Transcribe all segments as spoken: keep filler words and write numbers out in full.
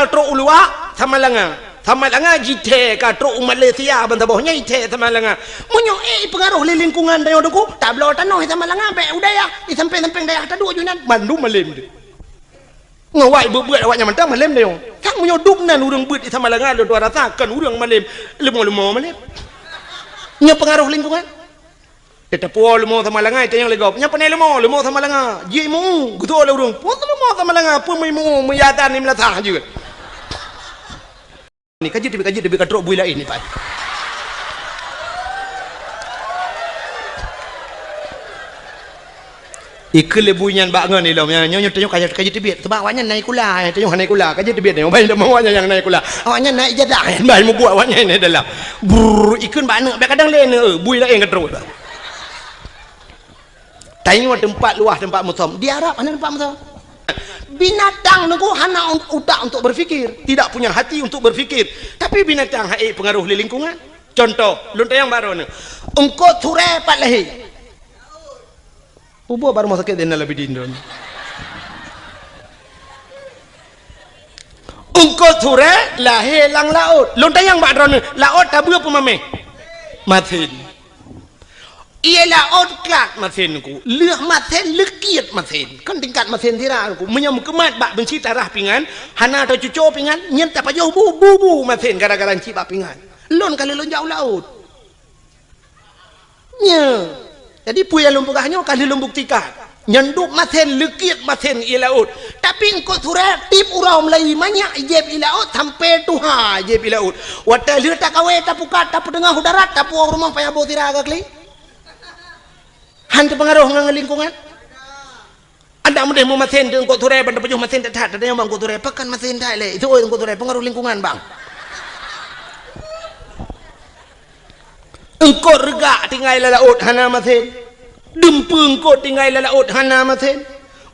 Trok u luwa, Samalanga. Samalanga jithèe ka trok u Malaysia ban saboh nyan jithèe Samalanga. Meunyoe ék ipeungaroh lé lingkungan tanyoe Teungku, tabloe tanoh i Samalanga, bèk u dayah, i sampéng-sampéng dayah taduek ju nan, mandum malém teuh. Ngon awak beuet-beuet awak nyan mantong malém tanyoe. Sang meunyoe dum nan ureueng beuet i Samalanga lôn tuan rasa kon ureueng malém, leumo-leumo malém. Nyoe peungaroh lingkungan. Teupeue leumo Samalanga, itanyong lé gob. Nyan pane leumo, leumo Samalanga. Jimeu, geutoe lé ureueng. Peue leumo Samalanga, peue meuimu, meuyadan ni meulasah jeuet. Ni ka jeuet teubiet, ka jeuet teubiet, ka trok bui laén ni, Pak. Ikheun lé bui nyan bak ngon ilom, nyoe, nyoe, nyoe, ka jeuet, ka jeuet teubiet. Sabab awaknyan na sikula, eh, tanyoe hana sikula, ka jeuet teubiet nyoe, ban teuma awaknyan nyang na sikula. Awaknyan na ijazah, ban meubuet awaknyan na dalam. Brrr, ikheun bak aneuk, bèk kadang lé aneuk, bui laén ka trok. Tanyoe teumpat luwah, teumpat musom. Di Arab hana teumpat musom. Binatang Teungku hana un-, utak untuk berfikir, tidak punya hati untuk berfikir. Tapi binatang han ék peungaroh lé lingkungan. Contoh, lôn tanyong bak droeneuh. Eungkôt surée pat lahé? Ubôk bak rumoh sakét Zainal Abidin droeneuh. Eungkôt surée lahé lam laôt. Lôn tanyong bak droeneuh, laôt tabeue peue maméh? Masen. Ie laôt klat masen Teungku. Lheueh masen, leukiet masen. Kon tingkat masen sira Teungku. Meunyoe meukeumat bak beunsi tarah pingan, hana tacuco pingan, nyan tapajoh bu, bu, bu masen gara-gara cit bak pingan. Lôn ka lheueh lôn jak u laôt. Nyoe. Jadi, peue nyang lôn peugah nyoe ka lheueh lôn buktikan. Nyan dub masen, leukiet masen ie laôt. Tapi eungkôt surée tiep uroe meulayeue manyak jieb ie laôt, sampoe tuha jieb ie laôt. Watée lheueh takawé, tapukat, tapeuteungoh u darat, tapuwoe u rumoh payah boh sira ka klik. Han teupeungaroh ngon lingkungan. Adak meudeh meumasen teuh eungkôt surée ban tapajoh masen that-that, tanyong bak eungkôt surée, pakon masen that lé? Itu eungkôt surée, peungaroh lingkungan, bang. Eungkôt reugak tinggai lam laôt hana masen. Dumpeue eungkôt tinggai lam laôt hana masen.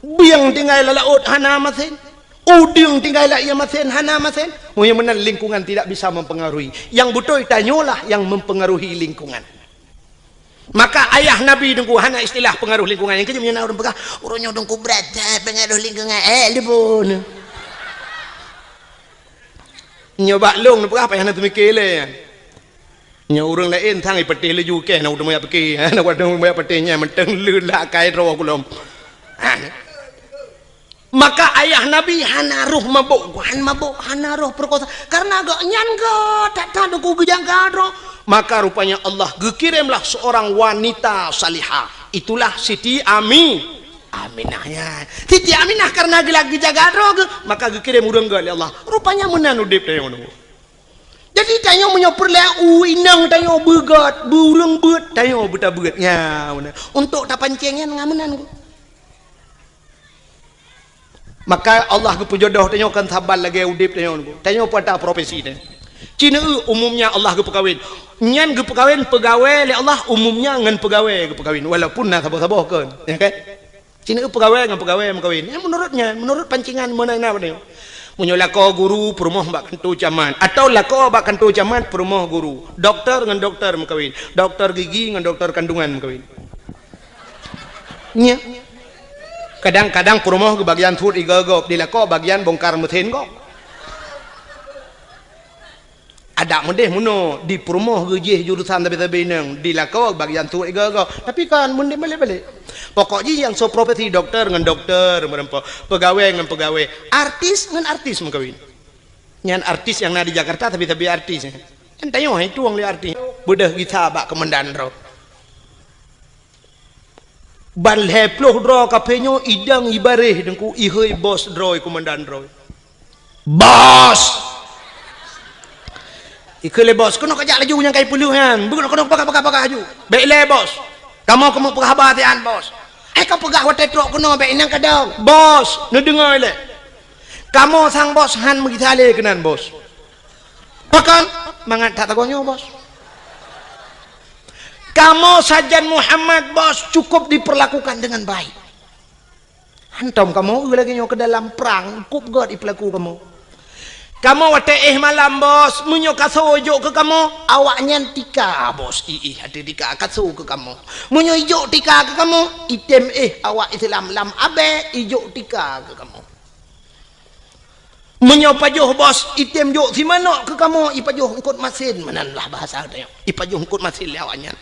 Bieng tinggai lam laôt hana masen. Udeueng tinggai lam ie masen hana masen. Meunyoe meunan lingkungan tidak bisa mempengaruhi. Nyang beutôi tanyoe lah nyang mempengaruhi lingkungan. Maka ayah Nabi Teungku hana istilah pengaruh lingkungan. Nyang keujeuet meunyoe na ureueng peugah, "Uroe nyoe Teungku brat that pengaruh lingkungan." Eh, leuboh nyoe. Nyoe bak lôn neupeugah payah na teumike lé. Nyoe ureueng laén sang ipeuteh laju keh na udeueng meuyak pike. Na udeueng meuyak peuteh nyan mantong leulat kai droe kulom. Ha. Maka ayah Nabi hana roh mabök, han mabök, hana roh peurekosa. Karena gobnyan geuh that-that Teungku geujaga droe. Maka rupanya Allah geukiremlah seorang wanita salihah. Itulah Siti Ami-, Aminah nyan. Siti Aminah karena geula geujaga droe geuh, maka geukirem ureueng geuh lé Allah. Rupanya meunan udeb tanyoe nyoe. Jadi tanyoe meunyoe peureulée u inong tanyoe beugét, beu ureueng beuet, tanyoe beutabeuet. Nya, meunan. Untuk tapancéng nyan ngon meunan. Maka Allah geupeujodoh tanyoe kon saban lagée udeb tanyoe nyoe. Tanyoe peue ata profesi tanyoe. Ci neueu umumnya Allah geupeukawen. Nyan geupeukawen peugawée lé Allah umumnya ngon peugawée geupeukawen. Walaupun na saboh-saboh kon. Ya kan? Ci neueu peugawée ngon peugawée meukawen. Ya, menurut nyan, menurut pancingan meunan na tanyoe. Meunyoe lakoe guru peurumoh bak kantô camat. Atau lakoe bak kantô camat peurumoh guru. Doktor ngon doktor meukawen. Doktor gigi ngon doktor kandungan meukawen. Nya. Kadang-kadang peurumoh geubagian suet igoe gob, di lakoe bagian bongkar meusén gob. Adak meudeh meunoe, di peurumoh geujih jurusan sabe-sabe inong, di lakoe bagian suet igoe gob. Tapi kan meudeh balek-balek. Pokok jih nyang soe profesi doktor ngon doktor meureumpok, peugawée ngon peugawée, artis ngon artis meukawen. Nyan artis nyang na di Jakarta sabe-sabe artis. Nyan tanyoe hai tueng lé artis. Beudôh gisa bak keumandan droe. Ban lhée ploh droe kaphé nyoe idang ibaréh Teungku, ihôi bos droe, keumandan droe. "Bos!" Ikheun lé bos, "Keunoe kajak laju nyang ka ipeuleueh nyan. Beukeunong, keunoe, pakat, pakat, pakat laju. Bék ilée bos. Kamoe keumeung peugah haba siat bos. Hai kapeugah watée trok keunoe bék inong kadong. Bos, neudeungoe ilée. Kamoe sang bos han meugisa lé keunan bos." "Pakon?" "Mangat that sagoe nyoe bos." "Kamoe sajan Muhammad bos cukup diperlakukan dengan baik. Hantom kamoe eu lagée nyoe keu dalam prang, cukup gét ipeulaku kamoe. Kamoe watée éh malam bos, meunyoe kasoe jok keu kamoe, awaknyan tika bos, iéh ateueh tika kasoe keu kamoe. Meunyoe ijok tika keu kamoe, itém éh awak Islam lam abée ijok tika keu kamoe." Meunyoe pajoh bos, item jok simanok keu kamoe, ipajoh eungkot masen, meunan lah bahasa tanyoe. Ipajoh eungkot masen lé awaknyan.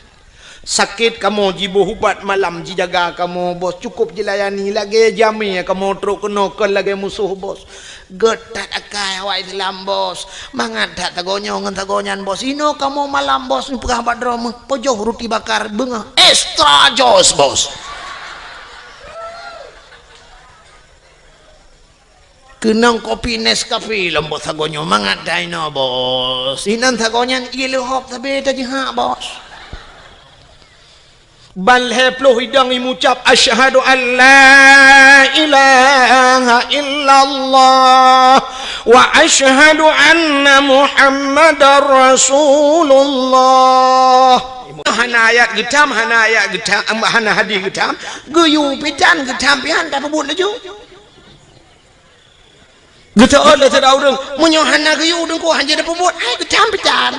Sakét kamoe jiboh ubat malam, jijaga kamoe bos, cukôp jilayani, lagée jamé kamoe trok keunoe, kon lagée musoh bos. Gét that akai awak Islam bos. Mangat that sagoe nyoe ngon sagoe nyan bos. Inoe kamoe malam bos, neupeugah bak droe meuh, pajoh ruti bakar, beungoh extra jos bos. Keunong kopi Nescafe lom bos sagoe nyoe, mangat that inoe bos. Inan sagoe nyan ié leuhop sabe tajihak bos. Ban lhée ploh idong imucab, "Asyhadu an la ilaha illallah wa asyhadu anna Muhammadar Rasulullah." Hana ayat geutam, hana ayat geutam, hana hadis geutam, geuyue pitan geutam pian tapeubuet laju. Geuteuôt lé sidroe ureuëng, meunyoe hana geuyue Teungku, hana jeuet tapeubuet, hai geutam pitan.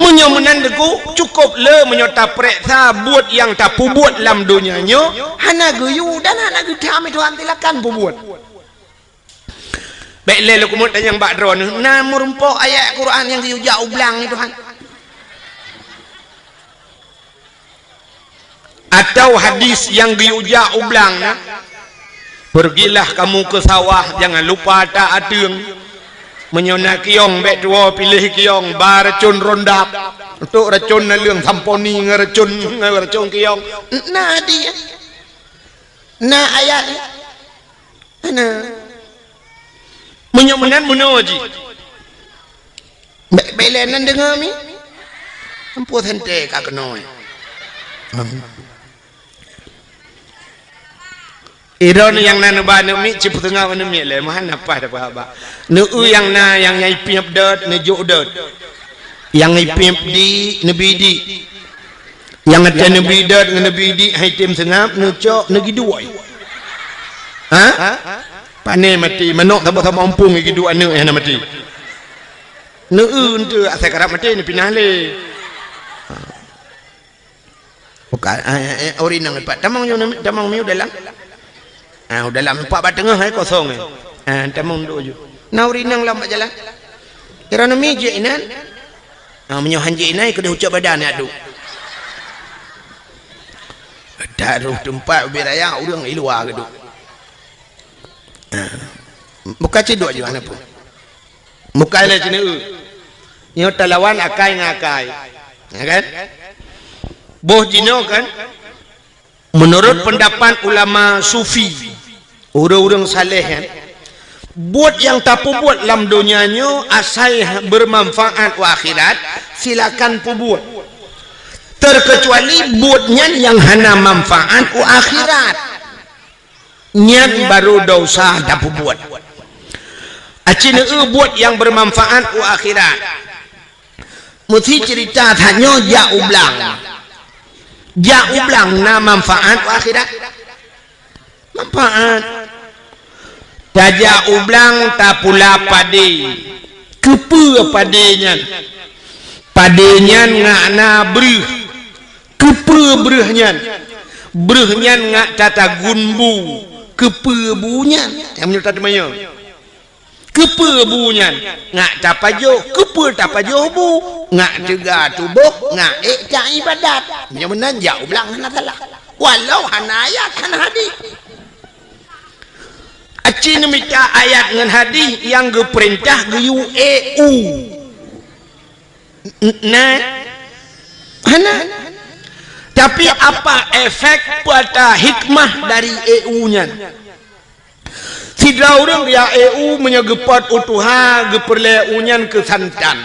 Meunyoe meunan Teungku, cukôp le meunyoe tapeureksa buet nyang tapeubuet lam donya nyoe hana geuyue dan hana geutam, Tuhan silakan peubuet. Bék lé lôn keumeung tanyong bak droeneuh, na meurumpok ayat Quran nyang geuyue jak u blang nyoe, Tuhan? Atawa hadis nyang geuyue jak u blang na, "Pergilah kamu ke sawah, jangan lupa tak ateueng. Meunyoe na kiyong, bék tuwoe piléh kiyong, ba racon rondap, untuk racon naleueng samponi ngon racon, ngon racon kiyong." Na hadis, na ayat. Hana. Meunyoe meunan meunoe jih. Bék, bék lé nan deungoe mi. Ampoe sante ka keunoe. Idong nyang na neuba aneuk miet, cipeuteungoh aneuk miet lé, meuhan apa dah bah-bah. Neu-eu nyang na, nyang nyai piep dot, neujok dot. Nyang nyai piep di, neubi di. Nyang watée neubi dot ngon neubi di hai tem seungab, neucok, neugiduek. Ha? Pane maté, manok saboh-saboh umpung giduek aneuk hana maté. Neu-eu enteuk asai karab maté, neupinah lé. Bukan, eh, eh, ori nang pat. Tamong nyoe, tamong miu dalam. Ah, u dalam empat bak teungoh hai kosong, eh. Ah, tamong duek ju. Na ureuëng inong lam bak jalan. Kira nami jeuet inan. Ah, meunyoe han jeuet inan, keudeh ucok badan nyan duek. Taroh teumpat ubit raya, ureuëng i luwa geuduek. Ah. Buka cit duek ju aneuk pun. Bukai lé ceuneue. Nyoe talawan akai ngon akai. Ya kan? Boh jinoe kan? Menurut pendapat ulama sufi, ureuëng-ureuëng saleh kan, buet nyang tapeubuet lam donya nyoe asai bermanfaat u akhirat, silakan peubuet. Terkecuali buet nyan nyang hana manfaat u akhirat. Nyan barô desya tapeubuet. Aci neu-eu buet nyang bermanfaat u akhirat. Meusi ceurita that nyoe jak u blang. Jak u blang na manfaat u akhirat? Manfaat. Tajak u blang tapula padé. Keupeue padé nyan? Padé nyan ngak na breuh. Keupeue breuh nyan? Breuh nyan ngak tatagun bu. Keupeue bu nyan? Nyang meunyoe tateumanyong. Keupeue bu nyan? Ngak tapajoh. Keupeue tapajoh bu? Ngak teuga tuboh, ngak ék taibadat. Meunyoe meunan jak u blang hana salah. Walau hana ayat, hana hadis. Aci neumita ayat ngon hadis nyang geupeurintah geuyue ék u. N-, na? Hana. Tapi apa efek, peue ata hikmah dari ék u nyan? Sidroe ureuëng geujak ék u meunyoe geupot u tuha, geupeureulée u nyan keu santan.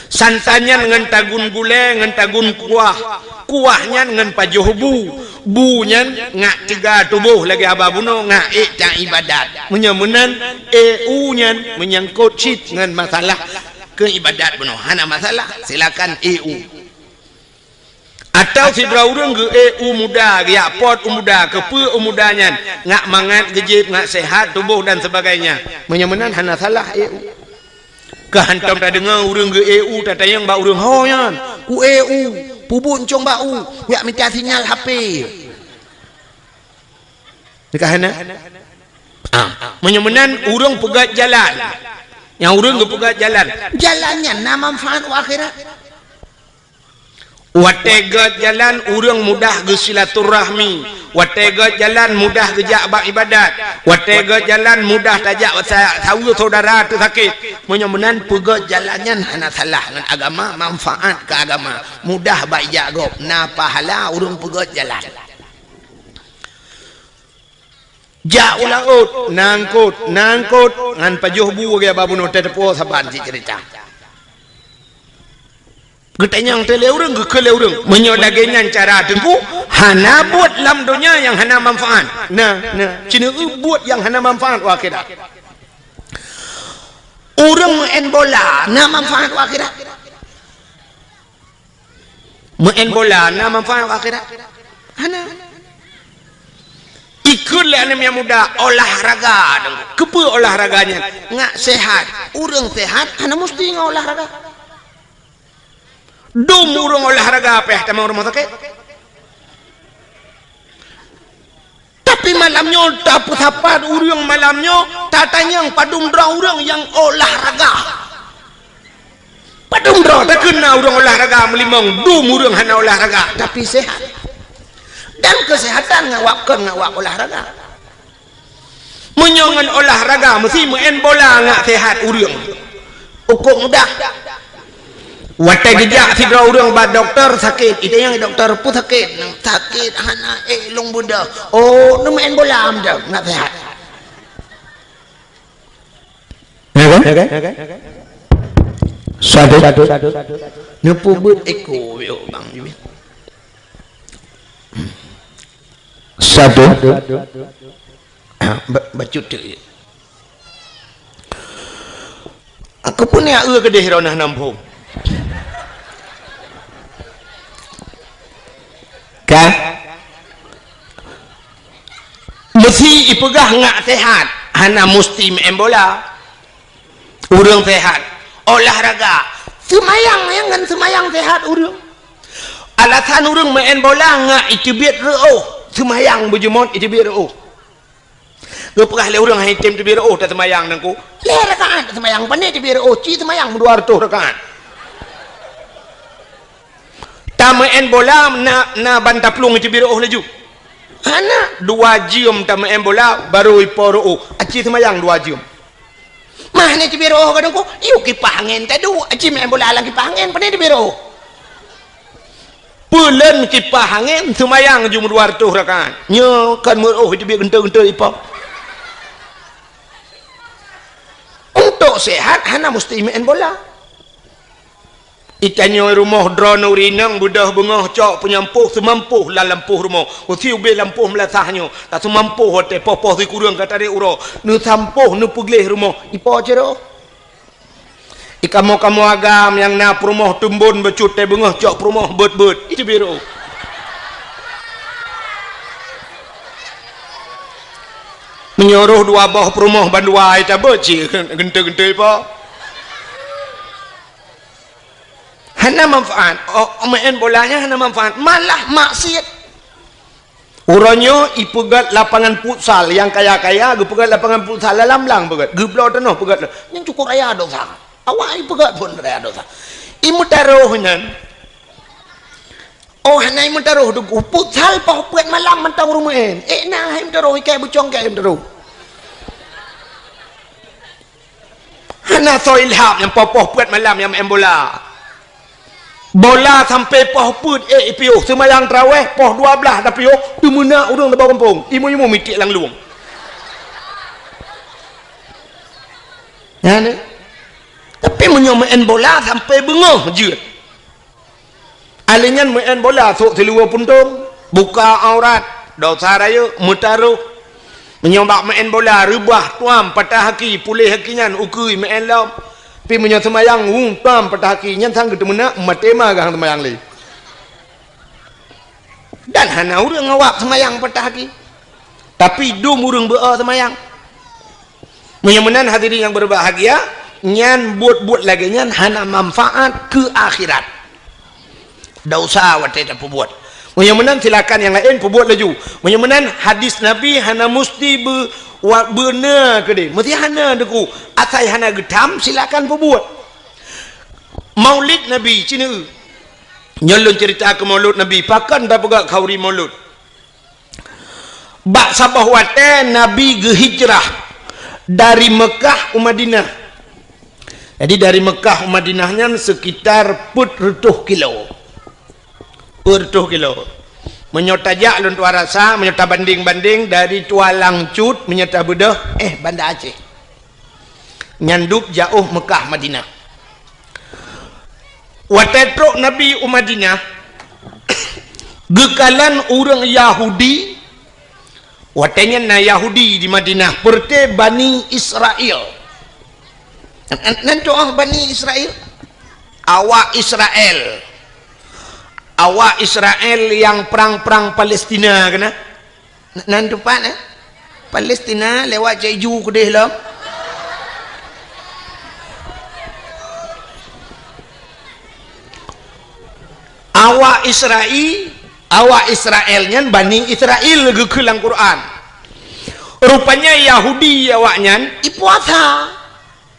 Santan nyan ngon tagun gulée, ngon tagun kuah. Kuah nyan ngon pajoh bu. Bu nyan ngak teuga tuboh lagée haba bunoe, ngak ék taibadat. Meunyoe meunan, ék u nyan meunyangkot cit ngon masalah keu ibadat bunoe. Hana masalah, silakan ék u. Atawa sidroe ureuëng geu-ék u muda, geujak pot u muda, keupeue u muda nyan, ngak mangat geujieb, ngak seuhat tuboh dan sebagainya. Meunyoe meunan hana salah ék u. Ka hantom tadeungoe ureuëng geu-ék u tatanyong bak ureuëng, "Ho nyan, ku ék u, peubuet euncong bak u, kujak mita sinyal H P." Ka hana? Ah, meunyoe meunan ureuëng peugét jalan. Nyang ureuëng geupeugét jalan. Jalan nyan na manfaat u akhirat. Watée gét jalan, ureuëng mudah geusilaturahmi. Watée gét jalan, mudah geujak bak ibadat. Watée gét jalan, mudah tajak sa-, saweue syedara teusakét. Meunyoe meunan peugét jalan nyan hana salah ngon agama, manfaat keu agama. Mudah bak ijak gob, na pahala ureuëng peugét jalan. Jak u laôt, na eungkôt, na eungkôt, ngon pajoh bu geuba bunoe teuh teupeue saban cit ceurita. Geutanyong teuh lé ureuëng, geukheun lé ureuëng. Meunyoe lagée nyan cara Teungku, hana buet lam donya nyang hana manfaat. Na, na, sineuk buet nyang hana manfaat u akhirat. Ureuëng meu'en bola na manfaat u akhirat. Meu'en bola na manfaat u akhirat? Hana. Ikheun lé aneuk nyang muda, olahraga dong. Keupeue olahraga nyan? Ngak sehat. Ureuëng sehat hana musti ngon olahraga. Dum ureuëng olahraga payah tamong rumoh sakét. Tapi malam nyoe tapeusapat ureuëng malam nyoe, tatanyong padum droe ureuëng nyang olahraga. Padum droe takheun na ureuëng olahraga meulimong, dum ureuëng hana olahraga, tapi sehat. Dan kesehatan ngawab kon ngawab olahraga. Meunyoe ngon olahraga meusti meu'en bola ngak sehat ureuëng. Ukok mudah. Watée geujak sidroe ureuëng bak dokto sakét, itanyong dokto peue sakét, sakét hana ék lôn beudôh. Oh, neumeu'en bola meudah, ngak sehat. Ya kan? Ya kan? Satu. Neupeubuet eko yo bang. Satu. Ba-, bacut tu. Aku pun ya eu keudeh ronah nampung. Kan? Meusti ipeugah ngak sehat, hana musti meu'en bola. Ureuëng sehat, olahraga, seumayang nyang ngon seumayang sehat ureuëng. Alasan ureuëng meu'en bola ngak iteubiet reuôh, seumayang beujeuet iteubiet reuôh. Geupeugah lé ureuëng hai tem teubiet reuôh taseumayang nangku. Lhée rakaat taseumayang, pane teubiet reuôh, ci seumayang meudua reutôh rakaat. Tameu'en bola na, na ban taplueng iteubiet reuôh laju. Hana, dua jeuem tameu'en bola, barô ipo reuôh. Aci seumayang dua jeuem. Mah ni teubiet reuôh kadang ku, yuk kipah angén tadu, aci meu'en bola lam kipah angén, pane teubiet reuôh. Peulon kipah angén, seumayang jeuem dua reutôh rakaat. Nyoe kan meureuôh iteubiet geuntôi-geuntôi ipo. Untuk sehat, hana musti meu'en bola. Itanyoe rumoh droeneuh rineng beudôh beungoh cok peunyampôh seumampôh lam lampôh rumoh. Usi ubé lampôh meulasah nyoe, taseumampôh watée poh-poh sikureueng ka tarek uroe. Neusampôh neupeugleh rumoh, ipo cit reuôh. Ikamoe-kamoe agam nyang na peurumoh teumbon bacut tée beungoh cok peurumoh beuet-beuet. Iteubiet reuôh. Meunyoe rôh dua boh peurumoh bandua itabeuet cit geuntôi-geuntôi ipo. Hana manfaat. Oh, meu'en bola nyan hana manfaat, malah maksiet. Uroe nyoe ipeugét lapangan futsal, nyang kaya-kaya geupeugét lapangan futsal lam blang peugét, geubloe tanoh peugét. Nyan cukôp raya dosa. Awak ipeugét phon raya dosa. Imeutarôh nyan. Oh, hana imeutarôh, futsal poh peuet malam mantong ureuëng meu'en. Eh, na hai imeutarôh, ikai bucong kai imeutarôh. Hana soe ilham nyang poh-poh peuet malam nyang meu'en bola. Bola sampai poh peuet ék ipiôh, seumayang taraweh poh dua blaih tapiôh, teumeunak ureuëng lam gampông, imeum-imeum mitiek lam lueng. Nyan, eh. Tapi meunyoe meu'en bola sampai beungoh jeuet. Ahli nyan meu'en bola sôk siluweue puntông, buka aurat, dosa rayeuk, meutarôh. Meunyoe bak meu'en bola reubah tuam patah haki, puléh haki nyan ukeue meu'en lom. Pi meunyoe seumayang, wu, tuam patah haki, nyan sang geuteumeunak, maté ma gah seumayang lé. Dan hana ureuëng awak seumayang patah haki. Tapi dum ureuëng beu-o seumayang. Meunyoe meunan hadirin nyang berbahagia, nyan buet-buet lagée nyan hana manfaat keu akhirat. Dosa watée tapeubuet. Meunyoe meunan, silakan nyang laén peubuet laju. Meunyoe meunan, hadis Nabi hana musti beu-, wa-, beuna keudeh. Meusti hana, Teungku. Asai hana geutham, silakan peubuet. Maulid Nabi, ci neu-eu. Nyoe lôn ceurita keu Maulud Nabi. Pakon tapeugah khauri Maulud? Bak saboh watée Nabi geuhijrah dari Meukah u Madinah. Jadi, dari Meukah u Madinah nyan sekitar peuet reutôh kilo. Peuet reutôh kilo. Meunyoe tajak lôn tuan rasa, meunyoe tabandeng-bandeng dari Tualang Cut, meunyoe tabeudôh, eh, Banda Aceh. Nyan dub jaôh Meukah Madinah. Watée trok Nabi u Madinah, geukalon ureuëng Yahudi, watée nyan na Yahudi di Madinah, peureuté Bani Israel. Nan, nan, nan tu'oh Bani Israel? Awak Israel. Awak Israel nyang prang-prang Palestina keunan? Nan teumpat, eh? Palestina lewat Cek Ju keudeh lom. Awak Israel, awak Israel nyan Bani Israel geukheun lam Quran. Rupanya Yahudi awak nyan ipuasa.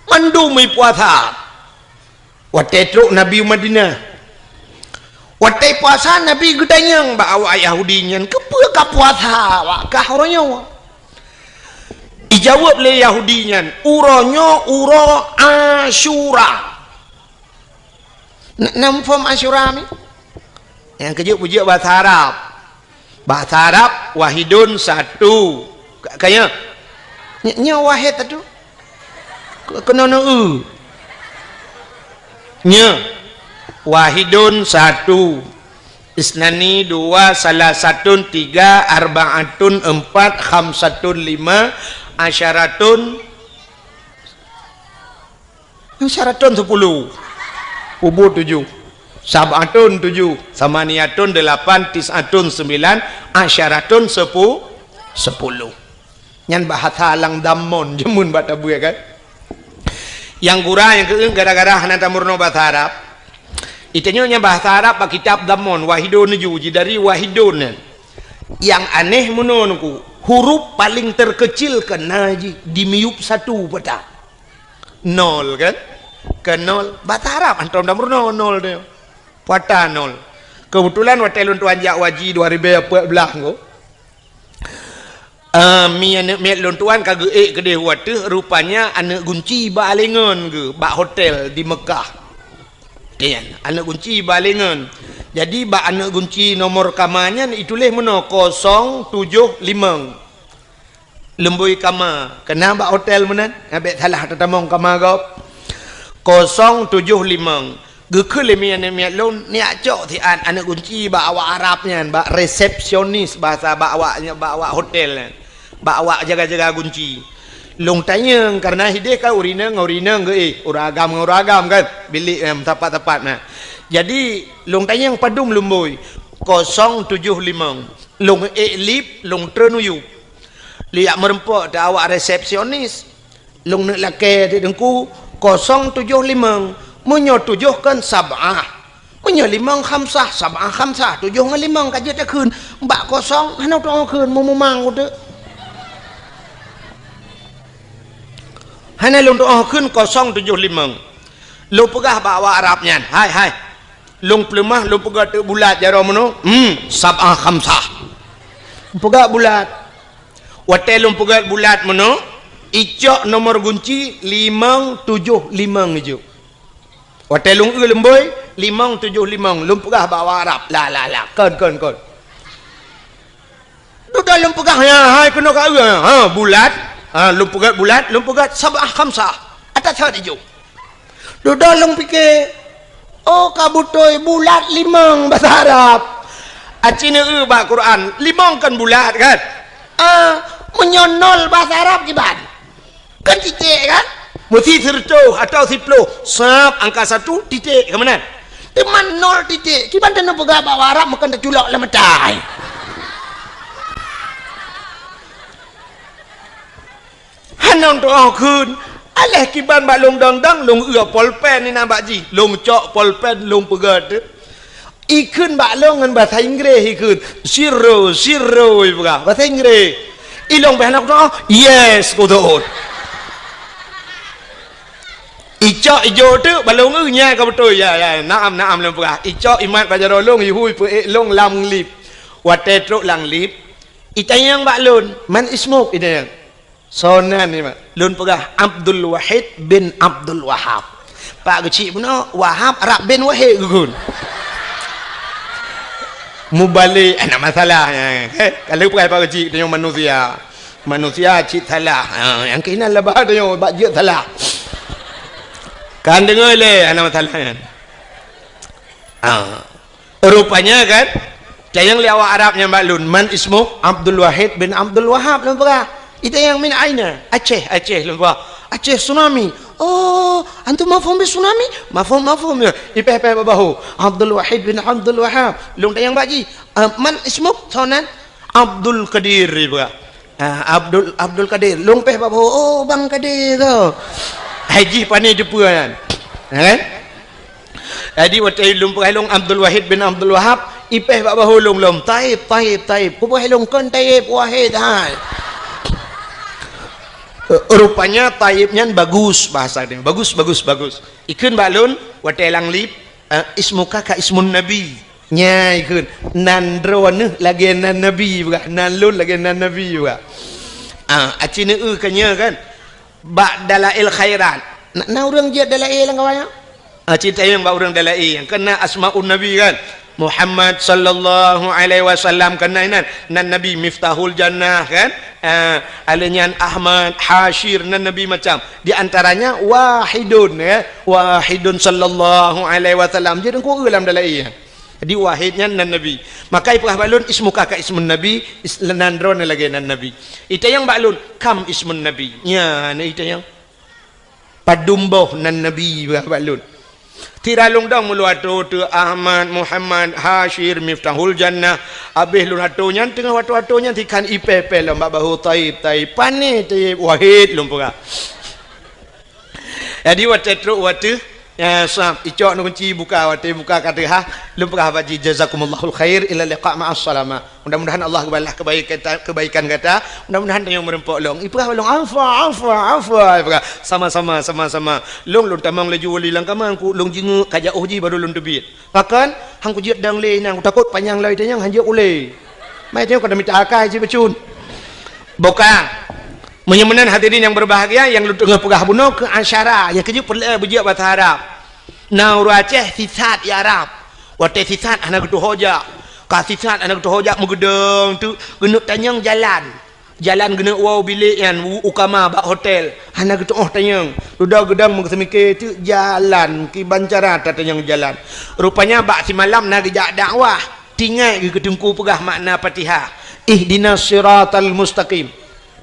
Mandum ipuasa. Watée trok Nabi u Madinah. Watée puasa, Nabi geutanyong bak awak Yahudi nyan, "Keupeue ka puasa awak kah uroe nyoe?" Ijaweueb lé Yahudi nyan, "Uroe nyoe uroe Asyura." Na, na muphom Asyura mi? Nyang keujeuet peujeuet bahasa Arab. Bahasa Arab, wahidun, satu. Ka, ka nyoe? Nyoe, nyoe wahid satu. Ke-, keunoe neu-eu. Nyoe. Wahidun, satu. Isnani, dua. Salasatun, tiga. Arbaatun, empat. Khamsatun, lima. Asyaratun, Asyaratun, sepuluh. Peubuet, tujoh. Sab'atun, tujoh. Samaniyatun, delapan. Tis'atun, sembilan. Asyaratun, sepu-, sepuluh. Nyan bahasa lam Dammon jameun bak tabeue, kan? Nyang gura nyang keu gara-gara hana tameurunoe bahasa Arab. Itanyoe nyan bahasa Arab bak kitab Dammon, wahidun, tujoh, ji dari wahidun nyan. Nyang aneh meunoe, Teungku, huruf paling terkecil keunan jih dimiyueb satu peue ta. Nol, kan? Ka nol. Bahasa Arab hantom tameurunoe nol tu. Peue ta nol. Keubeutulan watée lôn tuan jak u haji dua ribèe peuet blah nyoe, eh, mi aneuk miet lôn tuan ka geuék keudeh u ateueh, rupanya aneuk gunci bak alengon geuh, bak hotel di Meukah. Kan, aneuk gunci bak alengon. Jadi, bak aneuk gunci nomor kama nyan ituléh meunoe, kosong tujoh limong. Lumbôi kama, keunan bak hotel meunan, bék salah tatamong kama gob. Kosong tujoh limong. Geukheun lé miet-miet lôn, neujak cok siat aneuk gunci bak awak Arab nyan, bak resepsionis, bahasa bak awak, bak awak hotel nyan. Bak awak jaga-jaga gunci. Lôn tanyong, kareuna hideh kan ureueng inong ngon ureueng inong geuéh, ureueng agam ngon ureueng agam kan, bilék, eh, meusapat-sapat na. Jadi, lôn tanyong padum lumbôi, kosong tujoh limong. Lôn ék lip, lôn treun u yup. Lé jak meureumpok teuh awak resepsionis. Lôn neuk lakée, Teungku, kosong tujoh limong. Meunyoe tujoh kan sab'ah. Meunyoe limong khamsah, sab'ah khamsah. Tujoh ngon limong ka jeuet takheun. Bak kosong hana tu'oh kheun, meumumang uteuk. Hana lôn tu'oh kheun kosong tujoh limong. Lôn peugah bak awak Arab nyan, "Hai, hai. Lôn peuleumah, lôn peugét bulat jaroe meunoe." "Hmm, sab'ah khamsah." Peugét bulat. Watée lôn peugét bulat meunoe, icok nomor gunci limong tujoh limong ijok. Watée lôn eu lumbôi, limong tujoh limong, lôn peugah bak awak Arab. La, la, la, kon, kon, kon. Dudoe lôn peugah, ya, hai keunoe ka eu, ha, bulat. Ha, lôn peugét bulat, lôn peugét sab'ah khamsah. Ata that ijok. Dudoe lôn pike, oh, ka beutôi bulat limong bahasa Arab. Aci neu-eu bak Quran, limong kan bulat kan? Ah, meunyoe nol bahasa Arab kiban? Kan titik kan? Meusti sireutôh atawa siploh. Sab angka satu titik, ka meunan? Teuma nol titik, kiban taneuk peugah bak Arab meukan taculok lam mata. Hana tu'oh kheun, aléh kiban bak lôn dong-dong, lôn eu polpen inan bak jih, lôn cok polpen, lôn peugét. Ikheun bak lôn ngon basa Inggréh ikheun, "Zero, zero," ipeugah. Basa Inggréh. Ilôn pih hana kutu'oh, "Yes," kutu'oh. Icok ijo teuk bak lôn, "Eu, nyan ka beutôi." "Ya, ya, na'am, na'am," lôn peugah. Icok imat bak jaroe lôn, ihu ipeuék lôn lam lift. Watée trok lam lift, itanyong bak lôn, "Man ismuk?" itanyong. "Soe nan nyoe?" Lôn peugah, "Abdul Wahid bin Abdul Wahab." Pak geuchik bunoe, Wahab rab bin Wahid geukheun. Mubalek, hana masalah nyan. Eh, ka lheueh peugah Pak geuchik, tanyoe manusia. Manusia cit salah. Ha, nyang keunan laba tanyoe bak jeuet salah. Kan deungoe lé, hana masalah nyan. Ha. Rupanya kan, tanyong lé awak Arab nyan bak lôn, "Man ismuk?" "Abdul Wahid bin Abdul Wahab," lôn peugah. Itanyong, "Min aina?" "Aceh, Aceh," lôn peugah. "Aceh tsunami." "Oh, antum mafhum bi tsunami?" "Mafhum, mafhum," ya. Ipéh-péh bak bahô. "Abdul Wahid bin Abdul Wahab." Lôn tanyong bak jih, "Ah, man ismuk?" "Soe nan?" "Abdul Qadir," ipeugah. Ah, Abdul, Abdul Kadir. Lôn péh bak bahô, "Oh, Bang Kadir tu." Hai jih pane teupeue nyan. Ha, kan? Jadi, watée lôn peugah lôn Abdul Wahid bin Abdul Wahab, ipéh bak bahô lôn lom, "Taib, Taib, Taib." Kupeugah lôn, "Kon Taib, Wahid hai." Rupanya Taib nyan bagus bahasa dia. Bagus, bagus, bagus. Ikheun bak lôn, watée lam lift, eh, "Ismuka ka ismun Nabi." Nyan ikheun, "Nan droeneuh lagée nan Nabi," peugah, "nan lôn lagée nan Nabi," peugah. Ah, aci neu-eu ka nyoe kan. Bak Dalail Khairat. Na, na ureuëng jeuet Dalail lam kawan nyoe? Ah, cit tanyong bak ureuëng Dalail nyang keunan Asmaun Nabi kan. Muhammad sallallahu alaihi wasallam keunan inan. Nan Nabi Miftahul Jannah kan. Ah, aleuh nyan Ahmad, Hasyir, nan Nabi macam. Di antaranya Wahidun, ya. Wahidun sallallahu alaihi wasallam. Jeuet Teungku eu lam Dalail nyan. Jadi Wahid nyan nan Nabi. Maka ipeugah bak lôn, "Ismuka ka ismun Nabi," is-, nan droeneuh lagée nan Nabi. Itanyong bak lôn, "Kam ismun Nabi?" Nyan itanyong. "Padum boh nan Nabi?" ipeugah bak lôn. Sira lôn dong meulôn atô teu Ahmad, Muhammad, Hasyir, Miftahul Jannah. Abéh lôn atô nyan, teungoh atô-atô nyan sikhan ipéh-péh lom bak bahô, "Taib, Taib." "Pane Taib?" "Wahid," lôn peugah. Jadi watée trok watée, ya, sab, icok neukunci buka, watée buka ka teuhah, lôn peugah bak jih, "Jazakumullahul khair, ila liqa ma'as salamah." Mudah-mudahan Allah geubalah kebaikan, kebaikan gata. Mudah-mudahan tanyoe meureumpok lom. Ipeugah lom, "Afwa, afwa, afwa." Ipeugah, "Sama-sama, sama-sama." Lôn, lôn tamong laju wali lam kama, ku lôn jingeuk ka jiôh jih baru lôn teubiet. Pakon, han kujeuet dong lé nyan, kutakot panyang lom itanyong han jeuet ulée. Mai tanyoe ka mita akai cit bacut. Boh ka. Meunyoe meunan hadirin nyang berbahagia, nyang lôn teungoh peugah bunoe keu asyara, nyang keujeuet peureulée beujeuet basa Arab. Na ureuëng Aceh sisat i Arab. Watée sisat hana geutuho jak. Ka sisat hana geutuho jak meugeudong teuk, geuneuk tanyong jalan. Jalan geuneuk woe bilék nyan u, u kama bak hotel. Hana geutu'oh tanyong. Dudoe geudong meuseumiké teuk jalan, kiban cara tatanyong jalan. Rupanya bak simalam na geujak dakwah. Tingat geuh keu teungku peugah makna Fatihah. "Ihdinas siratal mustaqim."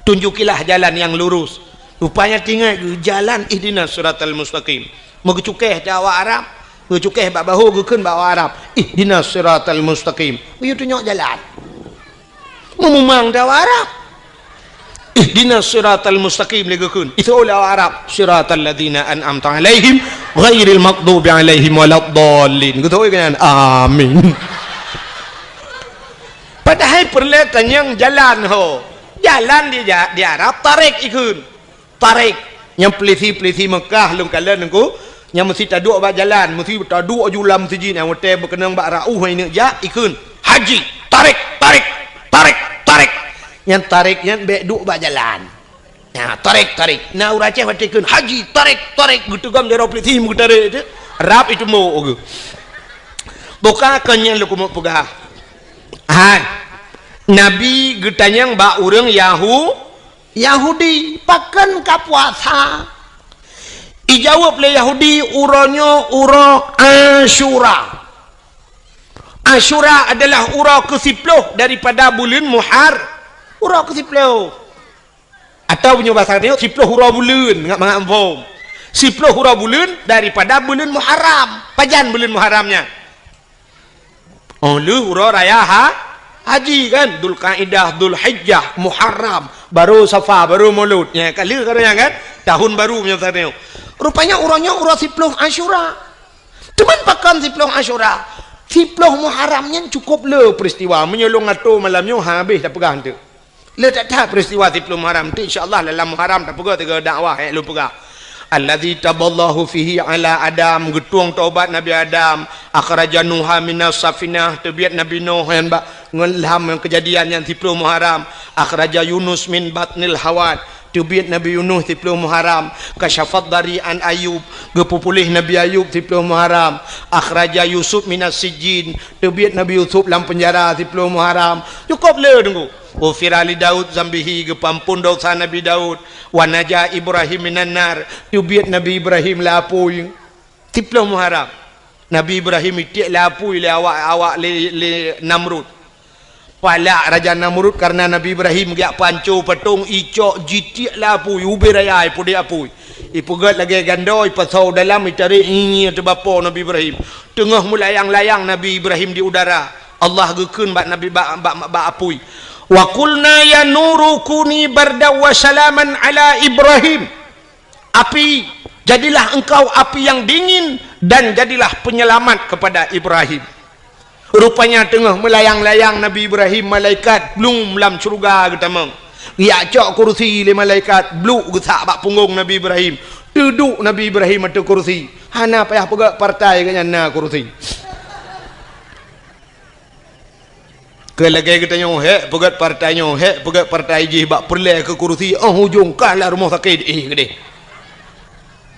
Tunjukilah jalan yang lurus. Rupanya tingat geuh jalan ihdinas siratal mustaqim. Meugeucukéh teu awak Arab, geucukéh bak bahô geukheun bak awak Arab. "Ihdinas siratal mustaqim." Geuyue tunyok jalan. Meumumang teu awak Arab. "Ihdinas siratal mustaqim," lé geukheun. Itu oleh awak Arab, "Siratal ladzina an'amta 'alaihim ghairil maghdubi 'alaihim waladdallin." Geutôi keu nyan. Amin. Padahai peureulée tanyong jalan ho. Jalan di ja-, di Arab tarik ikheun. Tarik. Nyang peulisi-peulisi Mekah lôn kalon nyan ku, nyang meusi taduek bak jalan, meusi taduek ju lam sijin nyang watée beukeunong bak rauh ineuk jak, ikheun, "Haji, tarik, tarik, tarik, tarik." Nyang tarik nyan bék duek bak jalan. Nah, tarik, tarik. Na ureuëng Aceh watée ikheun, "Haji, tarik, tarik," geuteugom jaroe peulisi meugeutarék teuh. Rab itu mo ugu. Buka kon nyan lôn keumeung peugah. Hai. Nabi geutanyong bak ureuëng Yahu-, Yahudi, "Pakon ka puasa?" Ijaweueb lé Yahudi, "Uroe nyoe uroe Asyura." Asyura adalah uroe keusiploh daripada buleuen Muhar-, uroe keusiploh. Atawa meunyoe basa tanyoe, siploh uroe buleuen, ngat mangat muphom. Siploh uroe buleuen daripada buleuen Muharram. Pajan buleuen Muharram nyan? Oh, lheueh uroe raya ha-, haji kan, Dzulqaidah, Dzulhijjah, Muharram, baru Safar, baru Maulud. Nya, ka lheueh ka nyan kan, tahun baru meunyoe basa tanyoe. Rupanya uroe nyoe uroe siploh Asyura. Teuma pakon siploh Asyura? Siploh Muharram nyan cukup le peristiwa. Meunyoe lôn ato malam nyoe, habéh tapeugah teuk. Le that-that peristiwa siploh Muharram. Teuk insya Allah dalam Muharram tapeugah tiga dakwah, eh, lôn peugah. Allazi taballahu fihi ala Adam, geutueng taubat Nabi Adam. Akhraja Nuha minas safinah, teubiet Nabi Nuh nyan bak ngon lam Kejadian nyan siploh Muharram. Akhraja Yunus min batnil hawat, teubiet Nabi Yunus siploh Muharram. Kasyafad dari an Ayub, geupeupuléh Nabi Ayub siploh Muharram. Akhraja Yusuf minas sijjin, teubiet Nabi Yusuf lam penjara siploh Muharram. Cukup le teungku. Ghufira li Daud zambihi, geupeuampon dosa Nabi Daud. Wa naja Ibrahim minan nar, teubiet Nabi Ibrahim lam apui. Siploh Muharram, Nabi Ibrahim itiek lam apui lé awak, awak lé, lé Namrud. Palak Raja Namrud karena Nabi Ibrahim geujak peuhanco patong, icok jitiek lam apui, ubé raya ipudek apui. Ipeugét lagée gandô, ipasoe dalam, itarek ngieng teubapa Nabi Ibrahim. Teungoh meulayang-layang Nabi Ibrahim di udara, Allah geukheun bak Nabi, bak, bak, bak apui. Wa qulna ya nuru kuni bardan wa salaman ala Ibrahim. Api, jadilah engkau api yang dingin dan jadilah penyelamat kepada Ibrahim. Rupanya teungoh meulayang-layang Nabi Ibrahim, malaikat blum lam syeuruga geutamong. Geujak cok kursi lé malaikat, bluk geusak bak punggong Nabi Ibrahim. Teuduek Nabi Ibrahim ateueh kursi. Hana payah peugét partai geuh nyan na kursi. Keu lagée geutanyoe, hék peugét partai nyoe, hék peugét partai jih, bak peureulée keu kursi, óh ujong kalah rumoh sakét, eh, keudeh.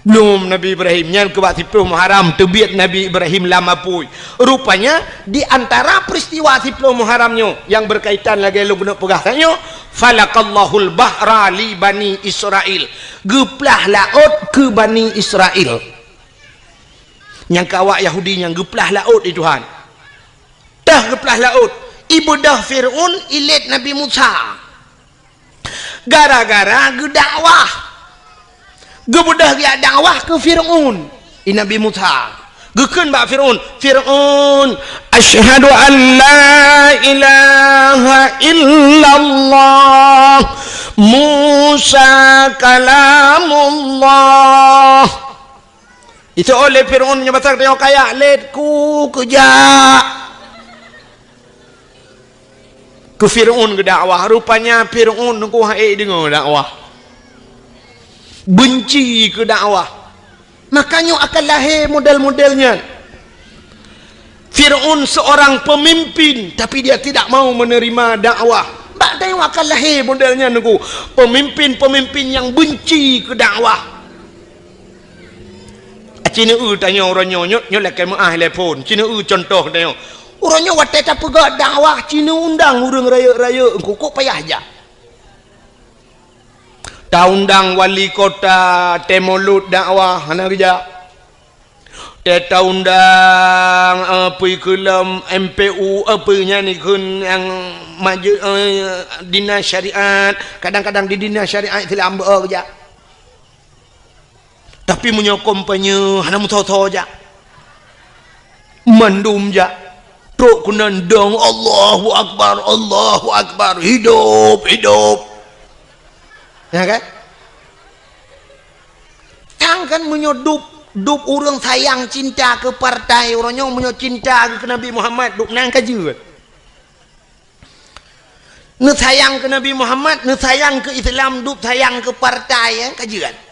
Blum Nabi Ibrahim, nyan keu bak siploh Muharram teubiet Nabi Ibrahim lam apui. Rupanya, di antara peristiwa siploh Muharram nyoe nyang berkaitan lagée lôn keuneuk peugah tanyoe, falaqallahul bahra li Bani Israil. Geuplah laôt keu Bani Israil. Nyang keu awak Yahudi nyang geuplah laôt di Tuhan. Teuh geuplah laôt, ibeudôh Fir'aun ilét Nabi Musa. Gara-gara geudakwah. Geubeudôh geujak dakwah keu Fir'aun, i Nabi Musa. Geukheun bak Fir'aun, "Fir'aun, asyhadu an la ilaha illallah, Musa kalamullah." Iseuôt lé Fir'aun meunyoe basa geutanyoe kaya, "Lét ku keujak." Keu Fir'aun geudakwah, rupanya Fir'aun teungku hana ék deungoe dakwah. Beunci keu dakwah. Maka nyoe akan lahé model-model nyan. Fir'aun seorang pemimpin, tapi dia tidak mau menerima dakwah. Bak tanyoe akan lahé model nyan teungku. Pemimpin-pemimpin nyang beunci keu dakwah. Ci neueu tanyoe uroe nyoe, nyoe, nyoe lakée meuáh lé phon. Ci neueu cuntoh tanyoe. Uroe nyoe watée tapeugah dakwah, ci neuundang ureuëng rayeuk-rayeuk, kok payah jak. Taundang wali kota, tée mulod dakwah, hana geujak. Tée taundang, eh, peue keu lom M P U, eh, peue nyan ikheun nyang maju, eh, dinas syariat, kadang-kadang di dinas syariat Islam beu geujak. Tapi meunyoe kampanye hana meusoe-soe jak. Mandum jak. Trok keunan dong, "Allahu Akbar, Allahu Akbar, hidup, hidup." Ya kan? Kan, kan meunyoe dub, dub ureuëng sayang cinta keu partai, uroe nyoe meunyoe cinta keu Nabi Muhammad, dub nan ka jeuet. Neusayang keu Nabi Muhammad, neusayang keu Islam, dub sayang keu partai, eh, ka jeuet.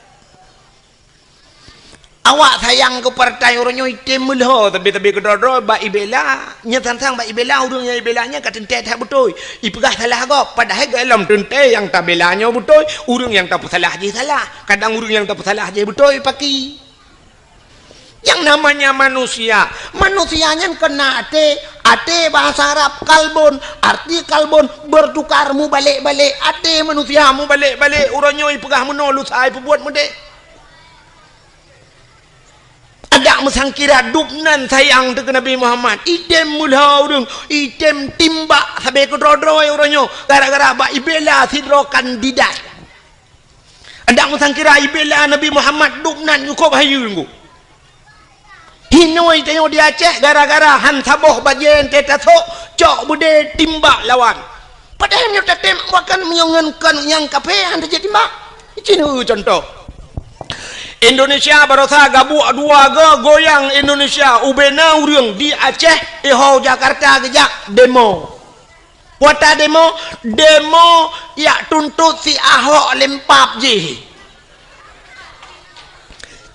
Awak sayang keu partai uroe nyoe item meulhô, tapi, tapi keudroe-droe bak ibela, nyan sang-sang bak ibela, ureuëng nyang ibela nyan ka teuntée that beutôi. Ipeugah salah gob, padahai gohlom teuntée nyang tabela nyoe beutôi, ureuëng nyang tapeusalah jih salah. Kadang ureuëng nyang tapeusalah jih beutôi, paki. Yang namanya manusia, manusia nyan keunan até, até bahasa Arab kalbun, arti kalbun bertukar, mubalek-balek, até manusia mubalek-balek, uroe nyoe ipeugah meunoe lusa ipeubuet meudeh. Adak meusangkira dub nan sayang teuh keu Nabi Muhammad, item meulhô ureuëng, item timbak sabe keudroe-droe uroe nyoe, gara-gara bak ibela sidroe kandidat. Adak meusangkira ibela Nabi Muhammad dub nan cukup hayeue teungku. Hinoe tanyoe di Aceh gara-gara han saboh bajée teuh tasok, cok beudé timbak lawan. Padahai meunyoe tatem bahkan meunyoe ngon kon nyang kafé han tajak timbak. Ci neueu cuntoh. Indonesia barosa gabuek dua go goyang Indonesia, ubena ureuëng di Aceh, iho Jakarta geujak demo. Kuata demo, demo yak tuntot si Ahok lempap jih.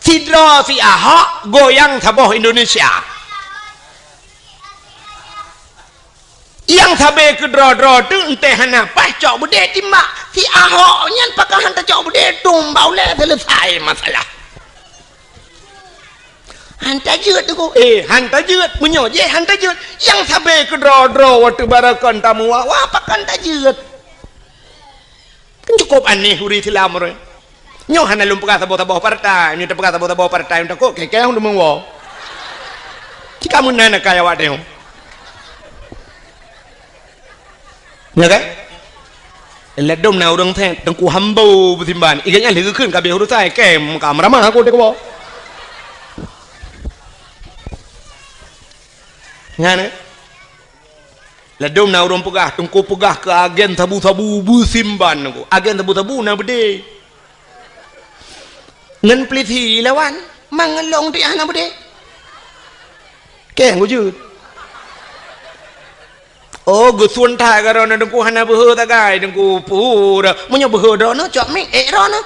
Sidroe si Ahok goyang saboh Indonesia. Nyang sabe keudroe-droe teuh enteh hana paih cok beudé timbak. Si Ahok nyan pakon hana tacok beudé, tumbak ulée selesai masalah. Han tajeuet tu, eh, han tajeuet. Meunyoe jih han tajeuet, nyang sabe keudroe-droe watée barakon tamu wa, wa pakon tajeuet. Kan cukup aneh ureuëng Islam ureuëng. Nyoe hana lôn peugah saboh-saboh partai, nyoe tapeugah saboh-saboh partai nyang takot keu-keu deungon woe. Cika meunan akai awak teuh. Ya kan? Ladom na ureuëng thét Teungku Hambo beusimban. Iga nyan lheueh geukheun ka abéh urusan, kém ka meuramah aku teuh woe. Nyan eh. Ladom na ureuëng peugah, Teungku peugah keu agen sabu-sabu beusimban Teungku. Agen sabu-sabu na beudé. Ngon peulisi lawan, mangelong di hana beudé. Keng gujut. Oh, geusun that ka droeneuh Teungku hana beuhe tagai Teungku pura. Meunyoe beuhe droeneuh cok mic ék droeneuh.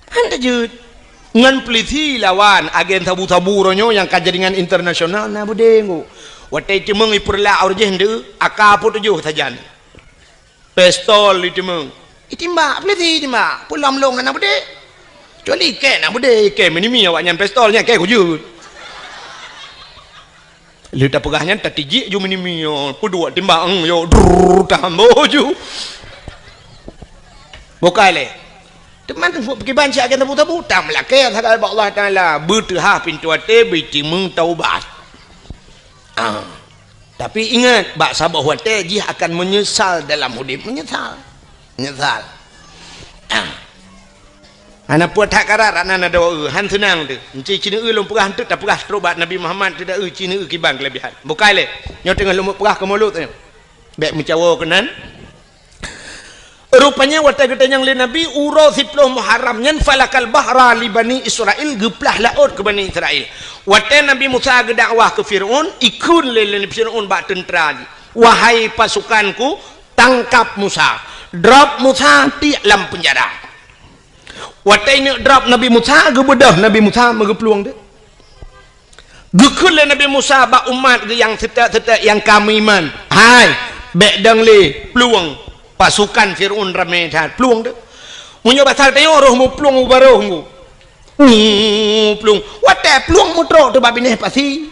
Han tajeuet. Ngon peulisi lawan agen sabu-sabu uroe nyoe nyang ka jaringan internasional na beudé Teungku. Watée teumeung ipeurlak ureuëng jih ndeuh, aka peutujoh sajan. Pistol iteumeung. Itimbak, peulisi itimbak. Peulom lôn hana beudé. Kecuali ikée na beudé, ikée meunimi awaknyan pistol nyan, ikée kujeuet. Lheueh tapeugah nyan, tatijik ju meunimi, yo, peuduek timbak, eng, yo, drrrr, tahambo ju. Bukai lé. Teuma teungku peukiban siat agen tabu-tabu, tameulakée sagai bak Allah Taala, beuteuhah pintoe até, beutimeung taubat. Ah. Tapi ingat, bak saboh watée jih akan meunyeusal dalam udeb, meunyeusal. Meunyeusal. Ah. Hana peue that karat, rot nan adoe, han seunang teuh. Enci cineue lôn peugah eunteuk tapeugah trok bak Nabi Muhammad teuh da eu cineue kiban keulebihan. Bukai lé. Nyoe teungoh lôn peugah keu mulod nyoe. Bék meucawo keunan. Rupanya watée geutanyong lé Nabi uroe siploh Muharram nyan falakal bahra li Bani Israil, geuplah laôt keu Bani Israil. Watée Nabi Musa geudakwah keu Fir'aun, ikheun lé, lé Fir'aun bak teuntra jih, "Wahai pasukanku, tangkap Musa, drop Musa tiek lam peunjara." Watée ineuk drop Nabi Musa, geubeudôh Nabi Musa meugeuplueng teuh. Geukheun lé Nabi Musa bak umat geuh nyang seutôt-seutôt nyang ka meuiman, "Hai, bék dong lé plueng, pasukan Fir'aun ramé that, plueng teuh. Meunyoe basa tanyoe roh muplueng u barôh nggu." Muplueng. Watée plueng meutrok teuh bak binéh pasi.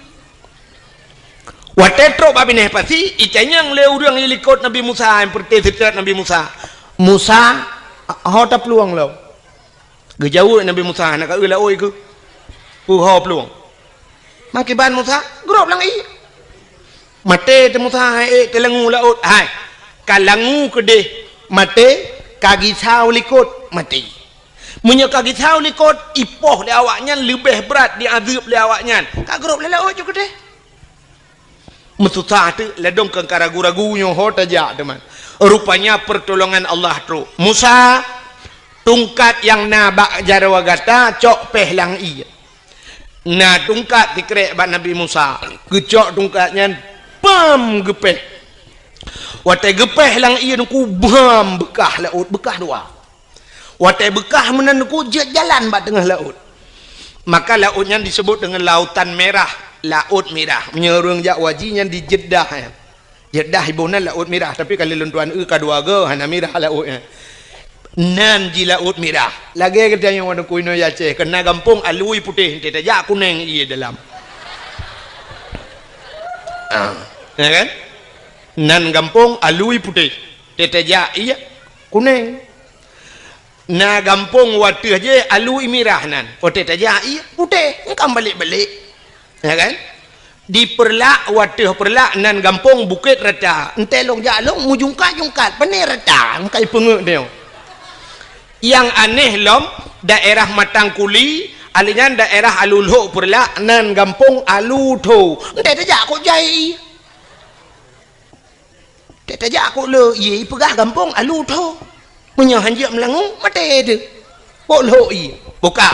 Watée trok bak binéh pasi, itanyong lé ureuëng likot Nabi Musa, nyang peureuté seutôt Nabi Musa, "Musa, ho taplueng lom?" Geujaweueb Nabi Musa, "Hana ka eu laôt keuh. Peue ho plueng?" Meukiban Musa, grob lam ié. Maté teuh Musa, hai ék teulangu laôt. Hai, ka langu keudeh maté, ka gisau likot maté. Meunyoe ka gisau likot, ipoh lé awaknyan leubeh brat diazeueb lé awaknyan. Ka grob lam laôt ju keudeh. Meususah teuk ladom keu ka ragu-ragu nyoe ho tajak teuma. Rupanya pertolongan Allah trok. "Musa, tungkat nyang na bak jaroe gata cok péh lam ié." Na tungkat sikrek bak Nabi Musa. Geucok tungkat nyan, bam geupéh. Watée geupéh lam ié teungku, bam beukah laôt, beukah dua. Watée beukah meunan teungku jeuet jalan bak teungoh laôt. Maka laôt nyan disebut deungon Lautan Merah, Laôt Mirah. Meunyoe ureuëng jak haji nyan di Jeddah, eh. Jeddah iboh nan Laôt Mirah, tapi ka lheueh lôn tuan eu ka dua goe hana mirah laôt nyan. Nan ji Laôt Mirah. Lagée geutanyoe wan teungku inoe Aceh, keu na gampông alui putéh, enteuk tajak kuneng ié dalam. Ah, ya kan? Nan gampông alui putéh, enteuk tajak ié kuneng. Na gampông wateuh jih alui mirah nan. Watée tajak ié putéh, engkam balek-balek. Ya kan? Di Peureulak, wateuh Peureulak nan gampông Bukét Rata. Enteuk lôn jak lôn meujungkat-jungkat, pane rata, engkai peungeut nyoe. Nyang aneh lom, daerah Matang Kuli, alèh nyan daerah Alu Lhok Peureulak nan gampông Alu Tho. Enteuk tajak kok jai. Enteuk tajak kok le, ié peugah gampông Alu Tho. Meunyoe hanjeuet meulangue, maté teuh. Pok lhok ie, buka.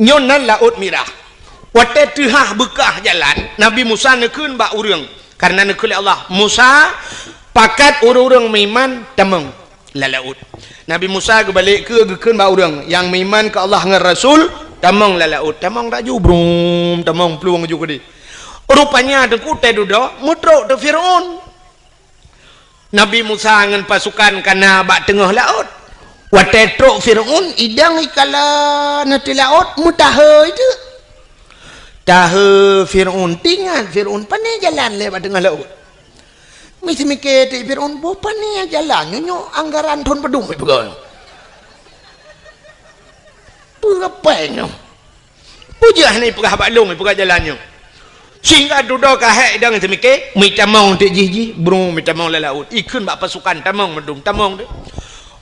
Nyoe nan Laôt Mirah. Watée teuhah beukah jalan, Nabi Musa neukheun bak ureuëng, kareuna neukheun lé Allah, "Musa, pakat ureuëng-ureuëng meuiman tamong lam laôt." Nabi Musa geubalek keu geukheun bak ureuëng nyang meuiman keu Allah ngon Rasul, "Tamong lam laôt." Tamong laju, brum, tamong plueng ju keudeh. Rupanya teungku teududoe meutrok teuh Firaun. Nabi Musa ngon pasukan ka na bak teungoh laôt. Watée trok Firaun, idang ikala na teuh laôt, meutahe itu. Tahe Firaun, teuingat Firaun, "Pane jalan lé bak teungoh laôt?" Miseumiké teuk Firaun, "Boh pane jalan nyoe, nyoe anggaran thon padum ipeugah. Peue rapai nyoe?" Peue jeuet hana ipeugah bak lôn, ipeugah jalan nyoe. Sehingga dudoe ka hék idang teumiké, meutamong teuk jih-jih, bru meutamong lam laôt. Ikheun bak pasukan tamong meudum, tamong teuk.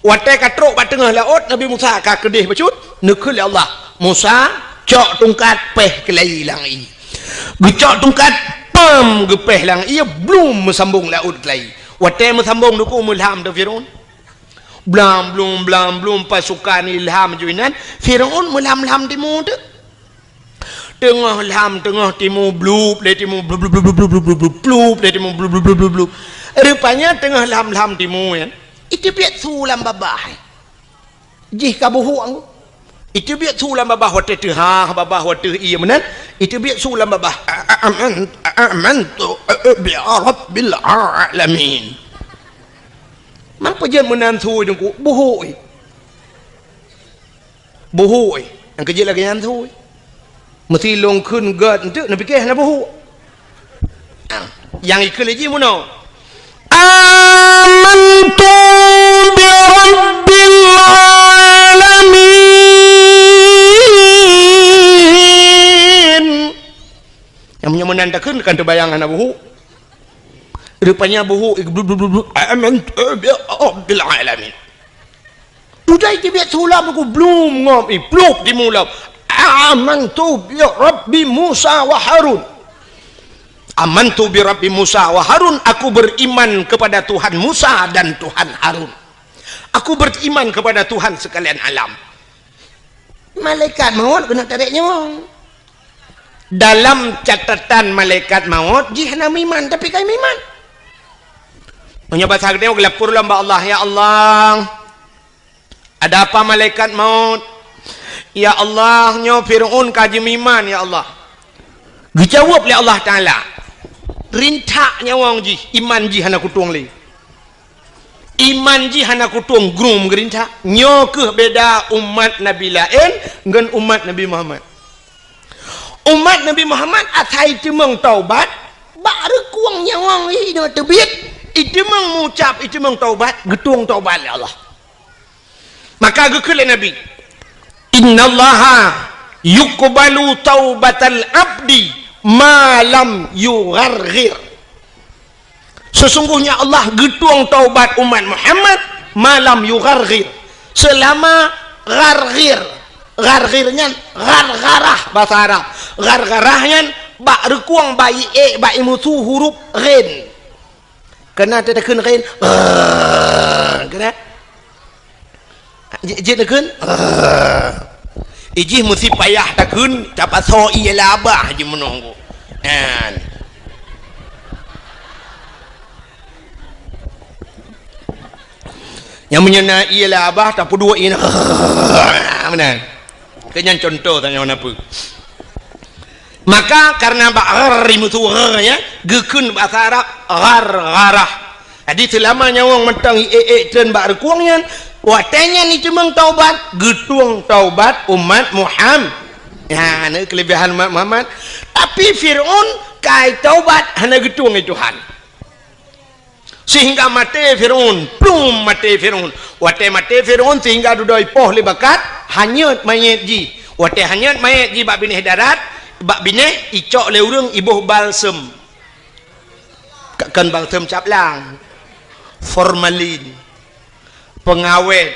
Watée ka trok bak teungoh laôt, Nabi Musa ka keudeh bacut, neukheun lé Allah, "Musa, cok tungkat péh keulayi lam ie." Geucok tungkat, pam, geupéh lam ie, blum meusambong laôt keulayi. Watée meusambong teungku meulham teuh Firaun. Blam blum, blam blum, pasukan ilham ju inan, Firaun meulam-lam timu teuk. Teungoh lam, teungoh timu, blup lé timu, blup, blup, blup, blup, blup, blup, blup, blup lé timu, blup, blup, blup, blup, blup. Rupanya teungoh lam-lam timu nyan, iteubiet su lam babah. Jih ka buhuk. Iteubiet su lam babah watée teuhah, babah watée ié meunan, iteubiet su lam babah. "A-, a-, aman, a-, amantu, a-, a-, bi rabbil alamin." Man peue jeuet meunan su teungku, buhuk. Buhuk. Nyang keujeuet lagée nyan su. Meusi lôn kheun gét enteuk, neupiké hana buhuk. Ah, nyang ikheun lé jih meunoe, "Amantu bi rabbil alamin." Nyang meunyoe meunan takheun kan teubayang hana buhuk. Rupanya buhuk, "Amantu bi rabbil alamin." Udah iteubiet su lam ku blum ngom, iplup timu lam. "Amantu bi Rabbi Musa wa Harun." "Amantu bi Rabbi Musa wa Harun," aku beriman kepada Tuhan Musa dan Tuhan Harun. Aku beriman kepada Tuhan sekalian alam. Malaikat maut keuneuk tarek nyawöng. Dalam catatan malaikat maut, jih hana meuiman, tapi ka meuiman. Meunyoe basa geutanyoe geulapor lom bak Allah, "Ya Allah, ada apa malaikat maut? Ya Allah, nyoe Firaun ka jimeuiman, ya Allah." Geujaweueb lé Allah Taala, "Rintak nyawöng jih, iman jih hana kutueng lé." Iman jih hana kutueng, grung geurintak. Nyoe kheueh beda umat Nabi laén ngon umat Nabi Muhammad. Umat Nabi Muhammad asai teumeung taubat, bak reukueng nyawöng jih teubiet, iteumeung mucab, iteumeung taubat, geutueng taubat lé Allah. Maka geukheun lé Nabi, "Innallaha yuqbalu taubatal abdi ma lam yugharghir." Sesungguhnya Allah geutueng taubat umat Muhammad ma lam yugharghir, selama gharghir. Gharghir nyan ghargharah basa Arab. Ghargharah nyan bak reukueng, bak ié, bak imusu huruf ghin. Keunan takheun ghin, ghin. Jeuet, jeuet takheun. Ijih meusi payah takheun, tapasoe ié lam babah jih meunoe. Nyan. Nyang meunyoe na ié lam babah, tapeuduek ié. Meunan. Keu nyan contoh tanyoe na peue. Maka karena bak ghar imusu ghar, ya, geukheun basa Arab ghargharah. Jadi selama nyawöng mantong ié-ié treun bak reukueng nyan, watée nyan iteumeung taubat, geutueng taubat umat Muham-, ya, na keulebihan umat Muhammad. Tapi Firaun ka taubat hana geutueng lé Tuhan. Sehingga maté Firaun, plum maté Firaun. Watée maté Firaun sehingga dudoe ipoh lé bakat, hanyot manyét jih. Watée hanyot manyét jih bak binéh darat, bak binéh icok lé ureuëng iboh balsem. Ka-, kon balsem caplang. Formalin. Pengawét.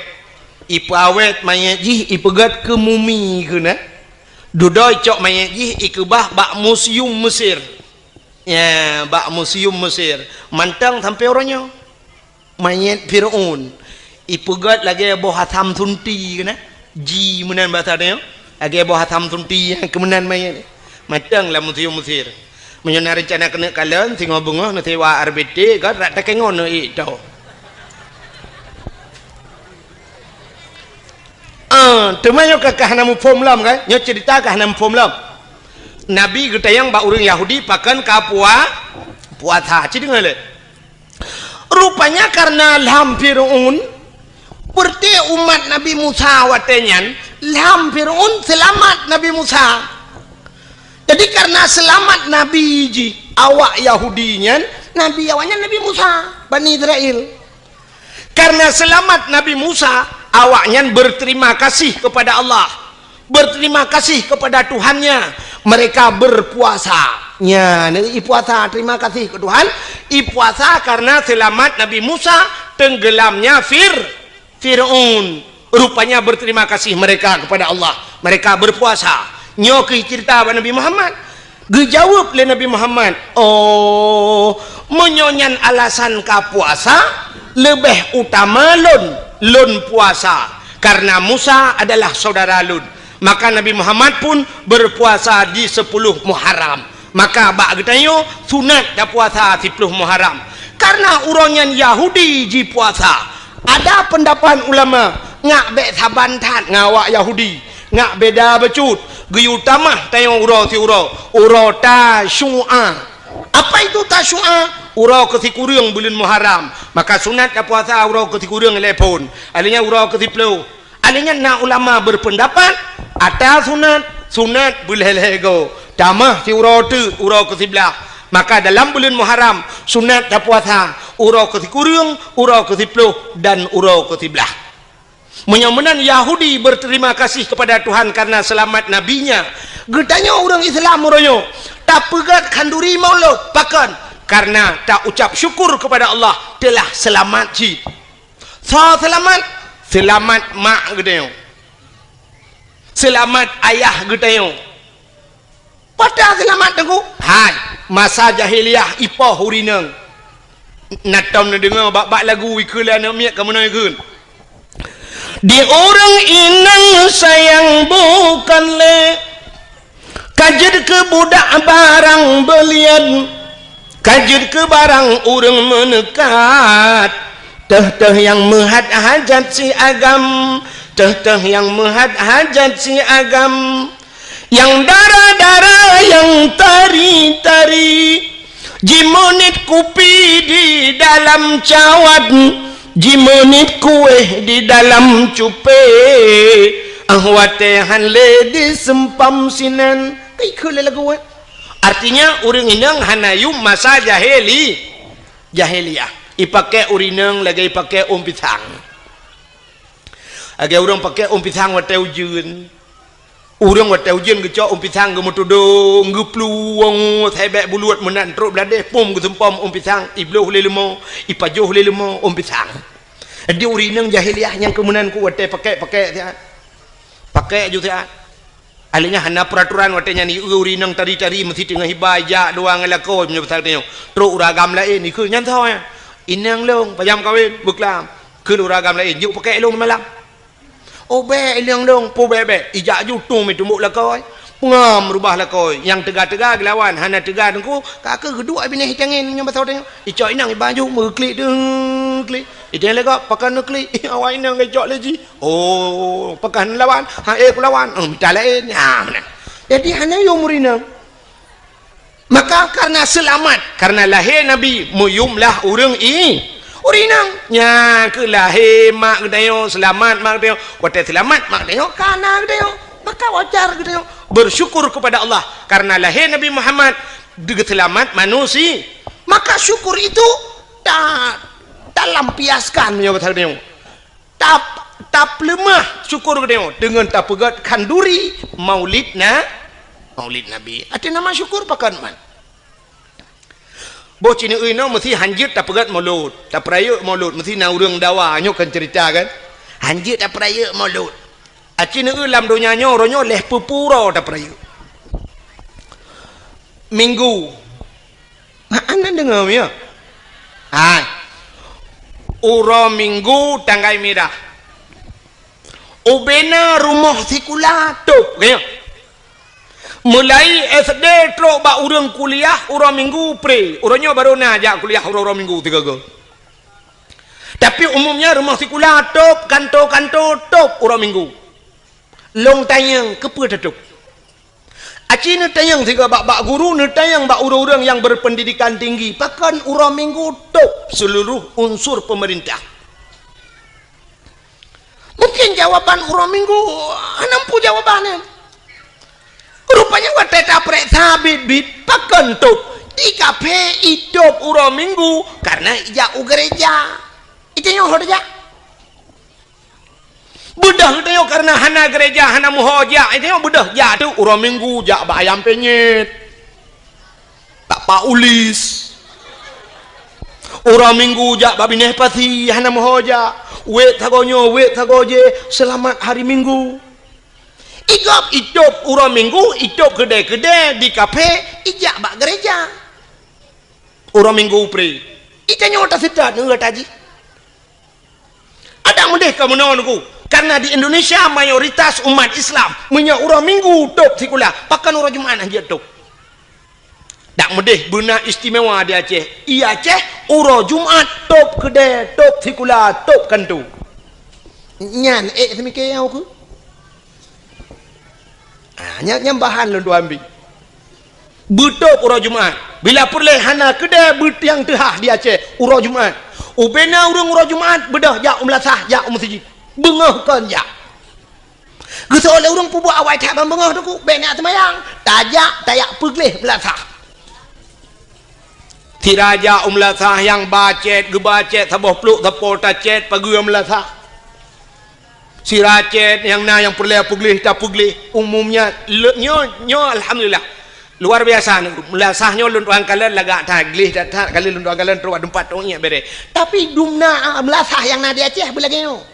Ipeuawét manyét jih, ipeugét keu mumi keunan. Dudoe icok manyét jih ikeubah bak museum Mesir. Ya, bak museum Mesir. Mantong sampoe uroe nyoe. Manyét Firaun. Ipeugét lagée boh asam sunti keunan. Ji meunan basa tanyoe. Lagée boh asam sunti nyang keumeunan manyét. Mantong lam museum Mesir. Meunyoe na reuncana keuneuk kalon, singoh beungoh neusewa R B T, kan, rak takengon neuék to. Ah, teuma nyoe ka, ka hana muphom lom, kan? Nyoe ceurita ka hana muphom lom. Nabi geutanyong bak ureuëng Yahudi pakon ka pua-, puasa. Ci deungoe lé. Rupanya karena lam Fir'aun, berarti umat Nabi Musa watée nyan, lam Fir'aun seulamat Nabi Musa. Jadi karena seulamat Nabi jih, awak Yahudi nyan, Nabi awaknyan Nabi Musa, Bani Israel. Karena seulamat Nabi Musa, awaknyan berterima kasih kepada Allah. Berterima kasih kepada Tuhannya. Mereka berpuasa. Nya, ipuasa terima kasih ke Tuhan. Ipuasa karena seulamat Nabi Musa tenggelamnya Fir-, Fir'aun. Rupanya berterima kasih mereka kepada Allah. Mereka berpuasa. Nyoe keuh ceurita bak Nabi Muhammad. Geujaweueb lé Nabi Muhammad, "Oh, meunyoe nyan alasan ka puasa, leubeh utama lôn, lôn puasa, karena Musa adalah saudara lôn." Maka Nabi Muhammad pun berpuasa di sepuluh Muharram. Maka bak geutanyoe sunat tapuasa siploh Muharram. Karena uroe nyan Yahudi jipuasa. Ada pendapat ulama, ngak bék saban that ngon awak Yahudi. Ngak beda bacut, geuyue tamah tanyoe uroe siuroe, uroe Tasyu'a. Apa itu Tasyu'a? Uroe keusikureueng buleuen Muharram. Maka sunat tapuasa uroe keusikureueng lé phon. Alheuh nyan uroe keusiploh. Alheuh nyan na ulama berpendapat, ata sunat, sunat beulhée-lhée goe. Tamah siuroe teuk uroe keusiblaih. Maka dalam buleuen Muharram, sunat tapuasa uroe keusikureueng, uroe keusiploh, dan uroe keusiblaih. Meunyoe meunan Yahudi berterima kasih kepada Tuhan karena selamat nabinya, geutanyoe ureuëng Islam uroe nyoe tapeugét khanduri Maulud. Pakon? Karena taucap syukur kepada Allah telah selamat cit. Soe seulamat? Seulamat mak geutanyoe. Seulamat ayah geutanyoe. Pada seulamat teungku? Hai, masa jahiliyah ipoh ureuëng inong. Na tom neudeungoe bak-bak lagu ikheun lé aneuk miet ka meunoe kheun. Di ureuëng inong sayang bukan lé, ka jeuet keu budak barang beulian, ka jeuet keu barang ureuëng meuneukat. Teuh-teuh nyang meuhat hajat si agam, teuh-teuh nyang meuhat hajat si agam. Nyang dara-dara, nyang tari-tari, jimeunit kupi di dalam cawat, jimeunit kuéh di dalam cupé, ah watée han lé diseumpam sinan. Ka ikheun lé lagu, eh? Artinya, ureuëng inong hana yum masa jahili-, jahiliyah. Ipakée ureuëng inong lagée ipakée ôn pisang. Lagée ureuëng pakée ôn pisang watée ujeuen. Ureuëng watée ujeuen geucok ôn pisang geumeutudong, geuplueng, sabé buluet meunan trok bladeh, pom geuseumpom ôn pisang, ibloh lé leumo, ipajoh lé leumo ôn pisang. Jadi ureuëng inong jahiliyah nyang keu meunan ku watée pakée-pakée siat. Pakée ju siat. Alheuh nyan hana peuraturan watée nyan, ureuëng inong tari-tari meusti teungoh iba ijak dua ngon lakoe meunyoe pasal tanyoe. Trok ureuëng agam laén, ikheun nyan soe nyan. Inong lôn, pajan kawen, beuklam. Kheun ureuëng agam laén, jok pakée lôn malam. Oh bék, inong lôn, peue bék-bék. Ijak ju tueng meutumbok lakoe. Peungam rubah lakoe. Nyang teuga-teuga geulawan, hana teuga teungku, ka keuh geuduek binéh itangen nyang basah tanyoe. Icok inong iba ju meuklik deuh klik. Iteng lé gob pakon neuklik. Awak inong geucok lé jih. Oh, pakon lawan. Ha, eh, kulawan. Oh, mita laén. Ha, meunan. Jadi hana yum ureuëng inong. Maka karena seulamat, karena lahé Nabi, meuyumlah ureuëng i-, ureuëng inong. Nyan keuh lahé mak geutanyoe, seulamat mak geutanyoe. Watée seulamat mak geutanyoe, ka na geutanyoe. Maka wajar geutanyoe bersyukur kepada Allah karena lahé Nabi Muhammad, geuseulamat manusia. Maka syukur itu ta-, talampiaskan meunyoe bahasa geutanyoe. Tap-, tapeuleumah syukur geutanyoe deungon tapeugét khanduri Maulid na-, Maulid Nabi. Até nama syukur pakon man. Boh ci neueu inoe meusti hanjeuet tapeugét Maulud, tapeurayeuk Maulud, meusti na ureuëng dawa, nyoe kan ceurita kan. Hanjeuet tapeurayeuk Maulud. Aci neueu lam donya nyoe, uroe nyoe lhée peue-peue uroe tapeurayeuk. Minggu. Hana deungoe, ya? Hai. Uroe Minggu tanggai mirah. Ubena rumoh sikula tôb, ka nyoe. Mulai S D trok bak ureueng kuliah uroe Minggu pre. Uroe nyoe barô na jak kuliah uroe-uroe Minggu sigoe-goe. Tapi umumnya rumoh sikula tôb, kanto-kanto tôb uroe Minggu. Lôn tanyong, keupeue tatôb? Aci neutanyong sigoe bak, bak guru, neutanyong bak ureueng-ureueng nyang berpendidikan tinggi, pakon uroe Minggu tôb seluruh unsur pemerintah? Mungkin jawaban uroe Minggu hana muphom jawaban nyan. Rupanya watèe tapeureksa biet-biet, pakon tôb? Di kaphé itôb uroe Minggu karena ijak u gereja. Itanyoe ho tajak. Beudôh geutanyoe kareuna hana gereja, hana meuho jak, geutanyoe beudôh jak teuk uroe Minggu jak bak Ayam Penyet, bak Pak Ulis. Uroe Minggu jak bak Binéh Pasi, hana meuho jak. Wék sagoe nyoe, wék sagoe jéh, seulamat hari Minggu. Igop itôb uroe Minggu, itôb keudè-keudè di kaphé, ijak bak gereja. Uroe Minggu pre. Itanyoe taseutôt ngon gata jih. Adak meudeh ka meunoe Teungku, karena di Indonesia mayoritas umat Islam meunyoe uroe Minggu tôb sikula, pakon uroe Jumat hana jeuet tôb? Dak meudeh beuna istimewa di Aceh. I Aceh uroe Jumat tôb keudè, tôb sikula, tôb kanto. Nyan ék seumike nyang ukeue. Ah, nyan, nyan bahan lôn tuan bi. Beutôb uroe Jumat. Bila peureulèe hana keudè beutiang teuhah di Aceh uroe Jumat. Ubena ureueng uroe Jumat beudôh jak u meulasah, jak u meuseujid. Beungoh kon jak. Geuseuôt lé ureueng peubuet awai that ban beungoh Teungku, bèk neujak seumayang. Tajak, tajak peugleh meulasah. Sira jak u meulasah nyang ba cét, geuba cét saboh plôk sapo tacét pageue meulasah. Sira cét nyang na nyang peureulèe peugleh tapeugleh. Umumnya le-, nyoe, nyoe alhamdulillah. Luar biasa, meulasah nyoe lôn tuan kalon lagak that, gleh that-that, ka lheueh lôn tuan kalon trok bak teumpat tông iék bèrèh. Tapi dumna meulasah nyang na di Aceh beulagèe nyoe.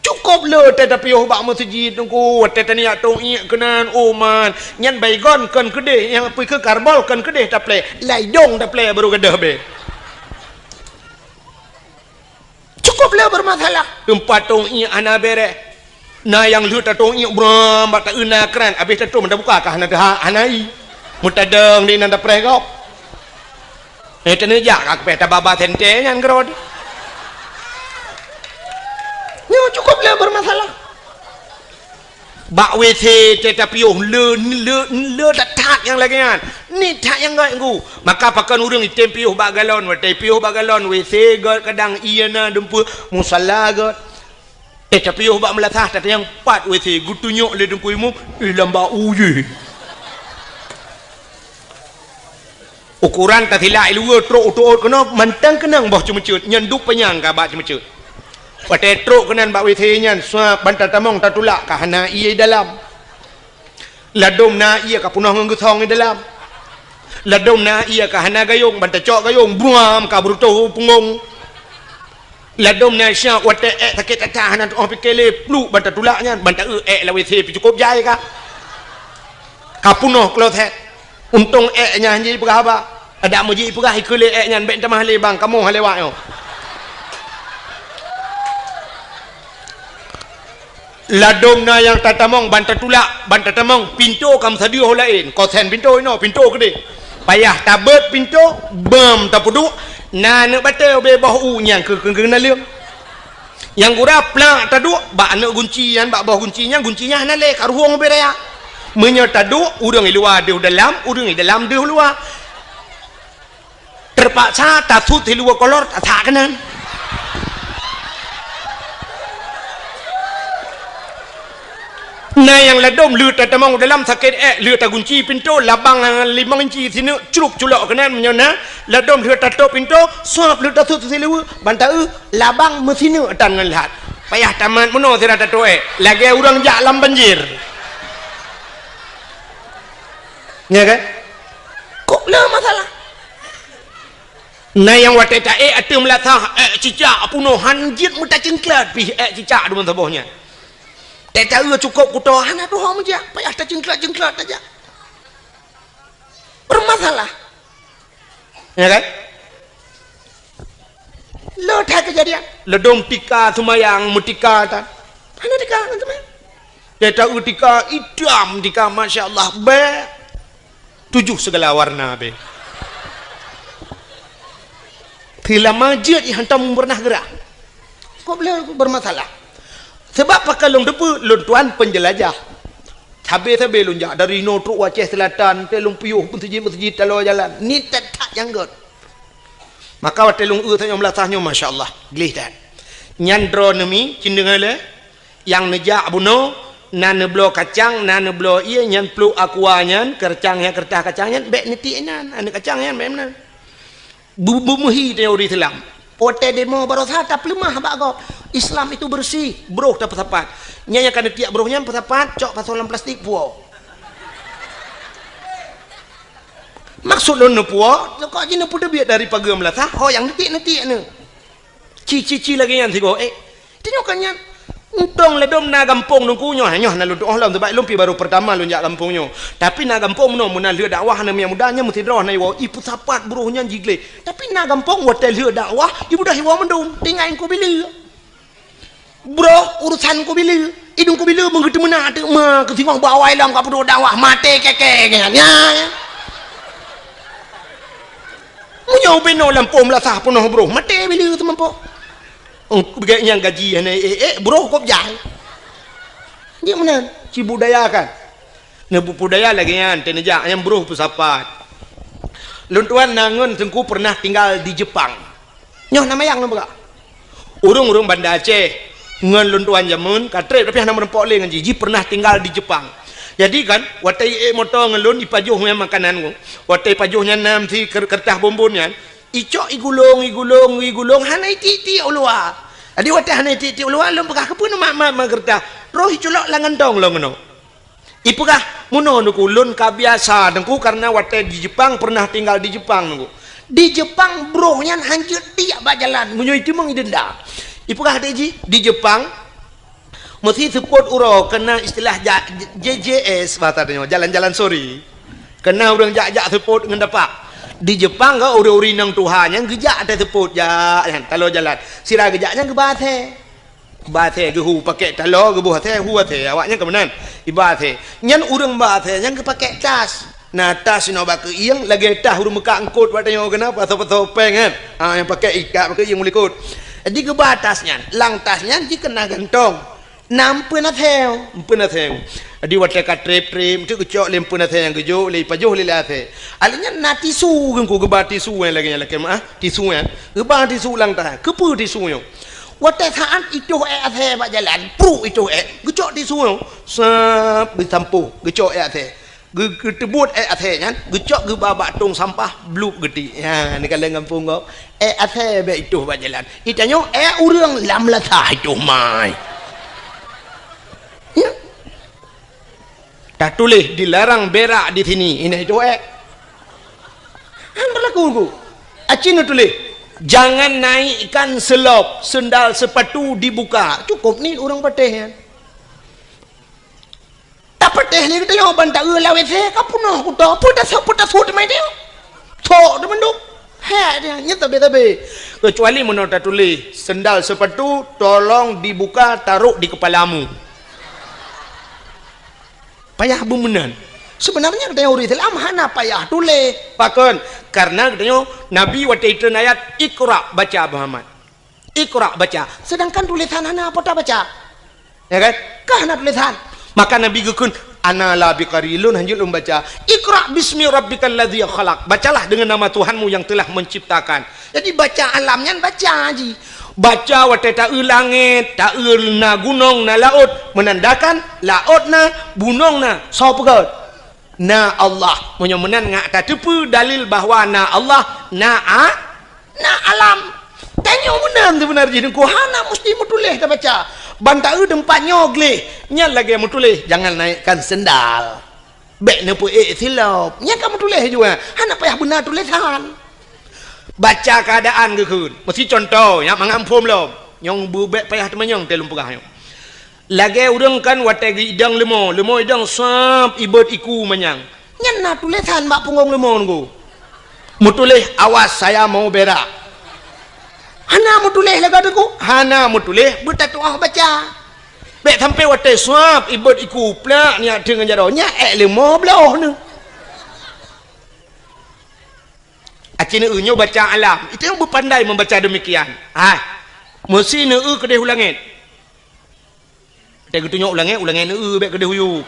Cukôp le watèe tapiôh bak meuseujid Teungku, watèe taniyak tông iék keunan, oh man, nyan baygon kon keudeh, nyang peue keu karbol kon keudeh taplè, lam idông taplè barô gadôh bèe. Cukôp le beureumasalah. Teumpat tông iék hana bèrèh. Na nyang lheueh tatông iék bram bak taeu na kran, abéh tatrôn meunan buka ka hana teuhah, hana ie. Meutadong di nan tapreh gob. Eh, teuneujak ka keupéh tababa sentée nyan keudroe. Nyoe cukôp le beureumasalah. Bak W C teuh tapiôh le, le, le that-that nyang lagèe nyan. Nyan that nyang göt Teungku. Maka pakon ureueng item piôh bak galon, watèe piôh bak galon W C göt kadang ie na dumpeue musala göt. Eh, tapiôh bak meulasah tatanyong pat W C geutunyok lé Teungku Imum, eh, lam bak u jih. Ukoran tasilak i luwa trok u teuôt keunoe mantong keunong boh ceumeuceuet, nyan duek panyang ka bak ceumeuceuet. Watèe trok keunan bak W C nyan, suap ban tatamong tatulak ka hana ie i dalam. Ladôm na ie ka peunoh ngon geusong i dalam. Ladôm na ie ka hana gayông, ban tacok gayông, buam ka beureutôh u punggông. Ladôm na syah watèe ék sakét that-that hana tu'oh pike lé, pluek ban tatulak nyan, ban taeu ék lam W C pih cukôp jai ka. Ka peunoh kloset. Untông ék nyan hana jipeugah haba. Adak meujih ipeugah ikeue lé ék nyan, bèk tamah lé bang, kamoe han lewat nyoe. Ladôm na nyang tatamong ban tatulak, ban tatamong, pintoe ka meusadeue ho laén, kosen pintoe inoe, pintoe keudeh. Payah tabeuet pintoe, beuem tapeuduek, na aneuk batèe ubé boh u nyang keu, keu, keu naleueng. Nyang gura plak taduek bak aneuk gunci nyan, bak boh gunci nyan, gunci nyan hana lé, ka ruhueng ubé raya. Meunyoe taduek, ureueng i luwa deuh dalam, ureueng i dalam deuh luwa. Teupaksa tasut siluweue kolor, tasak keunan. Na nyang ladôm lheueh tatamong u dalam sakét ék, lheueh tagunci pintoe, labang limong inci sineuk, crup culok keunan meunyoe na, ladôm lheueh tatôp pintoe, suap lheueh tasut siluweue, ban taeu, labang meusineuk tan ngon lhat. Payah tamat meunoe sira tatôp ék, lagèe ureueng jak lam banjir. Nya kan? Kok le masalah? Na nyang watèe taék ateueh meulasah, ék cicak peunoh han jeuet meutaceuengklat pih ék cicak deungon saboh nyan. Tée taeu cukôp kuto hana tuho meujak, payah taceuengklat-ceuengklat tajak. Bermasalah. Ya kan? Le that keujadian. Leudong tika seumayang, meutika tan. Hana tika ngon seumayang. Dia tahu tika itam, tika masya Allah, bèk. Tujoh segala warna be. Teulama jeuet i hantom pernah geurah. Kok boleh bermasalah? Sebab pakon lôn teupeu, lôn tuan penjelajah. Sabe-sabe lôn jak dari inoe trok u Aceh Selatan, teuh lôn piôh meuseujid-meuseujid taloe jalan. Ni that-that nyang göt. Maka watèe lôn eu tanyoe meulasah nyoe, masya Allah, gleh that. Nyan droeneuh mi, cindeueng lé, nyang neujak bunoe, na neubloe kacang, na neubloe ié, nyan pluek aqua nyan, keureutah nyan, keureutah kacang nyan, bèk neutiek inan, aneuk kacang nyan, bèk meunan. Bu-, beumeuhi teori Islam. Watèe demo barosa tapeuleumah bak gob. Islam itu bersih, broh tapeusapat. Nyan nyang ka neutiek broh nyan peusapat, cok pasoe lam plastik, puwoe. Maksud lôn neupuwoe, kok jih neupeuteubiet dari pageue meulasah, ho nyang neutiek-neutiek nyoe. Ci-ci-ci lagèe nyan sigoe, eh. Tanyoe kan nyan. Untông ladôm na gampông Teungku nyoe, nyoe hana lôn tuoh lom, sebab lôn pi baru pertama lôn jak gampông nyoe. Tapi na gampông meunoe, meunan lheueh dakwah na miet muda nyan meusidroe na iwoe, ipeusapat broh nyan jigleh. Tapi na gampông watèe lheueh dakwah, ibeudôh iwoe mandum, tinggai Teungku Bileu. Broh urusan Teungku Bileu. Idong Teungku Bileu meungeuteumeuna teuma keusingoh bak awai lom ka peuduek dakwah, maté kèe-kèe nyan. Nya, nya. Meunyoe ubé noe lampôh meulasah peunoh broh, maté Bileu teuma po. Oh, bèk nyang gaji hana ék-ék, broh kop jai. Jeuet meunan, cibudayakan. Neubeubudaya lagèe nyan, teuneujak nyang broh peusapat. Lôn tuan na ngon Teungku pernah tinggal di Jepang. Nyoe na mayang lôn peugah. Ureueng-ureueng Banda Aceh ngon lôn tuan jameun ka trép, tapi hana meurumpok lé ngon jih. Jih pernah tinggal di Jepang. Jadi kan, watèe iék moto ngon lôn, ipajoh nyan makanan ngon. Watèe ipajoh nyan na meusi ker-, keureutah bonbon nyan, icok igulong, igulong, igulong, hana itiek-tiek u luwa. Jadi watèe hana itiek-tiek u luwa, lôn peugah, "Keupeue neumat-mat keureutah?" Roh iculok lam gantong lôn keunoe. Ipeugah, "Meunoe Teungku, lôn ka biasa Teungku, kareuna watèe di Jepang, pernah tinggal di Jepang Teungku. Di Jepang broh nyan hanjeuet tiek bak jalan, meunyoe iteumeung idenda." Ipeugah deh jih, di Jepang, meusi seupôt uroe, keu na istilah ja-, J J S bahasa tanyoe, jalan-jalan sore. Keu na ureueng jak-jak seupôt ngon dapak. Di Jepang ka ureueng-ureueng inong tuha nyan geujak até seupôt jak nyan, taloe jalan. Sira geujak nyan geuba asèe. Ba asèe geuhu pakèk taloe, geuboh asèe, hu asèe, awak nyan ka meunan. Iba asèe. Nyan ureueng ba asèe nyan geupakèk tas. Na tas inoe bak keuieng, lagèe tas ureueng meukat eungkôt bak tanyoe keunan, pasoe-pasoe pèng kan. Ha, nyang pakèk ikat bak keuieng u likôt. Jadi geuba tas nyan. Lam tas nyan jih keu na gantong. Na eumpeuen asèe, eumpeuen asèe. Jadi watèe ka trép-trép, eunteuk geucok lé eumpeuen asèe nyang geujok lé, ipajoh lé, lé asèe. Alèh nyan na tisu Teungku, geuba tisu nyang lagèe nyan lakèe meu'ah, tisu nyan. Geuba tisu lam tas. Keupeue tisu nyoe? Watèe saát itoh èk asèe bak jalan, pruek itoh èk, geucok tisu nyoe, sab, geusampôh, geucok èk asèe. Geu-, geuteubuet èk asèe nyan, geucok geuba bak tông sampah, blup geutiek. Nyan, neukalon gampông gob. Èk asèe bèk itoh bak jalan. Itanyoe èk ureueng lam lasah itoh mai. Ya. Tatuléh dilarang berak di sini, inan itoh èk. Han berlaku, Teungku. Aci neutuléh, "Jangan naikkan selop, sendal sepatu dibuka." Cukôp nit ureueng patéh nyan. Tapatéh lé geutanyoe ban taeu lam W C ka peunoh kuto. Peue tasôk, peue tasôk teuma nyoe? Sôk teuma mandum. Hèk dia, nyan tabe-tabe. Keucuali meunoe tatuléh, "Sendal sepatu tolong dibuka, taruh di kepalamu." Payah beumeunan. Seubeunarnya geutanyoe ureueng Islam hana payah tuléh. Pakon? Kareuna geutanyoe Nabi watèe itreun ayat, "Iqra, baca, Muhammad." Iqra, baca. Seudangkan tulésan hana po tabaca. Ya kan? Ka hana tulésan. Maka Nabi geukheun, "Ana la biqari, lôn hanjeuet lôn baca. Iqra bismi rabbikal ladzi khalaq. Bacalah dengan nama Tuhanmu yang telah menciptakan." Jadi baca alam nyan baca jih. Baca watèe taeu langèt, taeu na gunong, na laôt, meunandakan laôt na, gunong na, soe peugöt? Na Allah. Meunyoe meunan ngat tateupeue dalil bahwa na Allah, na a-, na alam. Tanyoe meunan seubeuna jih Teungku, hana musti meutuléh tabaca. Ban taeu teumpat nyoe gleh, nyan lagèe meutuléh, "Jangan naikkan sendal." Bèk neupeuék silop. Nyan ka meutuléh jua, hana payah beuna tulésan. Baca keuadaan geukheun. Meusi cuntoh, nyak mangat muphom lom. Nyang beu-, bèk payah teumanyong teuh lôn peugah nyoe. Lagèe ureueng kan watèe geuidong leumo, leumo idong sab ibot iku manyang. Nyan na tulésan bak punggong leumo Teungku. Meutuléh, "Awas, saya mau berak." Hana meutuléh lagée teungku, hana meutuléh beutatu'oh baca. Bék sampoe watée suab ibot iku plak nyak teungoh jaroe, nyak ék leumo bloh neuh. Aci neueu nyoe baca alam, itu nyang beupandai membaca demikian. Hai, meusi neueu keudeh u langét. Watée geutunyok u langét, u langét neueu bék keudeh u yue.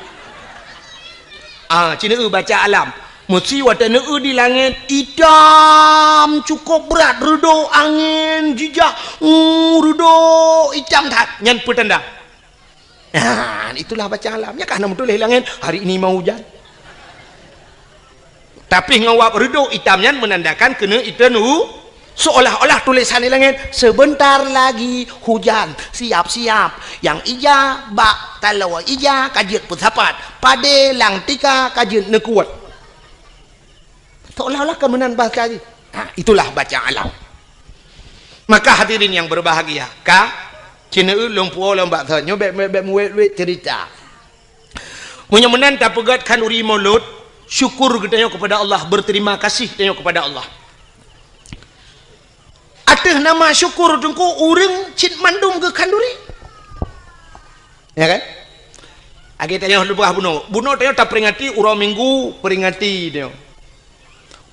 Ah, ci neueu baca alam. Meusi watée neueu di langét itam cukôp brat, reudôk angén jijak, uh, reudôk itam that. Nyan peutanda. Nah, itulah baca alam. Nyan ka na meutuléh langét, hari ini mau hujan. Tapi ngon wab reudôk itam nyan meunandakan keuneuk iteun u, seolah-olah tulésan di langét, "Sebentar lagi hujan, siap-siap." Nyang ija bak taloe ija ka jeuet peusapat, padé lam tika ka jeuet neukuet. Seolah-olah ka meunan bahasa jih. Ha, itulah baca alam. Maka hadirin yang berbahagia, ka, ci neueu lôn puwoe lôn bak thon nyoe bék, bék, bék meuwét-wét cerita. Meunyoe meunan tapeugét khanduri Maulud, syukur geutanyoe kepada Allah, berterima kasih geutanyoe kepada Allah. Ateueh nama syukur teungku ureuëng cit mandum geukhanduri. Ya kan? Lagée tanyoe leubeh bunoe. Bunoe tanyoe taperingati uroe Minggu, peringati tanyoe.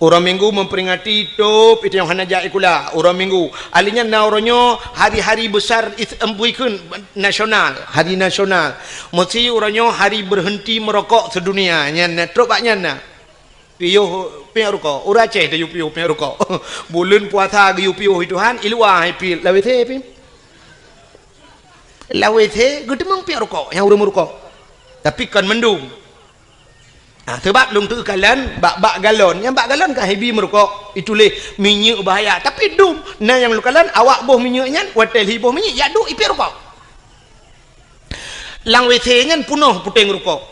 Uroe Minggu memperingati tôb, itu nyang hana jak sikula, uroe Minggu. Ali nyan na uroe nyoe hari-hari besar is-, em, bukan nasional, hari nasional. Meusi uroe nyoe hari berhenti merokok sedunia. Nyan na, trok bak nyan na. Piôh piek rukok. Ureuëng Aceh tayue piôh piek rukok. Buleuen puasa geuyue piôh Tuhan, i luwa hai piet lawét he pi. Lawét he geuteumeung piek rukok nyang ureuëng meurukok. Tapi kon mandum. Ah, sebab lôn teukalon bak, bak galon. Nyang bak galon ka hibi meurukok, ituléh minyeuk bahaya. Tapi dum, na nyang lôn kalon awak boh minyeuk nyan, watée lhi boh minyeuk, jak duek ipiek rukok. Lam W C nyan punoh puténg rukok.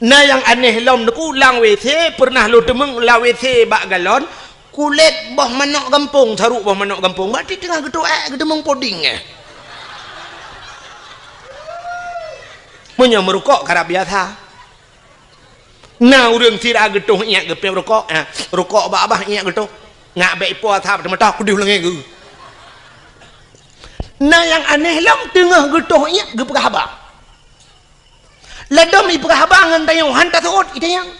Na nyang aneh lom teungku, lam W C pernah lôn teumeung lam W C bak galon, kulét boh manok gampông, saruk boh manok gampông. Berarti teungoh geutuek, geuteumeung poding eh. Meunyoe meurukok karab biasa. Na ureuëng sira geutoh iék geupiep rukok, ha, rukok bak babah iék geutoh. Ngak bék ipo asab teumatah kudeh lengée geu. Na nyang aneh lom teungoh geutoh iék geupeugah haba. Ladom ipeugah haba ngon tanyoe han taseuôt itanyong.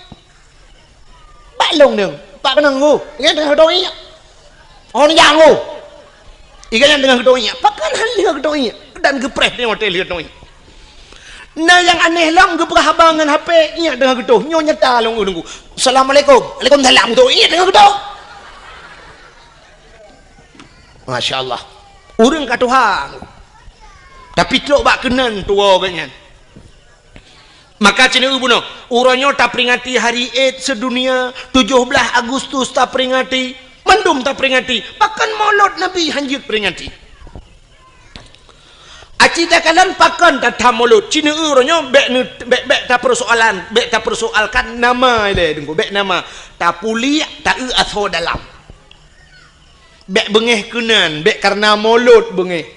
Bak lông deueng, bak keunong geuh, nyan teungoh geutoh iék. Oh, nyan geuh. Iga nyan teungoh geutoh iék. Pakon han lheueh geutoh iék dan geupreh tanyoe watée lheueh geutoh iék. Na nyang aneh lom geupeugah haba ngon H P, iék teungoh geutoh. Nyoe nyata lông ureuëng ku. Assalamualaikum. Waalaikumsalam. Geutoh iék teungoh geutoh. Masya Allah. Ureuëng ka tuha. Tapi trok bak keunan tuwoe geuh nyan. Maka ci neueu bunoe, uroe nyoe taperingati Hari Id Sedunia, tujoh blaih Agustus taperingati, mandum taperingati, pakon Maulud Nabi han jeuet peringati. Aci takalon pakon tatham Maulud, ci neueu uroe nyoe bék neu-, bék, bék tapeusoalan, bék tapeusoalkan nama ilée teungku, bék nama, tapuliek, taeu asoe dalam. Bék beungéh keunan, bék kareuna Maulud beungéh.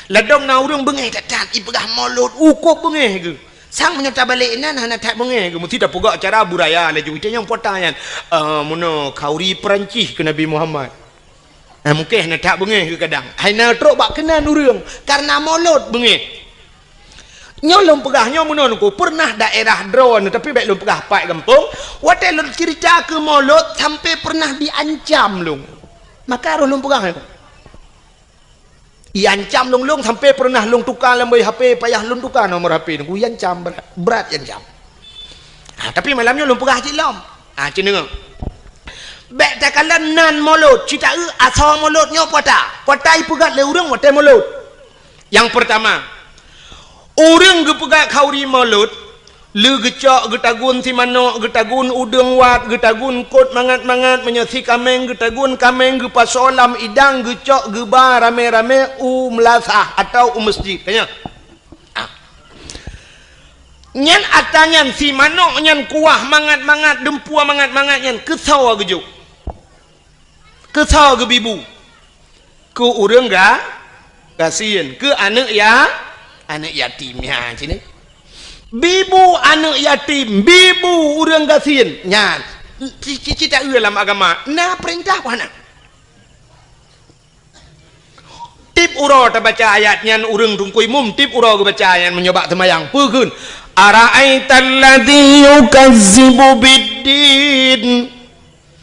Ladom na ureuëng beungéh that-that, ipeugah Maulud, ukôb beungéh geuh. Sang meunyoe tabalek inan hana that beungéh geuh, meusti tapeugah cara budaya laju. Ite nyang pota nyan, eh, meunoe khanduri Peurancih keu Nabi Muhammad. Eh, mungken hana that beungéh geuh kadang. Hai na trok bak keunan ureuëng, kareuna Maulud beungéh. Nyoe lôn peugah nyoe meunoe teungku, pernah daerah droeneuh, tapi bék lôn peugah pat gampông, watée lôn cerita keu Maulud sampai pernah diancam lôn. Maka roh lôn peugah nyoe. Iancam lôn-lôn sampai pernah lôn tuka lam boh H P, payah lôn tuka nomor H P teungku, iancam brat, brat iancam. Ha, tapi malam nyoe lôn peugah cit lom. Ha, ci deungoe. Bék takalon nan Maulud, ci taeu asoe Maulud nyoe puasa. Puasa ipeugét lé ureuëng watée Maulud. Nyang peurtama, ureuëng geupeugét khanduri Maulud, lé geucok, geutagun si manok, geutagun udeueng wat, geutagun kot mangat-mangat, meunyoe si kaméng, geutagun kaméng, geupasoe lam idang, geucok geuba ramé-ramé u meulasah atawa u meuseujid. Ka nyan? Ah. Nyan atra nyan si manok nyan kuah mangat-mangat, dumpue mangat-mangat nyan keusoe geujok. Keusoe geubibu. Keu ureuëng ga-, gasien. Keu aneuëk ya-, aneuëk yatim nyan sini. Bibu aneuëk yatim, bibu ureuëng gasien. Nyan. Ci-, ci-, ci taeu lam agama. Na peurintah peue hana? Tiep uroe tabaca ayat nyan, ureuëng teungku imum tiep uroe geubaca ayat meunyoe bak seumayang. Peue kheun? "Ara'aital ladzi yukazzibu biddin,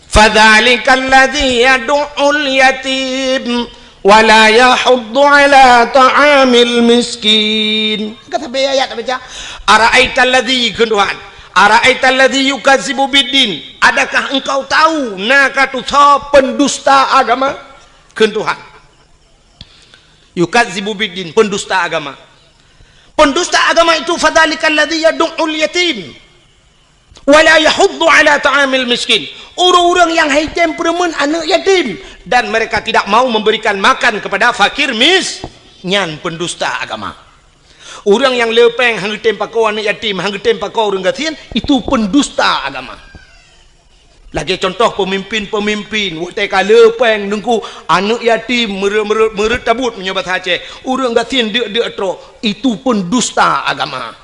fadzalikal ladzi yadu'ul yatim, wa la yahuddu ala ta'amil miskin." Ka sabe ayat tabaca. "Ara'aital ladzi," kheun Tuhan. "Ara'aital ladzi yukazzibu biddin." Adakah engkau tahu na ka tusoe pendusta agama? Kheun Tuhan. Yukazzibu biddin, pendusta agama. Pendusta agama itu, fadzalikal ladzi yadu'ul yatim, wa la yahuddu ala ta'amil miskin. Ureuëng-ureuëng nyang haitem peureumeun aneuëk yatim, dan mereka tidak mau memberikan makan kepada fakir mis-, nyan pendusta agama. Ureuëng nyang le péng han geutem pakoe aneuëk yatim, han geutem pakoe ureuëng gasien, itu pendusta agama. Lagée contoh pemimpin-pemimpin, watée ka le péng teungku, aneuëk yatim, meureuet-meureuet, meureuet tabut meunyoe basa Aceh, ureuëng gasien deuk-deuk trok, itu pendusta agama.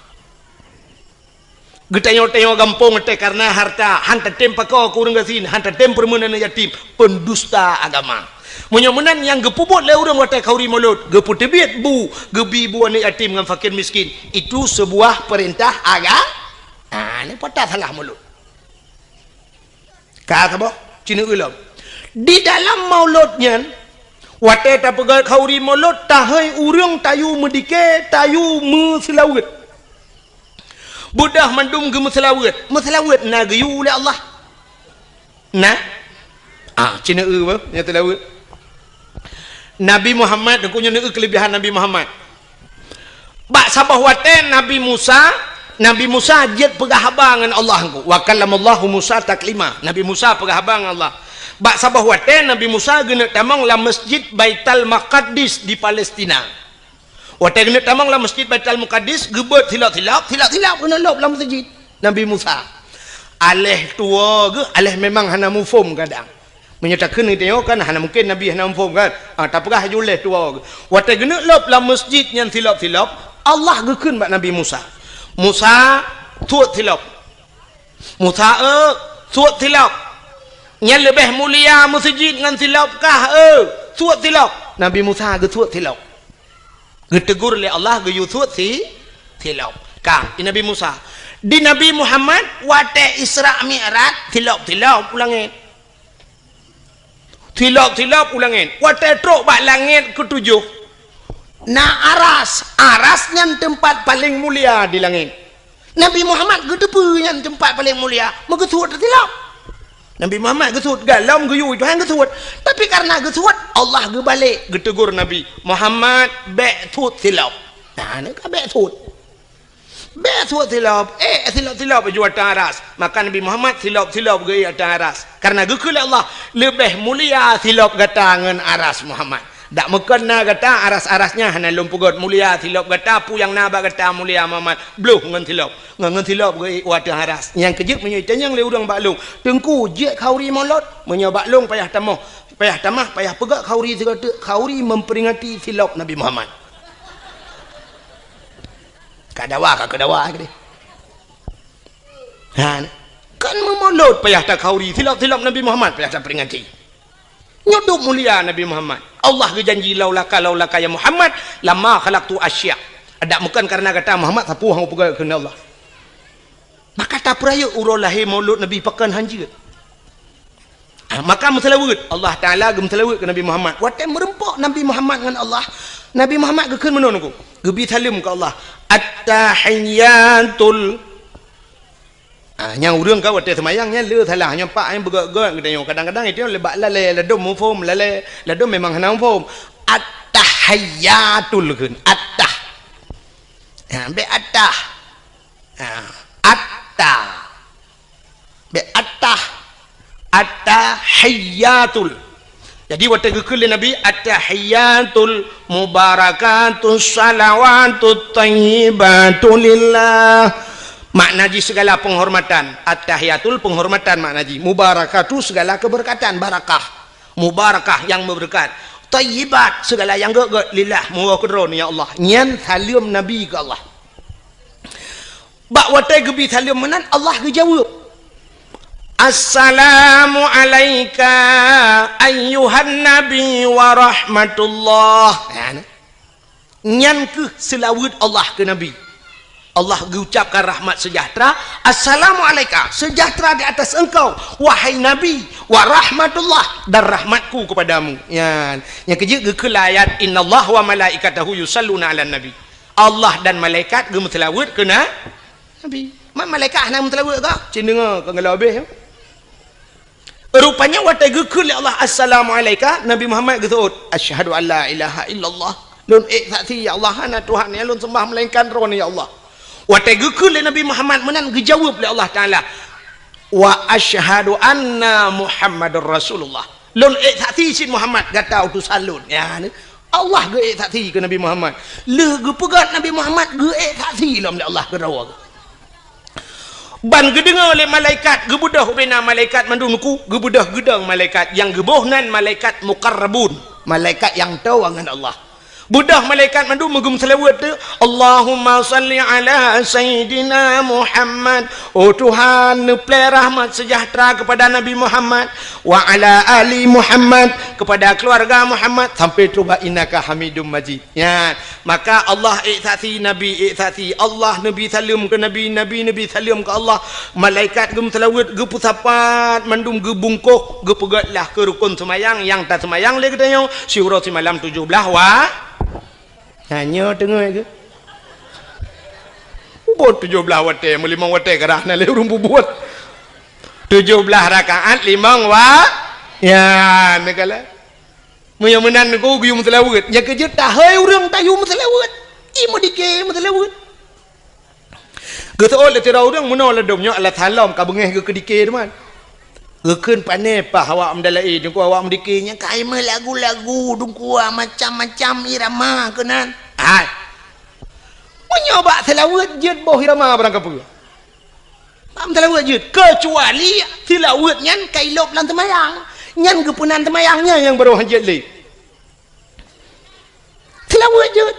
Geutanyoe-tanyoe gampông watée kareuna harta, han tatem pakoe keu ureuëng gasien, han tatem peureumeun aneuëk yatim, pendusta agama. Meunyoe meunan nyang geupeubuet lé ureuëng watée khauri mulod, geupeuteubiet bu, geubi bu aneuëk yatim ngon fakir miskin, itu sebuah perintah aga-, ah, ni patah salah mulod. Ka saboh, cineuk lom. Di dalam mulod nyan, watée tapeugét khauri mulod, tahôi ureuëng tayue meudike, tayue meuseulaweuet. Beudôh mandum geumeuseulaweuet. Meuseulaweuet na geuyue lé Allah. Na? Ah, cineuk beuh, nyang seulaweuet. Nabi Muhammad, deungon nyoe keulebihan Nabi Muhammad. Bak saboh watée Nabi Musa, Nabi Musa jeuet peugah haba ngon Allah engko. "Wa kallamallahu Musa taklima." Nabi Musa peugah haba ngon Allah. Bak saboh watée Nabi Musa geuneuk tamong lam Masjid Baital Maqaddis di Palestina. Watée geuneuk tamong lam Masjid Baital Maqaddis, geubeuet silop-silop, silop-silop geuneuk lop lam masjid Nabi Musa. Aléh tuwoe geuh, aléh memang hana muphom kadang. Meunyoe takheun geutanyoe kan hana mungken Nabi hana muphom kan? Ah, tapeugah laju lé tuwoe geuh. Watée geuneuk lop lam masjid nyan silop-silop, Allah geukheun bak Nabi Musa, "Musa, suet silop." "Musa, eu, suet silop." "Nyan leubeh mulia meuseujid ngon silop kah, eu, suet silop." Nabi Musa geusuet silop. Geutegur lé Allah geuyue suet si, silop. Ka, di Nabi Musa. Di Nabi Muhammad, watée Isra Mi'raj, silop-silop u langét. Silop-silop u langét. Watée trok bak langét keutujoh, na aras. Aras nyan teumpat paleng mulia di langét. Nabi Muhammad geuteupeue nyan teumpat paleng mulia, meugeusuet silop. Nabi Muhammad geusuet, galom geuyue Tuhan geusuet. Tapi kareuna geusuet, Allah geubalek geutegur Nabi, "Muhammad, bék suet silop." Nah, ni ka bék suet. Bék suet silop, eh, silop-silop ju ateueh aras. Maka Nabi Muhammad silop-silop geuék ateueh aras. Kareuna geukheun lé Allah, "Leubeh mulia silop gata ngon aras, Muhammad." Dak meukon na gata aras-aras nyan hana lôn peugét mulia silop gata, peue nyang na bak gata mulia Muhammad, bloh ngon silop. Ngon, ngon silop geuék u ateueh aras. Nyang keujeuet meunyoe itanyong lé ureuëng bak lôn, "Teungku, jeuet khauri mulod?" Meunyoe bak lôn payah tamoh, payah tamah, payah peugét khauri sigoe teuk, khauri memperingati silop Nabi Muhammad. Ka dawa, ka keudawa keudeh. Ha, kan meumulod payah takhauri silop-silop Nabi Muhammad payah taperingati. Nyoe dum mulia Nabi Muhammad. Allah geujanji, "Laulaka, laulaka ya Muhammad, lama khalaqtu asya." Adak meukon kareuna gata Muhammad, sapeue hana peugah keunan Allah. Maka tapeurayeuk uroe lahé mulod Nabi pakon hanjeuet. Ah, maka meuseulaweuet, Allah Taala geumeuseulaweuet keu Nabi Muhammad. Watée meureumpok Nabi Muhammad ngon Allah, Nabi Muhammad geukheun meunoe nunggu. Geubi saleuem keu Allah. At-tahiyyatul Ah, nyang ureuëng ka watée seumayang nyan le salah, nyoe pak nyang beugét-gét geutanyoe. Kadang-kadang itu lebak lalée, ladom muphom, lalée, ladom memang hana muphom. At-tahiyyatul kheun, at-tah. Ha, bék at-tah. Ha, at-tah. Bék at-tah. At-tahiyyatul. Jadi, watée geukheun lé Nabi, "At-tahiyyatul mubarakatus shalawatut thayyibatu lillah." Makna jih segala penghormatan. At-tahiyyatul penghormatan makna jih. Mubarakatu segala keberkatan, barakah. Mubarakah yang berkat. Thayyibat segala yang gét-gét lillah, meunyoe keu Droe, ya Allah. Nyan saleuem Nabi keu Allah. Bak watée geubi saleuem meunan, Allah geujaweueb. "Assalamu alaika ayyuhan nabi wa rahmatullah." Ya, ni. Nyan keuh seulaweuet Allah keu Nabi. Allah geucapkan rahmat sejahtera, "Assalamu alaika, sejahtera di atas engkau, wahai Nabi, wa rahmatullah, dan rahmatku kepadamu." Nyan, nyang keujeuet geukheun lam ayat, "Innallaha wa malaikatahu yusalluna 'alan nabi." Allah dan malaikat geumeuseulaweuet keu na-, Nabi. Ma-, malaikat hana meuseulaweuet kah? Cit deungoe, ka geulaweuet habéh, ya. Rupanya watée geukheun lé Allah, "Assalamu alaika," Nabi Muhammad geuseuôt, "Asyhadu an la ilaha illallah." Lôn ék saksi, ya Allah, hana Tuhan nyang lôn sembah melainkan Droe, ya Allah. Watée geukheun lé Nabi Muhammad meunan, geujaweueb lé Allah Taala, "Wa asyhadu anna Muhammadar Rasulullah." Lôn ék saksi cit Muhammad gata utosan lôn. Ya, ni. Allah geuék saksi keu Nabi Muhammad. Lheueh geupeugét Nabi Muhammad geuék saksi lom lé Allah keudroe. Ban geudeungoe lé malaikat, geubeudôh ubena malaikat mandum nuku, geubeudôh geudong malaikat nyang geuboh nan malaikat muqarrabun, malaikat nyang toe ngon Allah. Beudôh malaikat mandum meugeumeuseulaweuet tu, "Allahumma salli ala Sayyidina Muhammad." Oh Tuhan, neuplée rahmat sejahtera kepada Nabi Muhammad, "wa ala ali Muhammad," kepada keluarga Muhammad, sampai tu bak, "Innaka Hamidum Majid." Ya, maka Allah ék saksi, Nabi ék saksi, Allah neubi saleuem keu Nabi, Nabi neubi saleuem keu Allah, malaikat geumeuseulaweuet, geupeusapat, mandum geubungkôh, geupeugét lah keu rukon seumayang nyang taseumayang lé geutanyoe siuroe simalam tujoh blaih wa-, Nyan nyoe teungoh geuh. Ubon tujoh blaih watée, meulimong watée karah na lé ureuëng bubuet. Tujoh blaih rakaat limong wa-, ya, neugala. Meunyoe meunan nyoe geuyue meuseulaweuet, nyang keujeuet tahôi ureuëng tayue meuseulaweuet. Ie meudike meuseulaweuet. Geuseuôt lé sidroe ureuëng meunoe ladôm nyoe alah salom ka beungéh geuh keu dike teuma. Geukheun pané paih awak meudalaé, teungku awak meudike nyan ka meulagu-lagu, teungku macam-macam irama keunan. Hai. Meunyoe bak seulaweuet jeuet boh irama barang kapeue. Bak seulaweuet jeuet, keucuali seulaweuet nyan ka ilôb lam teumayang. Nyan geupeunan teumayang nyan nyang barô han jeuet lé. Seulaweuet jeuet.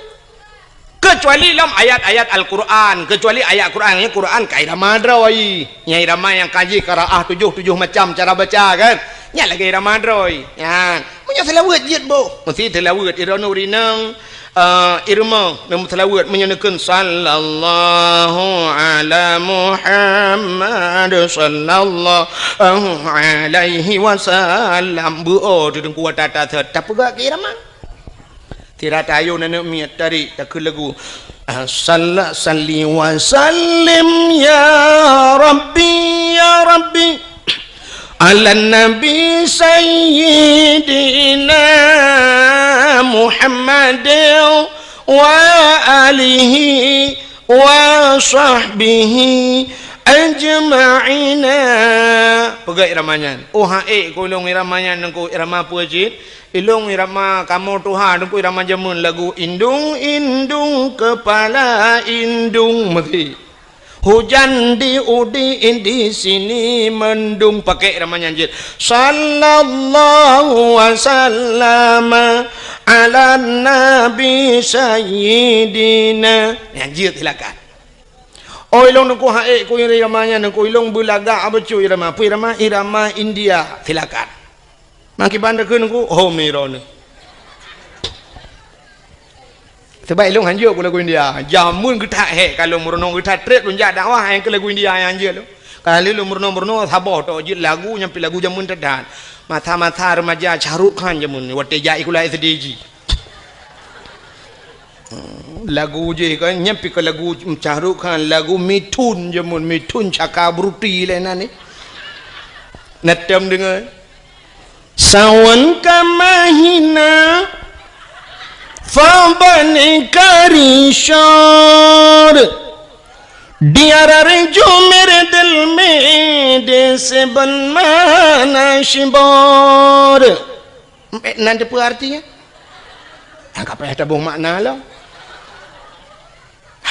Keucuali lom ayat-ayat Al-Quran, keucuali ayat Quran, nyang Quran ka irama droe. Nyang irama nyang ka jih ka raah tujoh, tujoh macam cara baca kan. Nyan lagée irama droe. Nyan. Meunyoe seulaweuet jeuet boh. Meusti seulaweuet iroe nyoe rineng, eh, irama, meunyoe seulaweuet meunyoe neukheun sallallahu ala Muhammad sallallahu alaihi wasallam. Beu-o teudengku tata tapeugah keu irama. Sira tayue aneuk miet tarik takheun lagu. Salla salli wa sallim ya Rabbi, ya Rabbi, ala Nabi Sayyidina Muhammad wa alihi wa sahbihi ajma'ina. Peugah irama nyan. Oh, ha ék ku ilong irama nyan nangku irama peue cit? Ilong irama kamoe tuha nangku irama jameun lagu indung-indung kepala indung meusi. Hujan di udi di sini mendung pakai irama nyan jeuet. Sallallahu wasallama ala nabi sayyidina. Nyan jeuet silakan. Oh ilong nangku ha ék ku irama nyan nangku ilong beulagak abacut irama. Peue irama? Irama India. Silakan. Makiban takheun ku, oh, mirone. Sebab ilong hanjeuet ku lagu India. Jameun geutak hék ka lôn meurunoe geutak trép lôn jak dakwah nyang keu lagu India nyang hanjeuet lôn. Ka lheueh lôn meurunoe-meurunoe saboh tok jeuet lagu nyang pi lagu jameun teuh that. Masa-masa remaja Shah Rukh Khan jameun watée jak sikula S D jih. Lagu jih kan nyan pi ka lagu Shah Rukh Khan, lagu Mithun jameun, Mithun Chakraborty lé nan ni. Neutém deungoe. Sawan ka mahina fa bani karishor. Diarar jumer dil me de seben mana shibor. Nan teupeue artinya? Nyang ka payah taboh makna lom.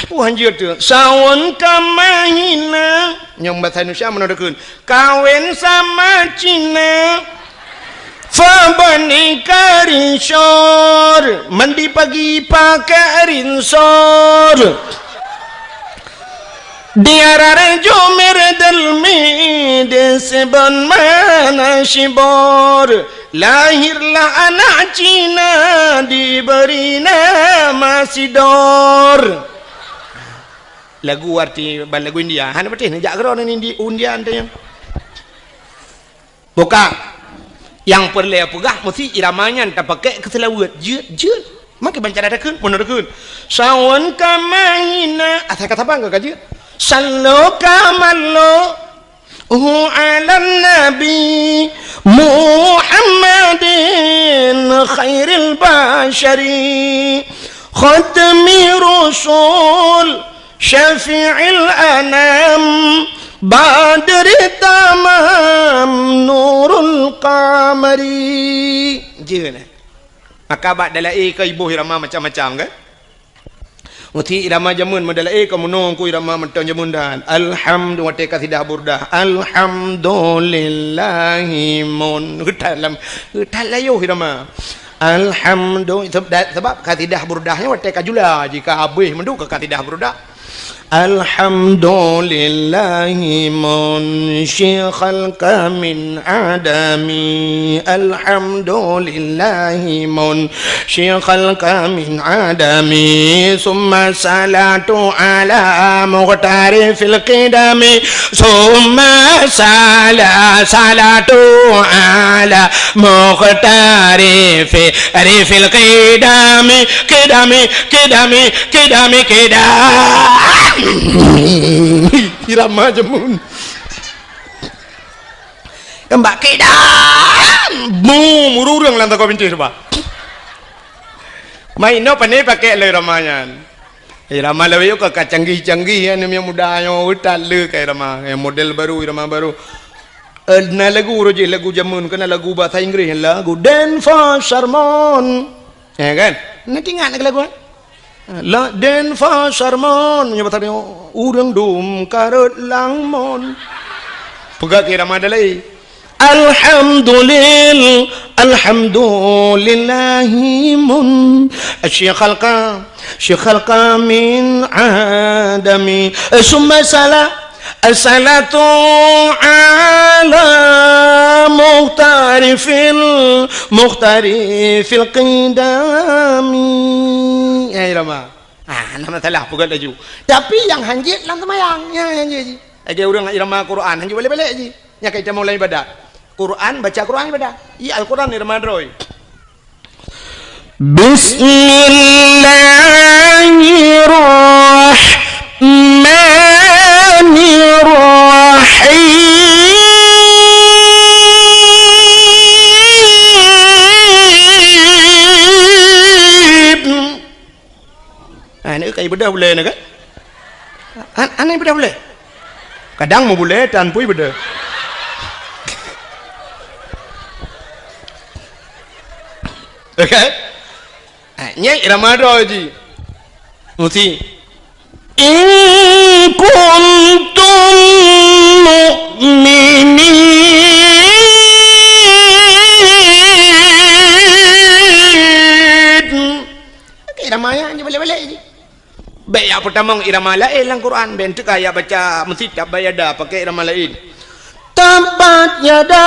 Peue hanjeuet tu? Sawan ka mahina. Nyang bahasa Indonesia mana takheun? Kawin sama Cina. Fa bani karishor. Mandi pagi pakai rinsor. Di arah Jumir Delmi, di Sibon Mana Shibor, lahirlah anak Cina, diberi nama Sidor. Lagu arti ban lagu India. Hana patéh neujak keudroe ngon Indi-, India teuh nyan. Buka. Nyang peureulée peugah meusti irama nyan tapakék keu seulaweuet. Jeuet, jeuet. Makai banca dah takheun, meunoe takheun. Sawan ka mahina, asai ka saban ka jeuet. Sallo ka mallo, hu alan nabi Muhammadin khairil basyari, khatmi rusul, syafi'il anam, badri tamam, nurul qamari. Jeuet, eh? Maka bak dalai ka iboh irama macam-macam, kan? Meusti irama jameun meudalai ka meunoe ku irama mantong jameun dan. Alhamdu-, watée kasidah burdah. Alhamdulillahi mun. Geutat lam, geutat layoh irama. Alhamdu-, sebab, sebab kasidah burdah nyoe watée ka jula, jika habéh mandum ka kasidah burdah. Alhamdulillahi munsyi khalqa min adami. Alhamdulillahi munsyi khalqa min adami. Summa salatu ala muqtari fil qidami. Summa sala-, salatu ala muqtari fi rifil qidami, qidami, qidami, qidami, qidami. Irama jameun. Keumbak qidam. Bum, ureueng lam tangga bintéh teubang. Main no pane pakai lé irama nyan. Irama lawét ka, ka canggih-canggih, ya, aneuk muda nyoe, utak le ka irama, ya, model baru, irama baru. Eh, na lagu roh jih, lagu jameun, keu na lagu bahasa Inggris, lagu Dance for Sermon. Ya kan? Na ingat lagu, eh? La Dance for Sermon, nyoe bahasa nyoe, ureueng dum karot langmon. Peugah keu irama dalai. Alhamdulil-, alhamdulillahi mun-, syi khalqa, syi khalqa min adami. Summa sala-, salatu ala muqtari fil, muqtari fil qidami. Ya, irama. Ah, hana masalah, peugah laju. Tapi nyang hanjeuet lam seumayang, ya, hanjeuet jih. Lagée ureueng irama Quran, hanjeuet balek-balek jih. Nyang ka itamong lam ibadat. Quran, baca Quran ibadat. Iya, Al-Quran irama droe. Bismillahirrahmanirrahim. Ah, ni kai beudôh bulée ni kan? An-, aneh beudôh bulée. Kadang meubulée tan pui beudôh. Oke? Ah, nyai irama droe jih. Meusti. In kuntum mu'minin. Oke, irama nyan jih balek-balek jih. Bék jak peutamong irama laén lam Quran, bék teuka jak baca meusti tabbat yada pakai irama laén. Tabbat yada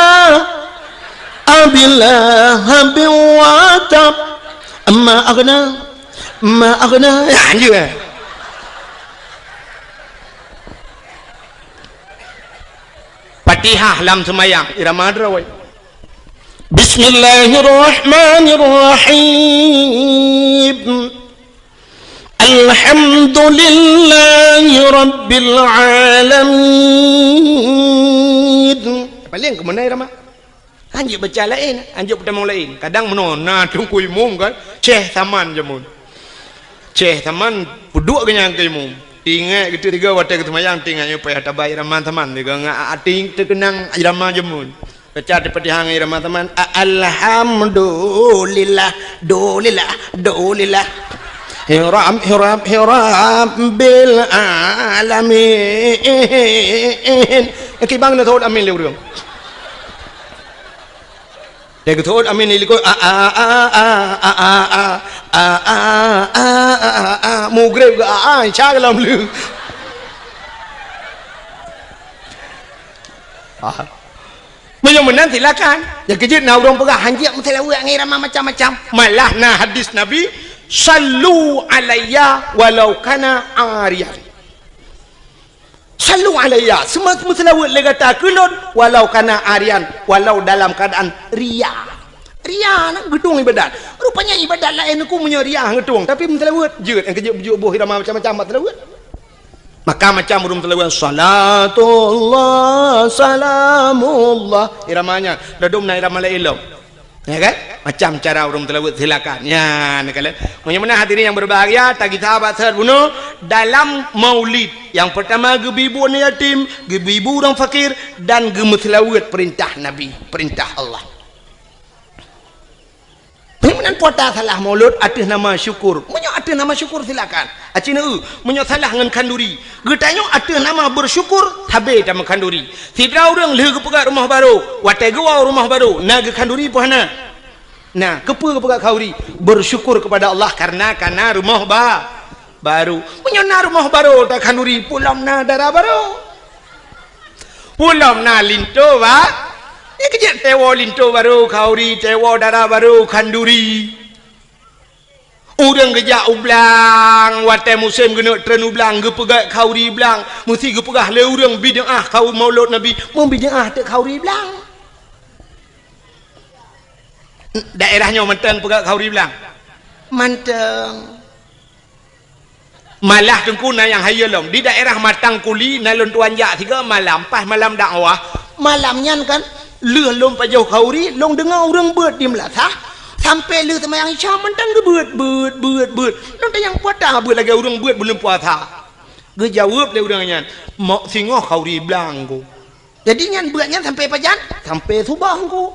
abi lahabin wa tab. Ma aghna, ma aghna. Ya, anjeuet, eh. Fatihah lam seumayang, irama droe. Bismillahirrahmanirrahim. Alhamdulillahi rabbil alamin. Paléng keumeunai ramah. Hanjeuet baca laén, hanjeuet peutamong laén. Kadang meunoe na teungku imum kan, ceh saman jameun. Ceh saman peuduek geuh nyan keu imum. Ingat geuteuk tiga watée keu seumayang, ingat nyoe payah tabai ramah saman. Tiga ngat até teukeunang ramah jameun. Baca di Fatihah ngon irama teuma. A-, alhamdulillah, dulillah, dulillah. Hiram, hiram, hiram bil alamin. Kibang na thot amin lé ureueng. Dia thot amin lé likot. A, a, a, a. Mugreb ke a, a, insya Allah lom lé. Ah. Meunyoe meunan silakan. Nyang keujeuet na ureuëng peugah hanjeuet meuseulaweuet ngon irama macam-macam. Malah na hadis Nabi, "Sallu alayya walau kana ariyan." Sallu alayya, seuma-, meuseulaweuet lé gata keu lôn, walau kana ariyan, walau dalam keuadaan ria. Ria na geutueng ibadat. Rupanya ibadat laén ku meunyoe ria geutueng, tapi meuseulaweuet jeuet nyang keujeuet beujeuet boh irama macam-macam bak seulaweuet. Maka macam ureuëng meuseulaweuet, "Salatullah, salamullah." Irama nyan, dadum na irama laén lom. Ya kan? Macam cara ureuëng meuseulaweuet silakan. Ya, nak kalian. Meunyoe meunan hadirin yang berbahagia, tagih sahabat sehat bunoe dalam maulid. Yang pertama geubi bu aneuk yatim, geubi bu ureuëng fakir, dan geumeuseulaweuet perintah Nabi, perintah Allah. Meunyoe meunan puasa salah maulud ateueh nama syukur. Meunyoe ateueh nama syukur silakan. Aci neu, meunyoe salah ngon khanduri. Geutanyoe ateueh nama bersyukur, sabe tameu khanduri. Sidroe ureuëng lheueh geupeugöt rumoh barô, watée geuwoe rumoh barô, na geukhanduri peue hana? Na, keupeue geupeugöt khanduri? Bersyukur kepada Allah karena kana rumoh ba-, barô. Meunyoe na rumoh barô takhanduri, peue lom na dara barô. Peue lom na linto ba-, nyang keujeuet teuwoe linto barô khanduri, teuwoe dara barô khanduri. Ureuëng geujak u blang, watée musém geuneuk treun u blang, geupeugöt khanduri blang, meusti geupeugah lé ureuëng bid'ah khanduri maulud Nabi, meubid'ah teuk khanduri blang. Daerah nyoe mantong peugöt khanduri blang? Mantong. Malah teungku na nyang hayeue lom. Di daerah Matang Kuli na lôn tuan jak sigoe malam, pas malam dakwah. Malam nyan kan, lheueh lôn pajoh khanduri, lôn deungoe ureuëng beuet di meulasah, sampoe lheueh seumayang Isya mantong geubeuet, beuet, beuet, beuet. Lôn tanyong peue ata beuet lagée ureuëng beuet buleuen puasa. Geujaweueb lé ureuëng nyan, "Mok singoh khanduri blang ku." Jadi nyan beuet nyan sampoe pajan? Sampoe suboh ku.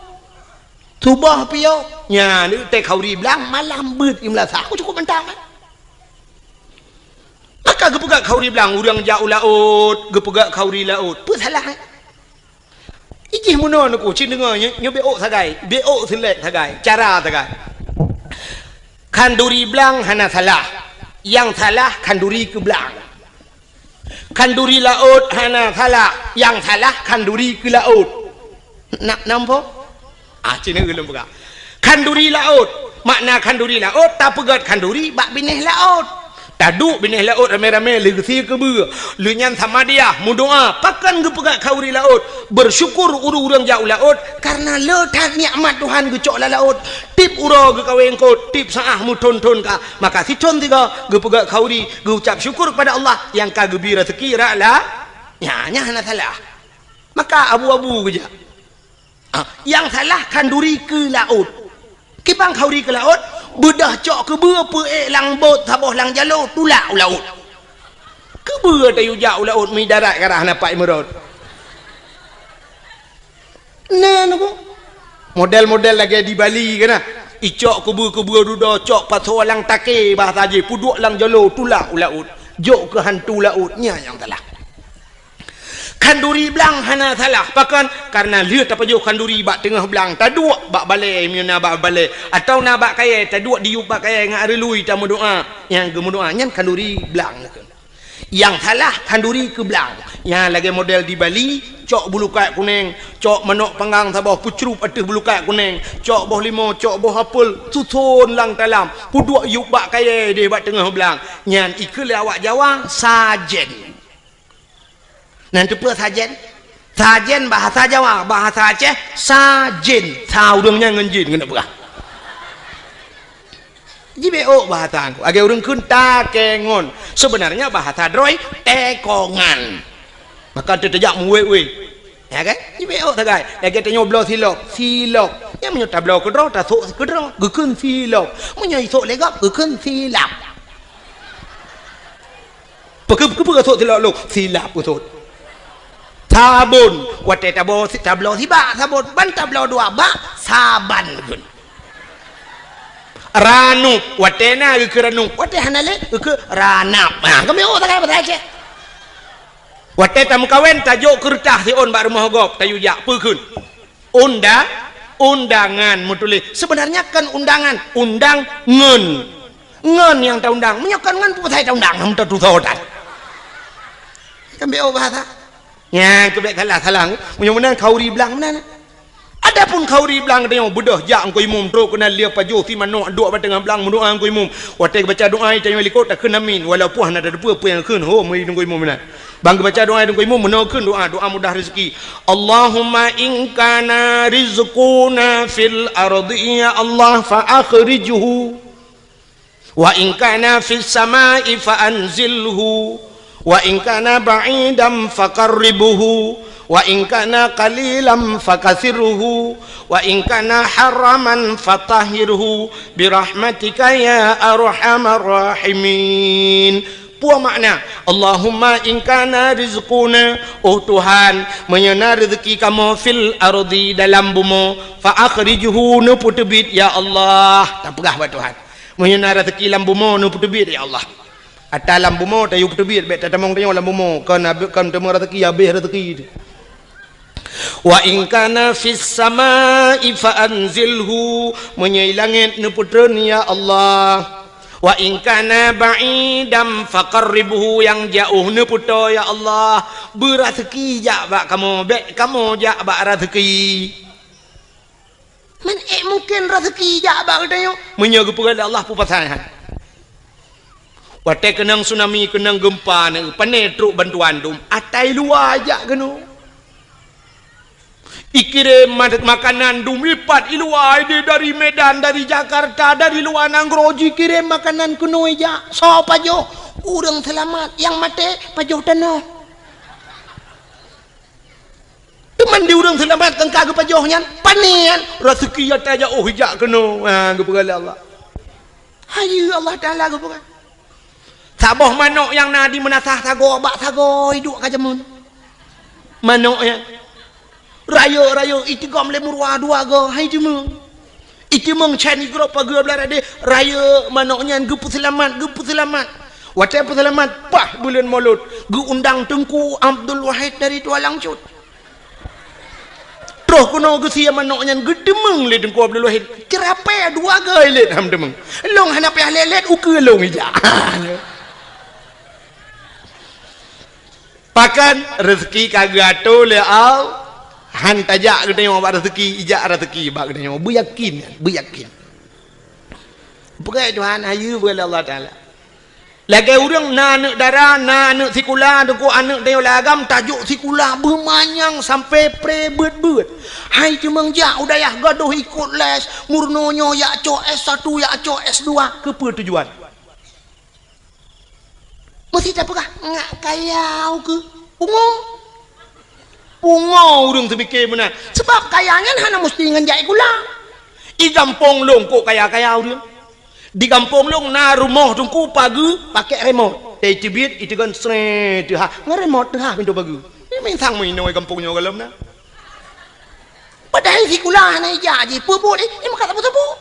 Suboh piôh. Nyan, teuh khanduri blang malam beuet di meulasah. Aku cukup mantong, eh. Maka geupeugöt khanduri blang, ureuëng jak u laôt, geupeugöt khanduri laôt. Peue salah, eh? Ijih meunoe neuku, cit deungoe nyoe, nyoe bék ôk sagai, bék ôk seulek sagai, cara sagai. Khanduri blang hana salah, nyang salah khanduri keu blang. Khanduri laôt hana salah, nyang salah khanduri keu laôt. Nak nampak? Ah, cina ulôn peugah. Khanduri laôt. Makna khanduri laôt, tapeugöt khanduri bak binéh laôt. Taduek binéh laôt ramé-ramé lheueh geusie keubeue. Lheueh nyan samadiyah, meudoá, pakon geupeugöt khanduri laôt. Bersyukur ureuëng-ureuëng jak u laôt, karena le that nikmat Tuhan geucok lam laôt. Tiep uroe geukawen eungkôt, tiep saát meuthon-thon ka. Maka sithon sigoe geupeugöt khanduri, geuucap syukur kepada Allah nyang ka geubri raseuki rot la-, nyan, nyan hana salah. Maka abu-abu geujak. Ah, nyang salah khanduri keu laôt. Kiban khanduri keu laôt, beudôh cok keubeue peuék lam bot saboh lam jaloe tulak u laôt. Keubeue tayue jak u laôt midarat karah na pat meurot. Na neuku. Model-model lagée di Bali kana. Icok keubeue-keubeue dudoe cok pasoe lam takée bahasa jih peuduek lam jaloe tulak u laôt. Jok keu hantu laôt nyan nyang salah. Khanduri blang hana salah. Pakon? Karena lheueh tapajoh khanduri bak teungoh blang, taduek bak balée meunyoe na bak balée, atawa na bak kayée, taduek diyueb bak kayée ngon reului tameudoá. Nyang geumeudoá nyan khanduri blang. Nyang salah khanduri keu blang. Nyang lagée model di Bali, cok bulukat kuneng, cok manok panggang saboh peucrup ateueh bulukat kuneng, cok boh limo, cok boh apel, suson lam talam, peuduek yueb bak kayée deh bak teungoh blang. Nyan ikheun lé awak Jawa sajen. Nan teupeue sajen? Sajen bahasa Jawa, bahasa Aceh, sajen. Sa ureuëng nyan ngon jin, keuneuk peugah. Jibeuôk bahasa ku. Lagée ureuëng kheun takengon. Sebenarnya bahasa droe, tekongan. Maka teuteujak meuwé-wé. Ya kan? Jibeuôk sagai. Lagée tanyoe bloe silop, silop. Nyang meunyoe tabloe keudroe, tasok keudroe. Geukheun silop. Meunyoe isok lé gob, geukheun silap. Peue keu-, peue keu sot silop lôn? Silap keu sot. Sabon. Watée tabloe si-, tabloe sibak sabon, ban tabloe dua bak, saban kheun. Ranup. Watée na geukheun ranup. Watée hana lé, geukheun ranap. Ha, kami oh sagai bahasa Aceh. Watée tameukawen, tajok keureutah siôn bak rumoh gob, tayue jak. Peue kheun? Unda-, undangan meutuléh. Sebenarnya kon undangan, undang ngon. Ngon nyang taundang. Meunyoe kon ngon, peue pasai taundang? Hana tatusoe that. Kan bék bahasa. Nyan keuh bèk salah-salah. Meunyoe meunan khauri blang meunan. Adapun khauri blang tanyoe beudôh jak Teungku Imum trok keunan lheueh pajoh si manok duek bak teungoh blang meudoa Teungku Imum. Watèe geubaca doa tanyoe likot takheun amin walaupun hana tateupeue peue nyang kheun ho meuri Teungku Imum meunan. Ban geubaca doa Teungku Imum meunoe kheun doa, doa mudah rezeki. Allahumma in kana rizquna fil ardi ya Allah fa akhrijhu. Wa in kana fis sama'i fa anzilhu, wa in kana ba'idan faqarribhu, wa in kana qalilan fakathirhu, wa in kana haraman fatahhirhu bi rahmatika ya arhamar rahimin. Peue makna, Allahumma in kana rizquna, oh Tuhan, meunyoe na rezeki kamoe fil ardi dalam bumoe, fa akhrijhu neupeuteubiet ya Allah. Tapeugah bak Tuhan. Meunyoe na raseuki lam bumoe neupeuteubiet ya Allah. Ata lam bumoe tayue peuteubiet bèk tatamong tanyoe lam bumoe, kon abéh kon teuma raseuki abéh raseuki. Wa in kana fis sama'i fa anzilhu, meunyoe i langét neupeutreun ya Allah. Wa in kana ba'idan faqarribhu, nyang jiôh neupeutoe ya Allah. Beuraseuki jak bak kamoe, bèk kamoe jak bak raseuki. Man ék mungken raseuki jak bak geutanyoe? Meunyoe geupeugah lé Allah peue pasai han. Watèe keunong tsunami, keunong geumpa, na pane trok bantuan dum, ata i luwa jak keunoe. Ikirém ma-, makanan dum ipat i luwa, ideh dari Medan, dari Jakarta, dari luwa nanggroe jikirém makanan keunoe jak. Soe pajoh? Ureueng seulamat, nyang maté pajoh tanoh. Teuma di ureueng seulamat nyang ka geupajoh nyan, pane nyan, raseuki ata jak oh jak keunoe, ha, geupeugah lé Allah. Hayeue Allah Taala geupeugah. Saboh manok nyang na di meunasah sagoe bak sagoe iduek ka jameun. Manok nyan. Rayeuk-rayeuk itigom lé meuruwa dua goe, hai jameun. Itimong chan igrop pageue blah radeh, rayeuk manok nyan geupeuseulamat, geupeuseulamat. Watèe peuseulamat, paih buleuen Molot, geuundang Teungku Abdul Wahid dari Tualang Cut. Troh keunoe geusie manok nyan geutimong lé Teungku Abdul Wahid. Ceurapée dua goe ilét han teumong. Lôn hana payah lé-lét ukeue lôn ijak. Pakon raseuki ka geuatoe lé Allah, han tajak geutanyoe bak raseuki, ijak raseuki bak geutanyoe. Beuyakin, beuyakin. Peugah Tuhan, hayeue peugah lé Allah Taala. Lagèe ureueng na aneuk dara, na aneuk sikula, teungku aneuk tanyoe lam agam tajok sikula beumanyang sampai pré beuet-beuet. Hai teumong jak u dayah gadôh ikot les, meurunoe nyoe jak cok S satu, jak cok S dua, keupeue tujuan? Meusti tapeugah, ngak kaya ukeue. Pungo. Pungo ureueng teupike meunan. Sabab kaya nyan hana meusti ngon jak sikula. I gampông lôn kok kaya-kaya ureueng. Di gampông lôn na rumoh teungku pageue pakèk remot. Teubiet iteugon sré teuhah. Ngon remot teuhah pintoe pageue. Nyan meuinsang meuinoe gampông nyoe gohlom na. Padahai sikula hana ijak jih, peue buet, eh, eh, maka sapeue-sapeue.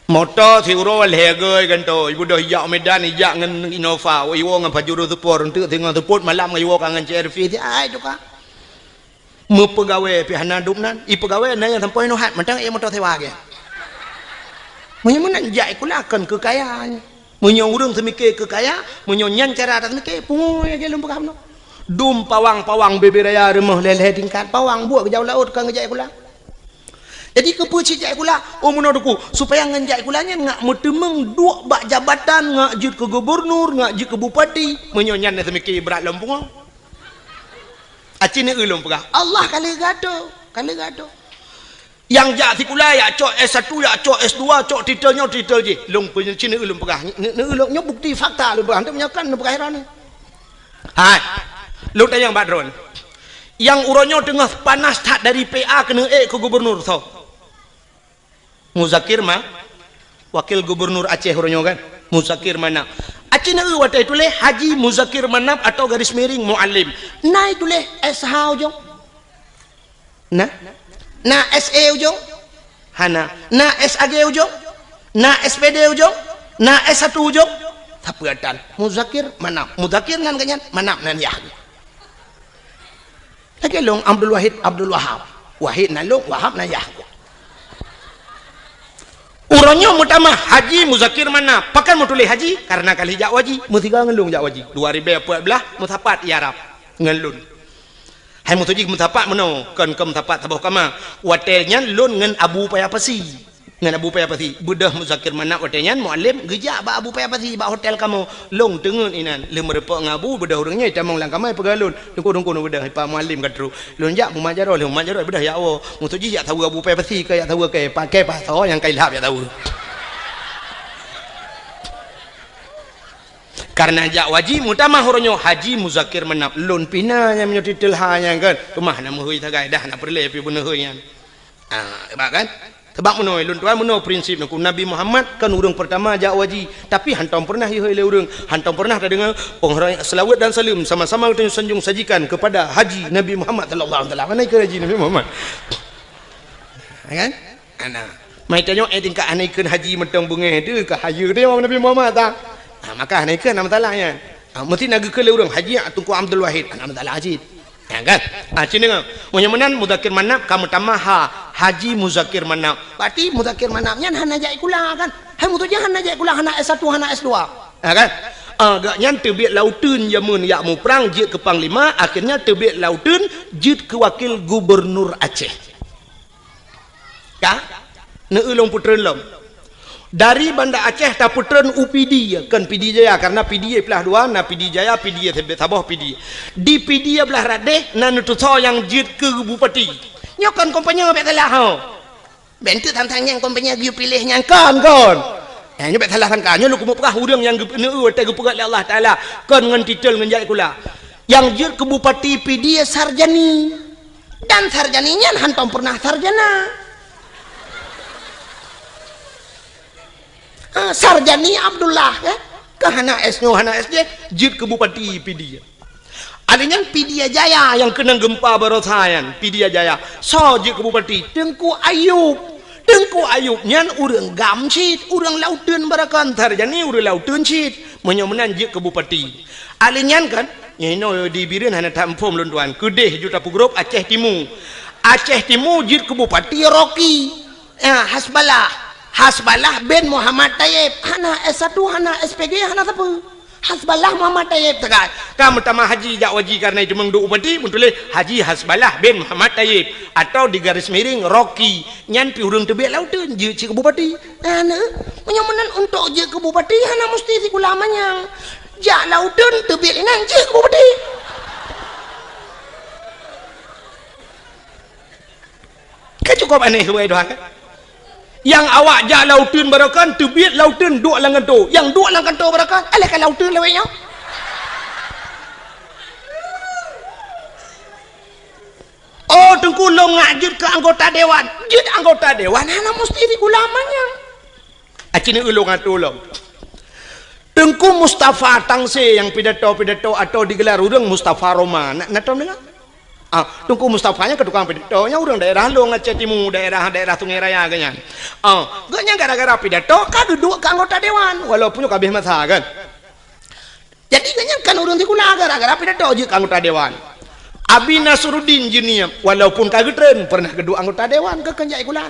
Moto siuroe lhèe goe gantoe, ibeudôh ijak u Medan, ijak ngon Innova, iwoe ngon Pajero Sport, eunteuk singoh seupôt malam ngon iwoe ka ngon C R V, ai tuka. Meupeugawée pih hana dum nan, ipeugawée na nyang sampoe inoe hat, mantong ék moto sewa gét. Meunyoe meunan jak sikula kon keu kaya nyan. Meunyoe ureueng seumike keu kaya, meunyoe nyan cara taseumike, pungo lagèe lôn peugah bunoe. Dum pawang-pawang bubé raya rumoh lhèe-lhèe tingkat, pawang buet geujak u laôt kon geujak sikula. Jadi keupeue cit jak sikula? Oh meunoe teungku, supaya ngon jak sikula nyan ngak meuteumèe duek bak jabatan, ngak jeuet keu gubernur, ngak jeuet keu bupati. Meunyoe nyan na seumike brat lom pungo. Aci neueu lôn peugah, Allah ka lheueh geuatoe, ka lheueh geuatoe. Nyang jak sikula, jak cok S satu, jak cok S dua, cok titel nyoe titel jih. Lôn peunyeucin neueu lôn peugah, neueu lôn nyoe bukti fakta lôn peugah, hana meunyoe kan lôn peugah heran. Hai. Lôn tanyong bak droeneuh. Nyang uroe nyoe teungoh panas that dari P A keuneuk ék keu gubernur soe? Muzakir Ma-, Wakil Gubernur Aceh uroe nyoe kan? Muzakir Manaf. Aci neueu watèe tuléh Haji Muzakir Manaf atau garis miring Muallim. Na ituléh S H ujong? Na? Na S E ujong? Hana. Na S A G ujong? Na S P D ujong? Na S satu ujong? Sapeue tan? Muzakir Manaf. Muzakir nan geuh nyan, Manaf nan yah. Lagèe lôn Abdul Wahid, Abdul Wahab. Wahid nan lôn, Wahab nan yah. Uroe Tanyoe meutamah Haji Muzakir Manaf. Pakon meutuléh Haji? Karena ka lheueh jak u haji. Meusigoe ngon lôn jak u haji. Dua ribèe peuet blah meusapat i Arab ngon lôn. Hai meutuju meusapat meunoe, kon keu meusapat saboh kama. Watèe nyan lôn ngon Abu Paya Pasi. Ngon Abu Paya Pasi. Beudôh Muzakir Manaf watèe nyan, Mualem geujak bak Abu Paya Pasi bak hotel kamoe. Lôn teungeut inan. Lheueh meurumpok ngon Abu, beudôh ureueng nyan jitamong lam kama, jipeugah lôn, "Teungku, teungku, neubeudôh, Pak Mualem ka trôk." Lôn jak, "Mumat jaroe lheueh, mumat jaroe, beudôh jak woe." Meutuju jak saweue Abu Paya Pasi, keu jak saweue kèe, pakèe pasoe nyang ka ilhab jak saweue. Karena jak u haji, meutamah uroe nyoe Haji Muzakir Manaf. Lôn pih na nyang meunyoe titel ha nyan kan. Teuma hana meuhôi sagai, dah hana peureulèe pih beuneuhôi nyan. Ah, hebat kan? Sebab meunoe, lôn tuan meunoe prinsip Teungku. Nabi Muhammad kan ureueng peurtama jak u haji, tapi hantom peureunah ihôi lé ureueng, hantom peureunah tadeungoe peunghoreumat, selawat dan saleuem sama-sama geutanyoe sanjong sajikan kepada Haji Nabi Muhammad sallallahu alaihi wasallam. Hana ikheun Haji Nabi Muhammad. Ya kan? Hana. Mai tanyoe, eh, tingkat hana ikheun Haji mantong beungèh teuh, ka hayeue teuh Nabi Muhammad ta. Ha, maka hana ikheun, hana masalah nyan. Ha, meusti na geukheun lé ureueng, Haji Teungku Abdul Wahid, hana masalah cit. Ya kan? Ha, cit deungoe. Meunyoe meunan Muzakir Manaf ka meutamah ha, Haji Muzakir Manaf. Berarti Muzakir Manaf nyan hana jak sikula kan? Hai meutuju hana jak sikula, hana S satu, hana S dua. Ya kan? Ah, gobnyan teubiet lauteun jameun jak muprang jeuet keu panglima, akhirnya teubiet lauteun jeuet keu wakil gubernur Aceh. Ka? Neu-eu lôn peutreun lom. Dari Banda Aceh tapeutreun u Pidie, kon Pidie Jaya, karena Pidie plah dua, na Pidie Jaya, Pidie saboh Pidie. Di Pidie blah rot deh, na neutusoe nyang jeuet keu bupati. Nyoe kon kompanye bèk salah ho. Bèk teuk tantang nyang kompanye geuyue piléh nyan kon, kon. Eh, nyoe bèk salah sangka. Nyoe lôn keumeung peugah ureueng nyang geupeuneu watèe geupeugah lé Allah Taala, kon ngon titel ngon jak sikula. Nyang jeuet keu bupati Pidie Sarjani. Dan Sarjani nyan hantom peureunah sarjana. Ah, Sarjani Abdullah, ya. Ka hana S nyoe, hana S J, jeuet keu bupati Pidie. Alèh nyan Pidie Jaya nyang keunong geumpa barosa nyan, Pidie Jaya. Soe jeuet keu bupati? Teungku Ayub. Teungku Ayub nyan ureueng GAM cit, ureueng lauteun baroekon, Sarjani ureueng lauteun cit. Meunyoe meunan jeuet keu bupati. Alèh nyan kan, nyoe di Bireuen hana that muphom lôn tuan. Keudeh ju tapeugrôp Aceh Timu. Aceh Timu jeuet keu bupati Rocky. Ya, Hasballah. Hasballah bin Muhammad Tayyib. Hana S satu, hana S P G, hana sapeue. Hasballah Muhammad Tayyib teuka. Ka meutamah haji jak u haji karena itu meuduek bupati, meutuléh Haji Hasballah bin Muhammad Tayyib atau di garis miring Rocky. Nyan pih ureueng teubiet lauteun jeuet cit keu bupati. Nah, neu, meunyoe meunan untuk jeuet keu bupati hana musti sikula manyang. Jak lauteun teubiet inan jeuet keu bupati. Kan cukup aneh subhanallah kan? Nyang awak jak lauteun baroekon, teubiet lauteun duek lam kantô. Nyang duek lam kantô baroekon, alah ka lauteun lawét nyoe. Oh, Teungku lôn ngak jeuet keu anggota dewan. Jeuet anggota dewan hana musti sikula manyang. Aci ni ulôn atô lom. Teungku Mustafa Tangse nyang pidato-pidato atau digelar ureueng Mustafa Roma. Na, na tom deungoe? Ah, Teungku Mustafa nyan keu tukang pidato, nyan ureueng daerah lôn Aceh Timu, daerah, daerah Sungai Raya geuh nyan. Ah, geuh nyan gara-gara pidato ka geuduek keu anggota dewan, walaupun ka habéh masa kan. Jadi geuh nyan kan ureueng sikula gara-gara pidato jeuet keu anggota dewan. Abi Nasruddin Jeunie, walaupun ka geutreun, pernah geuduek anggota dewan, geuh kon jak sikula.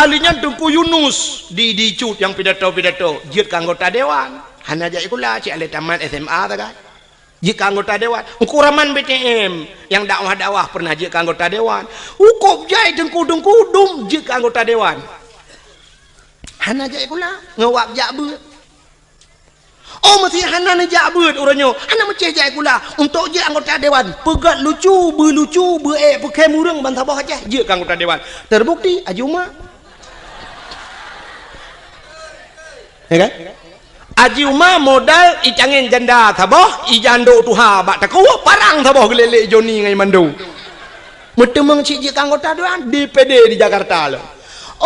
Alèh nyan Teungku Yunus di, di Cut nyang pidato-pidato, jeuet keu anggota dewan. Hana jak sikula, cit alah tamat S M A sagai. Jeuet keu anggota dewan. Teungku Rahman B T M nyang dakwah-dakwah pernah jeuet keu anggota dewan. Cukup jai teungku-teungku dum jeuet keu anggota dewan. Hana jak sikula, ngon wab jak beuet. Oh, meusé hana neujak beuet uroe nyoe, hana meucéh jak sikula. Untuk jeuet anggota dewan, peugöt lucu, beu lucu, beu ék, peukhém ureueng ban saboh Aceh, jeuet keu anggota dewan. Terbukti, Haji Uma. Ya kan? Haji Uma modal icangén janda saboh, ijandô tuha bak takue, parang saboh geulélé Joni ngon Mando. Meuteumeung cit jeuet keu anggota dewan, D P D di Jakarta lom.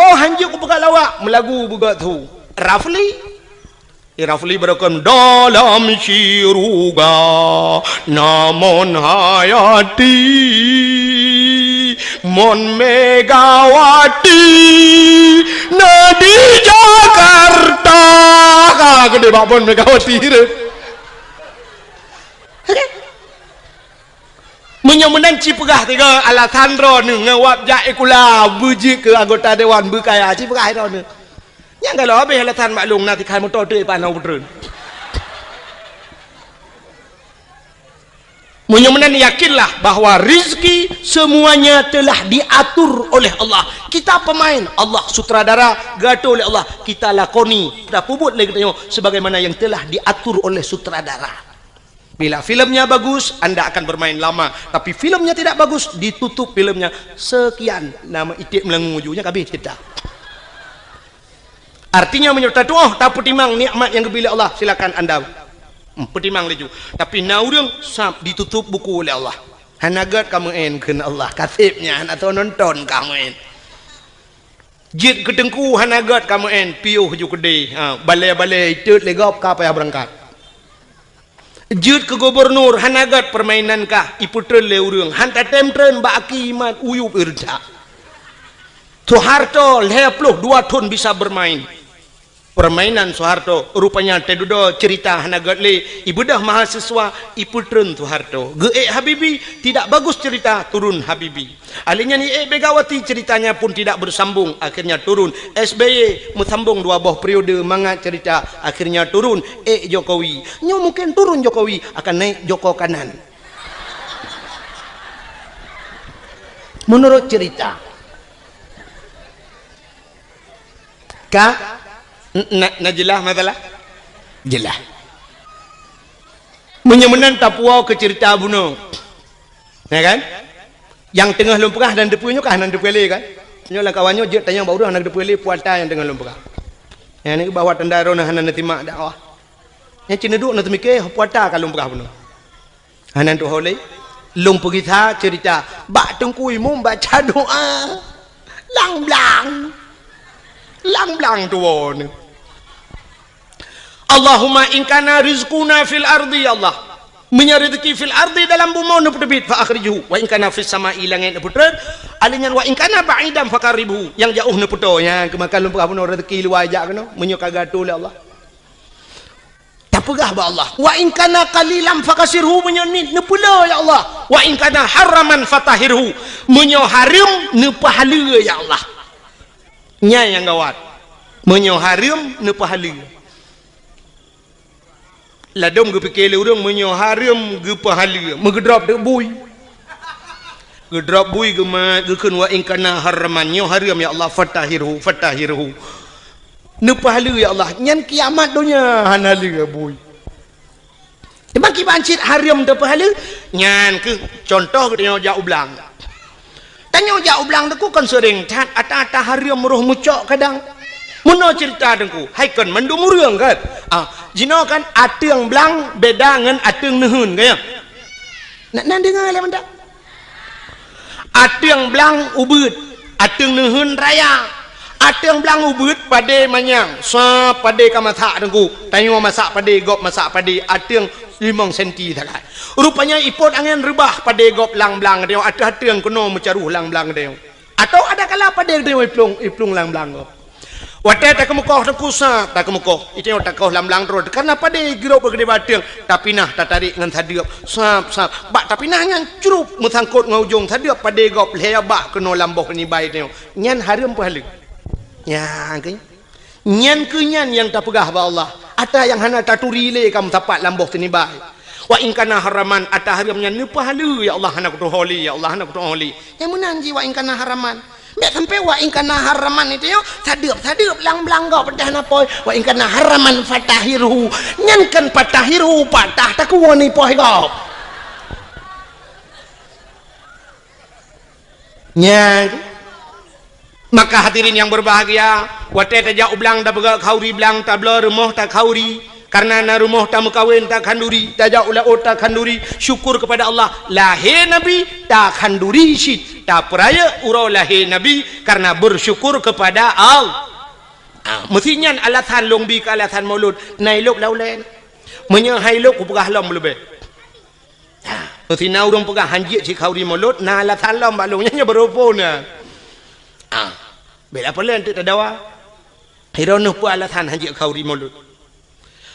Oh, hanjeuet kupeugah lawak, meulagu beugöt su. Rafli. Rafli beureukom dalam syeuruga, namon hayati, mon Megawati na di Jakarta. Ka geude bak mon Megawati deh. Nyoe meunan ci peugah tiga alasan droeneuh ngon wab jak sikula, beujeuet keu anggota dewan beukaya, ci peugah droeneuh. Nyang galak habéh alasan maklum na tikhan moto teuk ipana peutreun. Meunyoe meunan yakinlah bahwa rizki semuanya telah diatur oleh Allah. Kita pemain, Allah sutradara, geuatur oleh Allah. Kita lakoni, kita peubuet lé geutanyoe sebagaimana yang telah diatur oleh sutradara. Bila filmnya bagus, anda akan bermain lama. Tapi filmnya tidak bagus, ditutup filmnya. Sekian, nama iték meulangui ujungnya, habéh cerita. Artinya, meunyoe tatuoh, tapeutimang nikmat nyang geubri lé Allah, silakan anda, hmm, peutimang laju. Tapi na ureuëng sab ditutup buku lé Allah. Hana gét kamoe kheun Allah, kaseb nyan atau nonton kamoe. Jeuet keu teungku hana gét kamoe, piôh ju keudeh. Ha, balée-balée itot lé gob ka payah beurangkat. Jeuet keu gubunur hana gét, peurmainan kah ipeutreun lé ureuëng, han tatém treun bak aki iman uyueb ireujak. Soeharto lhée ploh dua thon bisa beurmain. Peurmainan Soeharto, rupanya teududoe ceurita hana gét lé, ibeudoh mahasiswa ipeutreun Soeharto. Geuék Habibie, tidak bagus cerita, turun Habibie. Ahli nyan iék Megawati, ceritanya pun tidak bersambung, akhirnya turun. S B Y meusambong dua boh periode mangat cerita, akhirnya turun. Ék Jokowi. Nyoe mungkin turun Jokowi, akan naik Joko Kanan. Menurut cerita. Ka? N-, na, na jeulaih masalah? Jeulaih. Meunyoe meunan tapuwoe keu ceurita bunoe. Ya kan? Nyang teungoh lôn peugah hana teupeue nyoe kah, hana teupeue lé kan? Nyoe lam kawan nyoe jeuet tanyong bak ureuëng hana teupeue lé puata nyang teungoh lôn peugah. Nyang nyoe bahwa tanda droeneuh hana neusimak dakwah. Nyang cit neuduek neuteumike puata ka lôn peugah bunoe. Hana tuho lé, lôn peugisa ceurita bak Teungku Imum baca doa. Lang blang. Lang blang tuwoe nyoe. Allahumma in kana rizquna fil ardi, ya Allah. Meunyoe rezeki fil ardi dalam bumoe neupeuteubiet, fa akhrijhu. Wa in kana fis sama'i, langét neupeutreun. Alèh nyan wa in kana ba'idan fa qarribhu. Nyang jaoh neupeutô. Nyang keumakan lôn peugah bunoe rezeki luwa jak keunoe. Meunyoe ka geuatô lé Allah. Tapeugah bak Allah, "Wa in kana qalilan fakasirhu," meunyoe niet neupeulé, ya Allah. "Wa in kana haraman fatahhirhu," meunyoe hareuem neupeuhaleue, ya Allah. Nyan nyang gawat. Meunyoe hareuem neupeuhaleue. Ladôm geupike lé ureuëng meunyoe hareuem geupeuhaleue, meugeudrop teuk bui. Geudrop bui geumat, geukheun, "Wa in kana haraman," nyoe hareuem, ya Allah, "fatahhirhu, fatahhirhu." Neupeuhaleue, ya Allah, nyan kiamat donya hana lé bui. Teuma kiban cit hareuem teupeuhaleue, nyan keuh contoh geutanyoe jak u blang. Tanyoe jak u blang teungku kon seuring that, ata-ata hareuem roh meucok kadang. Meunoe ceurita teungku, hai kon mandum ureuëng kan? Ah, jinoe kan ateueng blang beda ngon ateueng neuheun, kan ya? Nak na deungoe lé mantap. Ateueng blang ubeuet, ateueng neuheun raya. Ateueng blang ubeuet padé manyang, sa padé ka masak teungku. Tanyoe masak padé, gob masak padé, ateueng limong senti sagai. Rupanya ipot angén reubah padé gob lang blang tanyoe, ateueh ateueng keunoe meucaroh lang blang tanyoe. Atau ada kala padé tanyoe iplueng, iplueng lang blang gob. Watée takeumeukoh teungku sa, takeumeukoh. Itanyoe takoh lam blang droe, karena padé girop keudeh bak ateueng, tapinah tatarek ngon sadeuep, sap, sap. Bak tapinah nyan crup meusangkot ngon ujong sadeuep padé gob lhée bak keunoe lam boh nibai tanyoe. Nyan hareuem peuhaleue. Nyan keuh. Nyan keuh nyan nyang tapeugah bak Allah. Ata nyang hana taturi lé ka meusapat lam boh teunibai. Wa in kana haraman, ata hareuem nyan neupeuhaleue, ya Allah, hana kutuho lé, ya Allah, hana kutuho lé. Nyang meunan jih wa in kana haraman. Bék sampoe wa in kana haraman itu yo, sadeuep-sadeuep lang blang gob peudah na poi. Wa in kana haraman fatahhirhu. Nyan kan fatahhirhu, patah takuwoe ni poh gob. Nyan. Maka hadirin yang berbahagia, watée tajak u blang tapeugah khanduri blang, tabloe rumoh takhanduri, karena na rumoh tameukawen takhanduri, tajak u laôt takhanduri, syukur kepada Allah, lahé Nabi takhanduri cit, tapeurayeuk uroe lahé Nabi karena bersyukur kepada Allah. Ah, meusi nyan alasan lôn bi keu alasan Maulud, na ilôb lam ulée. Meunyoe hai lôb kupeugah lom leubeh. Ha, meusina ureuëng peugah hanjeuet cit khanduri Maulud, na alasan lom bak lôn nyan, nyan beurupo na. Ha, bela peulén teuk tadawa. Hiroe neuh peue alasan hanjeuet khanduri Maulud.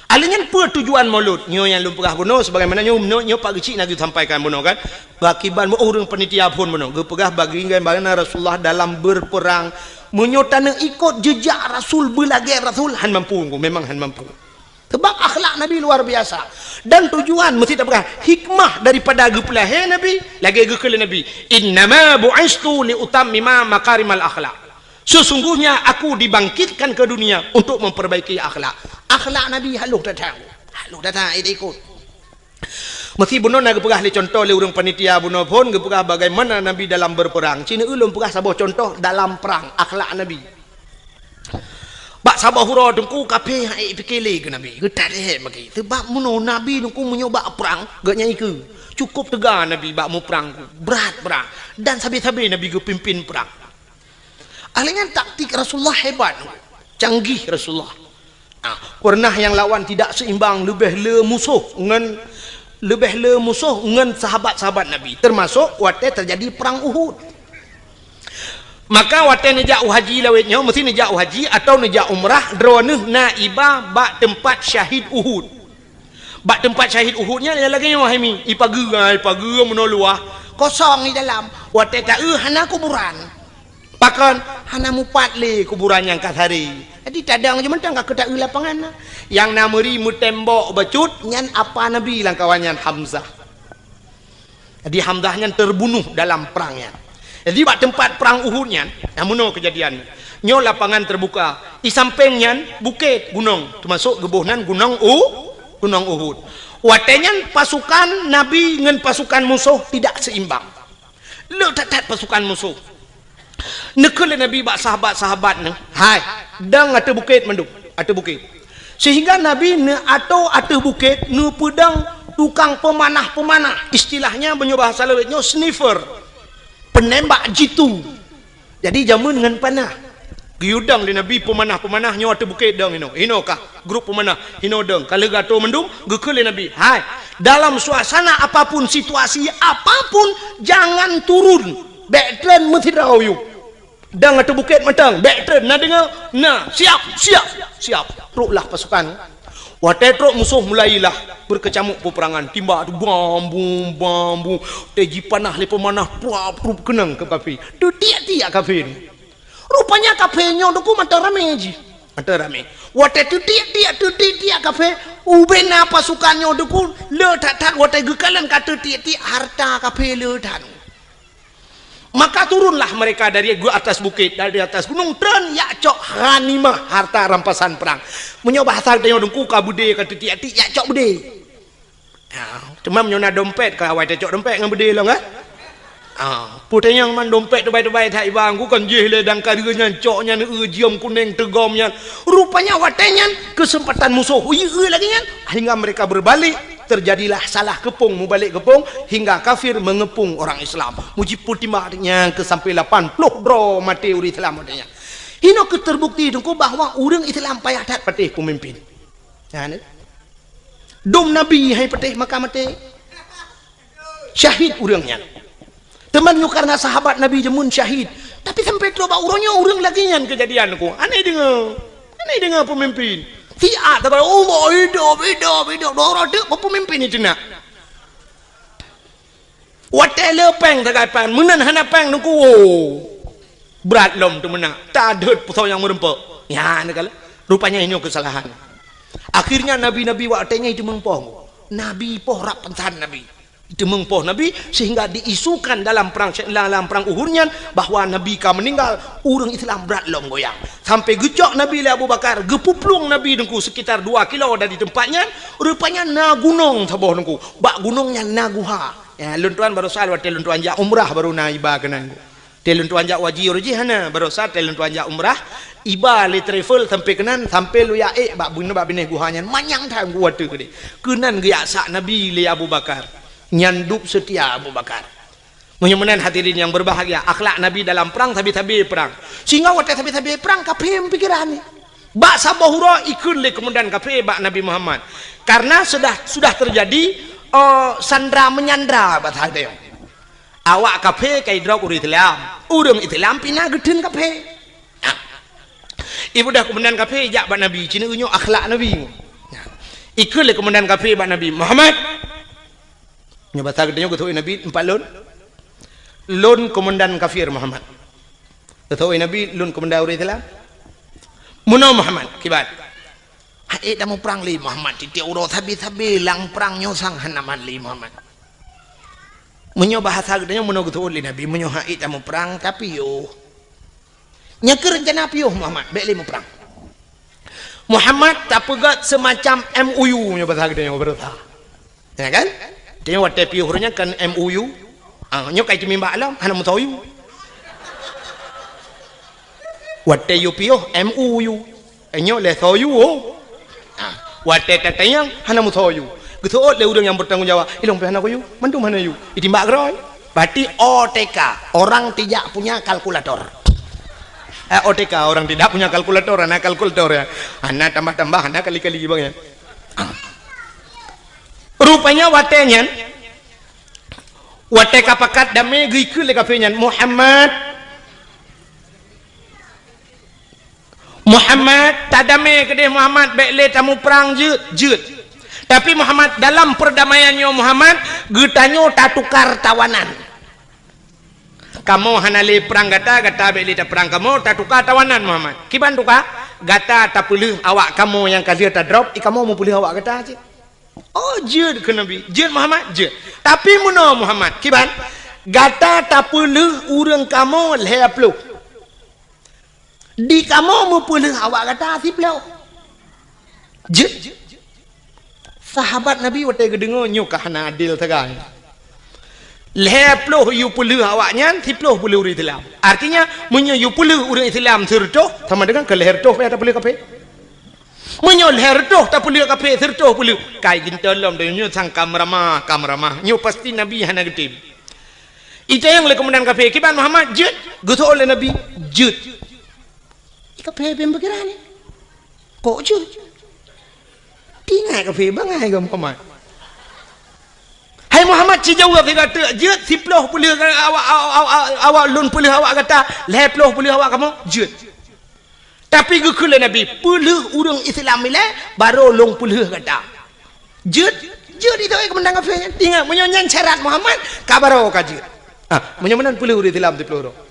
Alèh nyan peue tujuan Maulud? Nyoe nyang lôn peugah bunoe, sebagaimana nyoe, nyoe, nyoe Pak Geuchik na geusampaikan bunoe kan. Bak kiban ureueng panitia phôn bunoe, geupeugah bagaimana Rasulullah dalam berperang. Meunyoe taneuk ikot jejak Rasul, beulagèe Rasul, han mampu, memang han mampu. Sebab akhlak Nabi luar biasa. Dan tujuan meusti tapeugah, hikmah daripada geupeulahé Nabi, lagèe geukheun lé Nabi, "Innama bu'istu li utammima makarimal akhlak." Sesungguhnya aku dibangkitkan ke dunia untuk memperbaiki akhlak. Akhlak Nabi halôh that-that. Halôh that-that, eh, ikot. Meusti bunoe na geupeugah lé contoh lé ureueng panitia bunoe phôn, geupeugah bagaimana Nabi dalam berperang. Ci neueu lôn peugah saboh contoh dalam perang, akhlak Nabi. Bak saboh uroe teungku kafé han ék pike lé keu Nabi, geutat lé bagi. Sebab meunoe Nabi teungku meunyoe bak prang, geuh nyan ikeue. Cukup teuga Nabi bak muprang, brat prang. Dan sabe-sabe Nabi geupimpin prang. Alèh nyan taktik Rasulullah hebat, canggih Rasulullah. Ah, pernah nyang lawan tidak seimbang, leubeh le musoh ngon, leubeh le musoh ngon sahabat-sahabat Nabi, termasuk watèe terjadi perang Uhud. Maka watèe neujak u haji lawét nyoe, meusti neujak u haji atau neujak umrah, droeneuh na iba bak teumpat syahid Uhud. Bak teumpat syahid Uhud nyan lagèe nyoe hai mi, ipageue, ah, ipageue meunoe luwah, kosong di dalam. Watèe taeu hana kuburan. Pakon? Hana mupat lé kuburan nyang ka saré. Jadi tadong jih mantong ka keu taeu lapangan na. Nyang na meuri meutembok bacut nyan apa Nabi lam kawan nyan Hamzah. Jadi Hamzah nyan terbunuh dalam perang nyan. Jadi bak teumpat perang Uhud nyan, nyang meunoe keujadian. Nyoe lapangan terbuka. Di sampéng nyan bukét, gunong, termasuk geuboh nan gunong U, gunong Uhud. Watèe nyan pasukan Nabi ngon pasukan musoh tidak seimbang. Le that-that pasukan musoh. Neukheun lé Nabi bak sahabat-sahabat neuh, "Hai, dong ateueh bukét mandum, ateueh bukét." Sehingga Nabi neuatoe ateueh bukét neupeudong tukang peumanah-peumanah, istilahnya meunyoe bahasa lawét nyoe sniffer, penembak jitu. Jadi jameun ngon panah. Geuyue dong lé Nabi peumanah-peumanah nyoe ateueh bukét dong inoe. Inoe kah grup peumanah, inoe dong. Ka lheueh geuatoe mandum, geukheun lé Nabi, "Hai, dalam suasana apapun, situasi apapun, jangan turun. Bèk treun meusidroe yue." Dong ateueh bukét mantong, bèk treun, na deungoe? Na, siap, siap, siap. Troklah pasukan. Watèe trok musoh mulailah beukeucamuk peupeurangan, timbak tu bam bum, bam bum. Watèe jipanah lé peumanah, pruap prup keunong keu kafé. Teutiek-tiek kafé. Rupanya kafé nyoe teungku mantong ramé jih. Mantong ramé. Watèe teutiek-tiek, teutiek-tiek kafé, ubena pasukan nyoe teungku le that-that watèe geukalon ka teutiek-tiek harta kafé le that. Maka turunlah mereka dari gu-, atas bukét, dari atas gunong, treun jak cok ghanimah, harta rampasan perang. Meunyoe bahasa tanyoe teungku ka beudé ka teutiek-tiek, jak cok beudé. Ha, teuma meunyoe na dompet, ka awai tacok dompet ngon beudé lom, eh? Ha, peue tanyong man dompet teubai-teubai that iba, ku kon jih lé dan kari nyan cok nyan, eu, jiom kuneng teugom nyan. Rupanya watèe nyan keuseumpatan musoh, ui, eu lagèe nyan, hingga mereka berbalik, terjadilah salah keupông, mubalek keupông, hingga kafir mengeupông orang Islam. Mujipeutimang nyan keu sampai lapan ploh droe maté ureueng Islam watèe nyan. Inoe keuh terbukti teungku bahwa ureueng Islam payah that patéh peumimpin. Nyan, eh. Dum Nabi hai patéh maka maté. Syahid ureueng nyan. Teuma nyoe karena sahabat Nabi jameun syahid. Tapi sampai trok bak uroe nyoe ureueng lagèe nyan keujadian ku. Aneh deungoe. Aneh deungoe peumimpin. Siat saban, "Allah hidup, hidup, hidup." Dua uroe teuk peumimpin itu nak. Watèe le péng sagai pan, meunan hana péng teungku, woe. Brat lom teumeunak, tadeuet peusong nyang meureumpok. Nyan kala, rupanya nyoe keusalahan. Akhirnya nabi-nabi watèe nyan jiteumeung poh. Nabi poh rab peusan nabi. Jiteumeung poh nabi sehingga diisukan dalam perang, dalam perang Uhud nyan bahwa nabi ka meuninggal, ureueng Islam brat lom goyang. Sampai geucok nabi lé Abu Bakar, geupuplueng nabi teungku sekitar dua kilo dari teumpat nyan, rupanya na gunong saboh teungku. Bak gunong nyan na guha. Ya, lôn tuan barosa watèe lôn tuan jak umrah baru na iba keunan. Watèe lôn tuan jak haji uroe jih hana, barosa watèe lôn tuan jak umrah, iba lé travel sampai keunan, sampai lôn jak ék bak bun-, bak binéh guha nyan, manyang that ku watèe keudéh. Keunan geujak sak Nabi lé Abu Bakar. Nyan dub seutia Abu Bakar. Meunyoe meunan hadirin nyang berbahagia, akhlak Nabi dalam perang, sabe-sabe perang. Sehingga watèe sabe-sabe perang, kafé meupikiran ni. Bak saboh uroe ikheun lé komandan kafé bak Nabi Muhammad. Karena sudah, sudah terjadi, eh, sandra menyandra bahasa teuh. Awak kafé ka idrop ureueng Islam. Ureueng Islam pih na geutheun kafé. Nah. Ibudah komandan kafé jak bak Nabi, ci neueu nyoe akhlak Nabi. Nah. Ikheun lé komandan kafé bak Nabi, "Muhammad!" Nyoe basa geutanyoe geutôk Nabi, "Empat lôn." "Lôn komandan kafir, Muhammad." Geutôk Nabi, "Lôn komandan ureuëng Islam." "Meunoe, Muhammad, kiban?" "Hana ék tamuprang lé, Muhammad. Tieb-tieb uroe sabe-sabe lam prang nyoe sang hana mat lé, Muhammad." Meunyoe bahasa geutanyoe, meunoe geutôk lé Nabi, "Meunyoe hana ék tamuprang, tapiôh." "Nyan keuh reuncana piôh, Muhammad, bék lé muprang. Muhammad, tapeugét seumacam M O U," nyoe basa geutanyoe, beureusa. Ya kan? Tanyoe watée piôh ureuëng nyan kan M O U. Ah, nyoe kai ceumimbak lom, hana meusoe U. Watée yue piôh, M O U. Eh, nyoe lé soe U, oh. Ah, watée tatanyong, hana meusoe U. Geuseuôt lé ureuëng nyang beutanggung jawab, "Ilong pih hana ku U, mandum hana U." Itimbak keudroe. Berarti O T K, orang tidak punya kalkulator. Eh, O T K, orang tidak punya kalkulator, hana kalkulator ya. Hana tambah-tambah, hana kali-kali bang ya. Ah. Rupanya watée nyan, watée ka pakat damé geukheun lé kafé nyan, "Muhammad, Muhammad, tadamé keudeh Muhammad, bék lé tamuprang jeuet, jeuet. Tapi Muhammad, dalam perdamaian nyoe Muhammad, geutanyoe tatukar tawanan. Kamoe hana lé prang gata, gata bék lé taprang kamoe, tatukar tawanan Muhammad. Kiban tukar? Gata tapeulheueh awak kamoe nyang ka lheueh tadrop, i kamoe meupeulheueh awak gata cit." "Oh, jeuet," kheun Nabi. "Jeuet Muhammad, jeuet. Tapi meunoe Muhammad, kiban? Gata tapeulheueh ureuëng kamoe lhée ploh. Di kamoe meupeulheueh awak gata siploh." Jeuet. Sahabat Nabi watée geudeungoe nyoe ka hana adil sagai. Lhée ploh yue peulheueh awak nyan, siploh peulheueh ureuëng Islam. Artinya, meunyoe yue peulheueh ureuëng Islam sireutôh, sama dengan keu lhée reutôh payah tapeulheueh kafé. Meunyoe lhée reutôh tapeulheueh kafé, sireutôh peulheueh, kai geuntôn lom donya nyoe sang ka meuramah, ka meuramah. Nyoe pasti Nabi hana geutem. Itanyong lé komandan kafé, "Kiban Muhammad, jeuet?" Geuseuôt lé Nabi, "Jeuet." Kafé beupikiran ni. "Kok jeuet?" Tingai kafé bangai keu Muhammad. "Hai Muhammad, ci jaweueb sigoe teuk, jeuet siploh peulheueh awak, awak, awak, awak lôn peulheueh awak gata, lhée ploh peulheueh awak kamoe, jeuet. Tapi geukheun lé Nabi, peulheueh ureuëng Islam ilée, barô lôn peulheueh gata." Jeuet, jeuet itu, eh, komandan kafé nyan. Ingat, meunyoe nyan syarat Muhammad, ka barô ka jeuet. Ah, meunyoe meunan peulheueh ureuëng Islam siploh droe.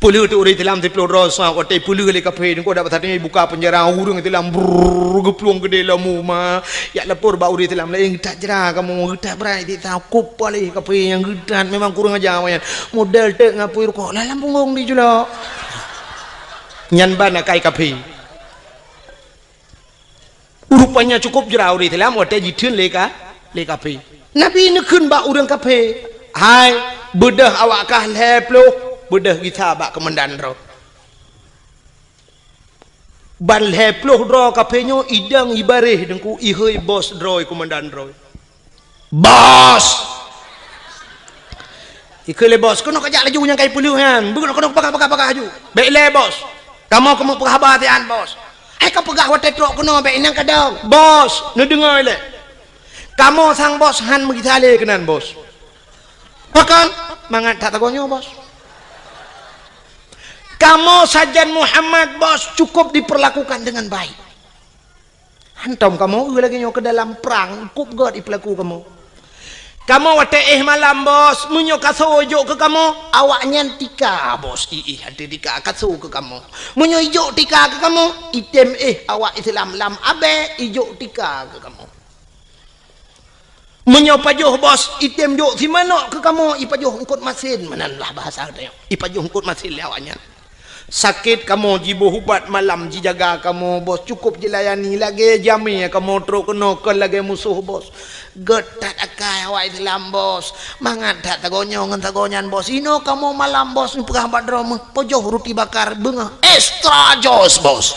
Peulheueh teuk ureuëng Islam siploh droe, sa watée peulheueh lé kafé, nyoe dak basa tanyoe buka penjara, ureuëng Islam brrr, geuplueng keudeh lom ma. Jak lapor bak ureuëng Islam laén, "Geutak jra kamoe, geutak brat siksa, kop paléh kafé nyang geutak, memang kurang aja awaknyan. Model teuk ngon apui rukok, lam punggong di julok." Nyan ban akai kafé. Rupanya cukup jra ureuëng Islam watée jitheun lé ka, lé kafé. Nabi neukheun bak ureuëng kafé, "Hai, beudôh awak kah lhée ploh, beudôh gisa bak keumandan droe." Ban lhée ploh droe kafé nyoe idong ibaréh deungku, ihôi bos droe, keumandan droe. "Bos!" Ikheun lé bos, "Keunoe kajak laju nyang kai peulheueh nyan. Beukeunong keunoe peugah-peugah-peugah laju." "Bék lé, Bos. Kamoe keumeung peugah haba sian, Bos." "Hai kapeugah watée trok keunoe, bék inong kadong." "Bos, neudeungoe lé. Kamoe sang Bos han meugisa lé keunan, Bos." "Pakon?" "Mangat that sagoe nyoe, Bos. Kamoe sajan Muhammad, Bos, cukup diperlakukan dengan baik. Hantom kamoe eu lagée nyoe keu dalam prang, kop gét ipeulaku kamoe. Kamoe watée éh malam, Bos, meunyoe kasoe ijok keu kamoe, awaknyan tika, Bos, i-, ih, ateueh tika kasoe keu kamoe. Meunyoe ijok tika keu kamoe, item éh awak Islam lam abée ijok tika keu kamoe. Meunyoe pajoh, Bos, item jok simanok keu kamoe, ipajoh eungkot masin, meunan lah bahasa geutanyoe. Ipajoh eungkot masin lé awaknyan. Sakét kamoe jiboh ubat malam jijaga kamoe, Bos, cukup jilayani lagée jamé kamoe trok keunoe kon lagée musoh, Bos. Gét that akai awak Islam, Bos. Mangat that sagoe nyoe ngon sagoe nyan, Bos. Inoe kamoe malam, Bos, neupeugah bak droe meuh, pajoh ruti bakar beungoh extra jos, Bos.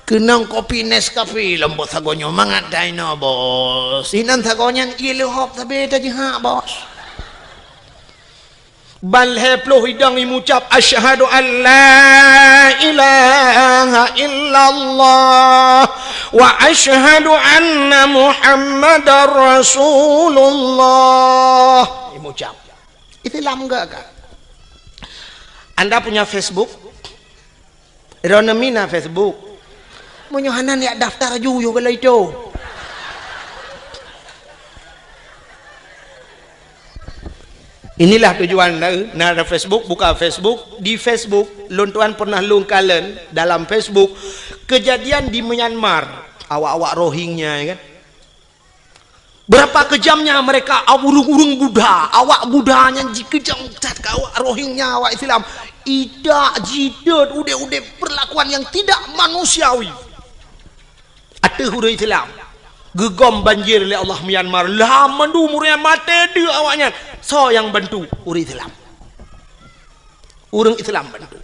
Keunong kopi Nescafe lom, Bos, sagoe nyoe mangat that inoe, Bos. Inan sagoe nyan ié leuhop sabe tajihak, Bos. Ban lhée ploh idong imucab, 'Asyhadu an la ilaha illallah wa asyhadu anna Muhammadar Rasulullah.'" Imucab. Islam enggak kan? Anda punya Facebook? Droeneuh mi na Facebook. Meunyoe hana, neujak daftar laju yoh keu lhèe thôn. Inilah tujuan na, na ada Facebook, buka Facebook. Di Facebook, lôn tuan pernah lôn kalon dalam Facebook, kejadian di Myanmar, awak-awak Rohingya, ya kan? Berapa kejamnya mereka, ureueng-ureueng Buddha, awak Buddha nyan jikeujam that keu awak Rohingya, awak Islam. Idak, jideut, udép-udép, perlakuan yang tidak manusiawi. Ateueh ureueng Islam. Geugom banjir lé Allah Myanmar. Lah mandum ureueng nyan maté deuk awaknyan. Soe nyang bantu? Ureueng Islam. Ureueng Islam bantu.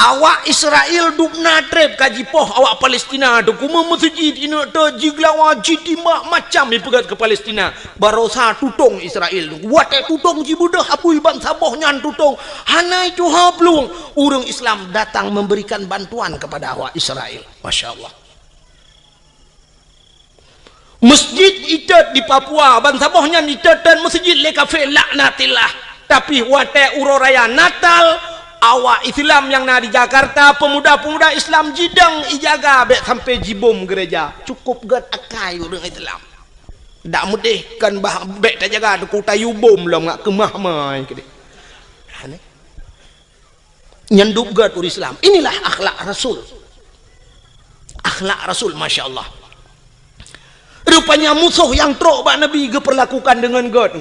Awak Israel dubna trép ka jipoh awak Palestina tu, kume meuseujid, ineuk teuk jigeulawa, jitimbak, macam jipeugét keu Palestina. Barosa tutong Israel tu. Watèe tutong jibeudôh apui bansaboh nyan tutong. Hana tuha plueng. Ureueng Islam datang memberikan bantuan kepada awak Israel. Masya Allah. Masjid itot di Papua, bansaboh nyan itot dan masjid lé kafé, laknatillah. Tapi watèe uroe raya Natal, awak Islam nyang na di Jakarta, pemuda-pemuda Islam jidong ijaga bèk sampai jibom gereja. Cukup gét akai ureueng Islam. Dak meudéh kan bah bèk tajaga teungku, tayue bom lom ngat keumah mai keudéh. Aneh. Nyan dub gét ureueng Islam. Inilah akhlak Rasul. Akhlak Rasul, masya Allah. Rupanya musoh nyang trok bak Nabi geupeurlakukan deungon gét.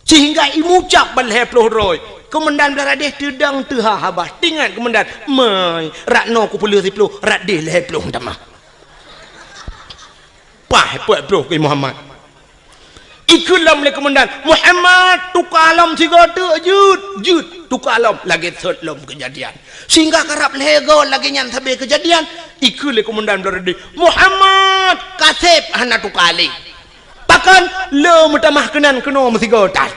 Sehingga imucab ban lhèe ploh droe. Keumandan Blaradéh teudong teuha haba. Teuingat keumandan, "Mai, rot noe kupeulheueh siploh, rot déh lhèe ploh tamah." Paih peuet ploh keu Muhammad. Ikheun lom lé keumandan, "Muhammad, tuka lom sigoe teuk jeuet, jeuet, tuka lom." Lagèe sot lom keujadian. Sehingga karab lhèe goe lagèe nyan sabe keujadian, ikheun lé keumandan Blaradéh, "Muhammad, kaseb hana tuka lé." Pakon? Le meutamah keunan keunoe meusigoe that.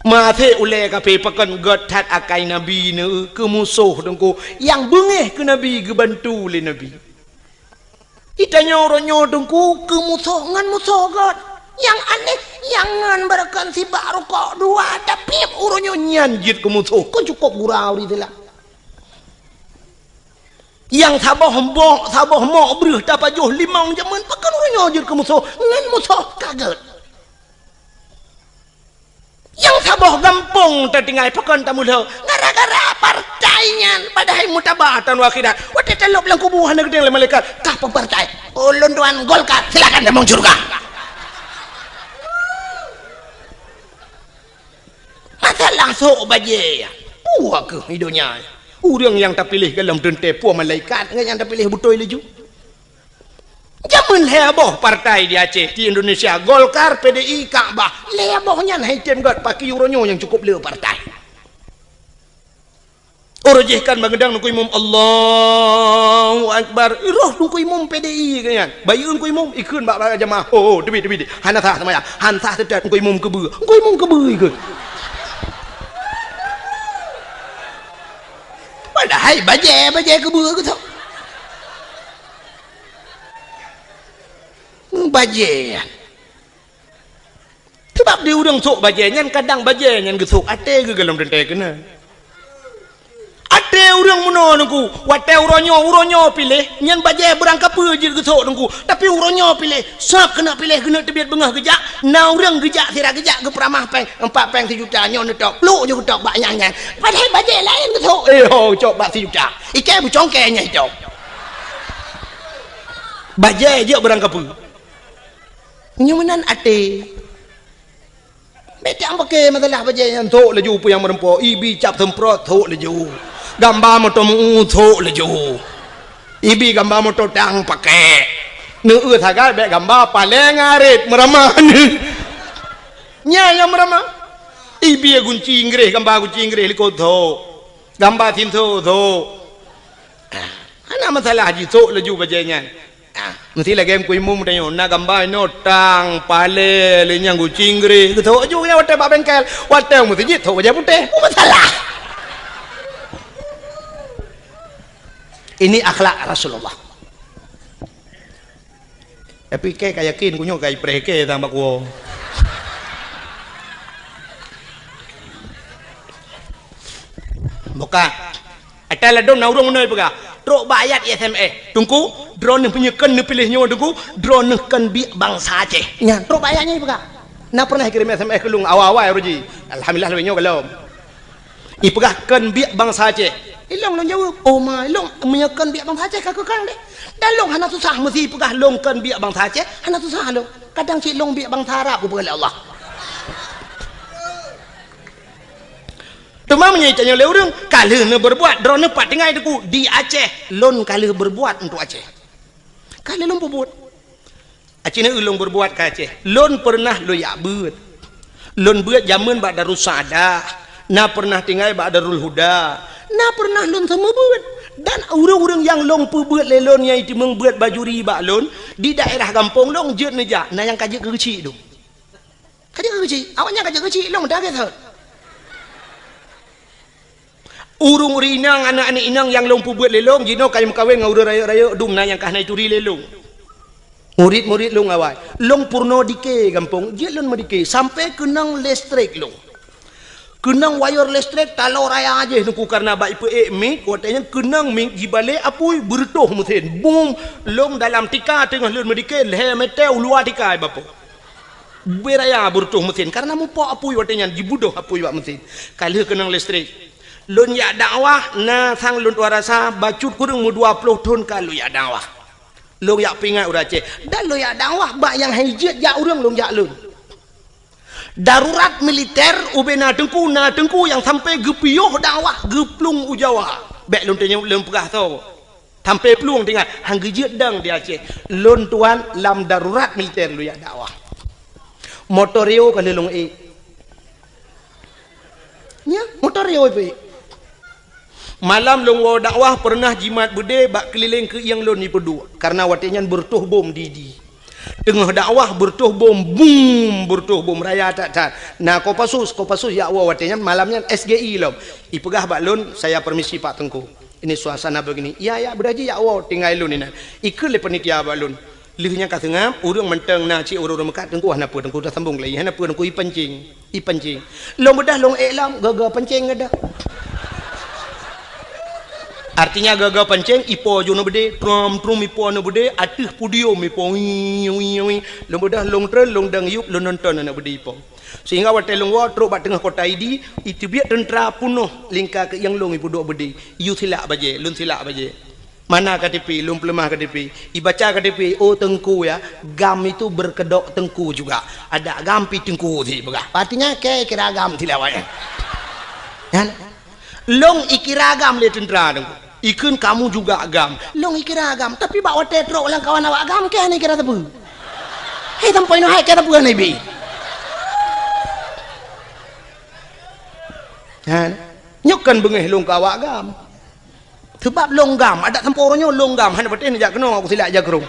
Maté ulèe kafé pakon gét that akai Nabi neu keu musoh teungku. Nyang beungéh keu Nabi geubantu lé Nabi. Itanyoe uroe nyoe teungku keu musoh ngon musoh gét. Nyang aneh, nyang ngon beureukan sibak rukok dua, tapi uroe nyoe nyan jeuet keu musoh. Kon cukup gura ureueng Islam. Nyang saboh mok, saboh mok breuh tapajoh limong jameun, pakon uroe nyoe jeuet keu musoh ngon musoh ka gét. Nyang saboh gampông tatinggai pakon tamulo gara-gara partai nyan, padahai mutaba taun akhirat. Watèe talop lam kubu hana geutanyong lé malaikat, "Kah peue partai?" "Ulôn tuan Golkar." "Silakan tamong syeuruga." Masalah sok bajèe nyan. Peue keuh i donya nyan? Ureueng nyang tapiléh gohlom teuntèe peue malaikat ngon nyang tapiléh beutôi laju. Jameun lhèe boh partai di Aceh, di Indonesia, Golkar, P D I, Kakbah. Lhèe boh nyan hai tem gét, pakri uroe nyoe nyang cukup le partai. Uroe jih kan bangeudang Teungku Imum, "Allahu Akbar." Roh Teungku Imum P D I keu nyan. Bayeue Teungku Imum ikheun bak, bak jamaah, "Oh, oh, teubiet, teubiet. Hana sah seumayang. Han sah seutôt Teungku Imum keubeue." Teungku Imum keubeue ikheun. Padahai bajèe, bajèe keubeue keu sok. Bajèe nyan. Sabab di ureueng sok bajèe nyan, kadang bajèe nyan geusok até geuh gohlom teuntèe keunan. Até ureueng meunoe Teungku, watèe uroe nyoe, uroe nyoe piléh, nyan bajèe beurangkapeue jeuet geusok Teungku. Tapi uroe nyoe piléh, sab keuneuk piléh, keuneuk teubiet beungoh geujak, na ureueng geujak, sira geujak geupeuramah péng, empat péng sijuta, nyoe neutôb, plôk nyoe geutôb bak nyang nyan. Padahai bajèe laén geusok, eh, ho, cok bak sijuta. Iké beucongkée nyan itôb. Bajèe jeuet beurangkapeue. Nyoe meunan até. Bèk tapaké masalah bajèe nyan, sok laju peue nyang meurumpok, ibi cap seumprot, sok laju. Gamba moto meu-, sok laju. Ibi gamba moto tang paké. Neueu sagai bèk gamba paleng arit meuramah. Nyan nyang meuramah. Ibi gunci Inggréh, gamba gunci Inggréh likot sok. Gamba sinso sok. Ah, hana masalah jisok laju bajèe nyan. Ah, meusti lagèe Teungku Imum tanyoe, na gamba inoe tang, palé, lé nyang gunci Inggréh. Geusok laju nyan watèe bak bengkel, watèe meuseujid sok bajèe putéh. Peue masalah? Ini akhlak Rasulullah. Tapi kèe ka yakin, ku nyoe ka ipreh kèe sang bak kuwoe. Buka. Ata ladom na ureuëng meunoe peugah, "Trok bak ayat S M S. Teungku, droeneuh meunyoe kön neupiléh nyoe Teungku, droeneuh kön biek bansa Aceh." Nyan, trok bak ayat nyan peugah. Na pernah kirém S M S keu lôn awai-awai uroe jih. Alhamdulillah lôn nyoe gohlom. Ipeugah kön biek bansa Aceh. Ilong lôn jaweueb, "Oh ma, ilong meunyoe kön biek bansa Aceh ka keu kön deh. Dan lôn hana susah meusi peugah lôn kön biek bansa Aceh, hana susah lôn. Kadang cit lôn biek bansa Arab," kupeugah lé Allah. Teuma meunyoe tanyoe lé ureuëng, ka lheueh neubeurbuat, droeneuh pat tinggai Teungku di Aceh, lôn ka lheueh beurbuat untuk Aceh. Ka lheueh lôn peubuet. Aceh neu lôn beurbuat ka Aceh. Lôn pernah lôn yak beuet. Lôn beuet jameun bak Darussaada, na pernah tinggai bak Darul Huda, na pernah lôn seumeubeuet. Dan ureuëng-ureuëng nyang lôn peubeuet lé lôn nyang iteumeung beuet bajuri bak lôn di daerah gampông lôn jeuet neujak, na nyang ka jeuet keu geuchik dum. Ka jeuet keu geuchik, awaknyan ka jeuet keu geuchik, lôn dah gét that. Ureuëng-ureuëng inong, aneuk-aneuk inong nyang lôn peubeuet lé lôn, jinoe ka meukawen ngon ureuëng rayeuk-rayeuk dum na nyang ka hana ituri lé lôn. Murit-murit lôn awai. Lôn peurunoe dike gampông, jeuet lôn meudike, sampai keunong listrik lôn. Keunong wayeur listrik taloe raya jih Teungku, kareuna bak ipeuék mik, watée nyan keunong mik jibalek apui, beureutoh meusén. Bum, lôn dalam tika teungoh lôn meudike, lhée mètè u luwa tika ibapoe. Bui raya beureutoh meusén, kareuna mupok apui watée nyan, jibudoh apui bak meusén. Ka lheueh keunong listrik. Lôn jak dakwah, na sang lôn tuan rasa, bacut kureueng meudua ploh thon ka lôn jak dakwah. Lôn jak peuingat ureuëng Aceh. Dan lôn jak dakwah bak nyang hai jeuet jak ureuëng lôn jak lôn. Darurat militer ubena teungku, na teungku nyang sampai geupiôh dakwah geuplueng u Jawa. Bék lôn tanyong lôn peugah soe. Sampai plueng tinggai, han geujeuet dang di Aceh. Lôn tuan lam darurat militer lôn jak dakwah. Motor Rio ka lheueh lôn ék. Nya, motor Rio ipeuék. Malam lôn woe dakwah peureunah jimat beudé bak keulileng keuieng lôn jipeuduek, kareuna watée nyan beureutoh bom di, di. Teungoh dakwah beureutoh bom, bum, beureutoh bom raya that-that. Na Kopassus, Kopassus jak woe watée nyan, malam nyan S G I lom. Ipeugah bak lôn, "Saya permisi Pak Teungku. Ini suasana begini." "Iya, ya, beudôh jih jak woe, tinggai lôn inan." Ikheun lé panitia bak lôn. Lheueh nyan ka seungab, ureuëng mantong na cit ureuëng-ureuëng meukat, "Teungku hana peue, Teungku taseubông lé, hana peue, Teungku ipancing, ipancing." Lôn beudôh lôn ék lom, gaga pancing geudah. Artinya gaga pancing, ipo ju aneuk beudé, trom, trom ipo aneuk beudé, ateueh podium ipo, wii, wii, wii. Lôn beudôh lôn treun, lôn dang yup, lôn nonton aneuk beudé ipo. Sehingga watée lôn woe trok bak teungoh kota Idi, iteubiet teuntra peunoh lingka keuieng lôn ipeuduek beudé. Iyue silak bajée, lôn silak bajée. Mana K T P, lôn peuleumah K T P. Ibaca K T P, "Oh Teungku ya, GAM itu berkedok Teungku juga. Ada GAM pi Teungku," sipeugah. Artinya, kira GAM silak awaknyan. Kan? Lôn ikira GAM lé teuntra Teungku. Ikheun, "Kamu juga GAM." Lôn ikira GAM, tapi bak watée trok lam kawan awak GAM, keu hana ikira sapeue. Hai sampoe nyoe hai keu sapeue hana ibi. Ha, nyoe kan beungéh lôn keu awak GAM. Sebab lôn GAM, adak sampoe uroe nyoe lôn GAM, hana patéh neujak keunoe, aku silak jak keurong.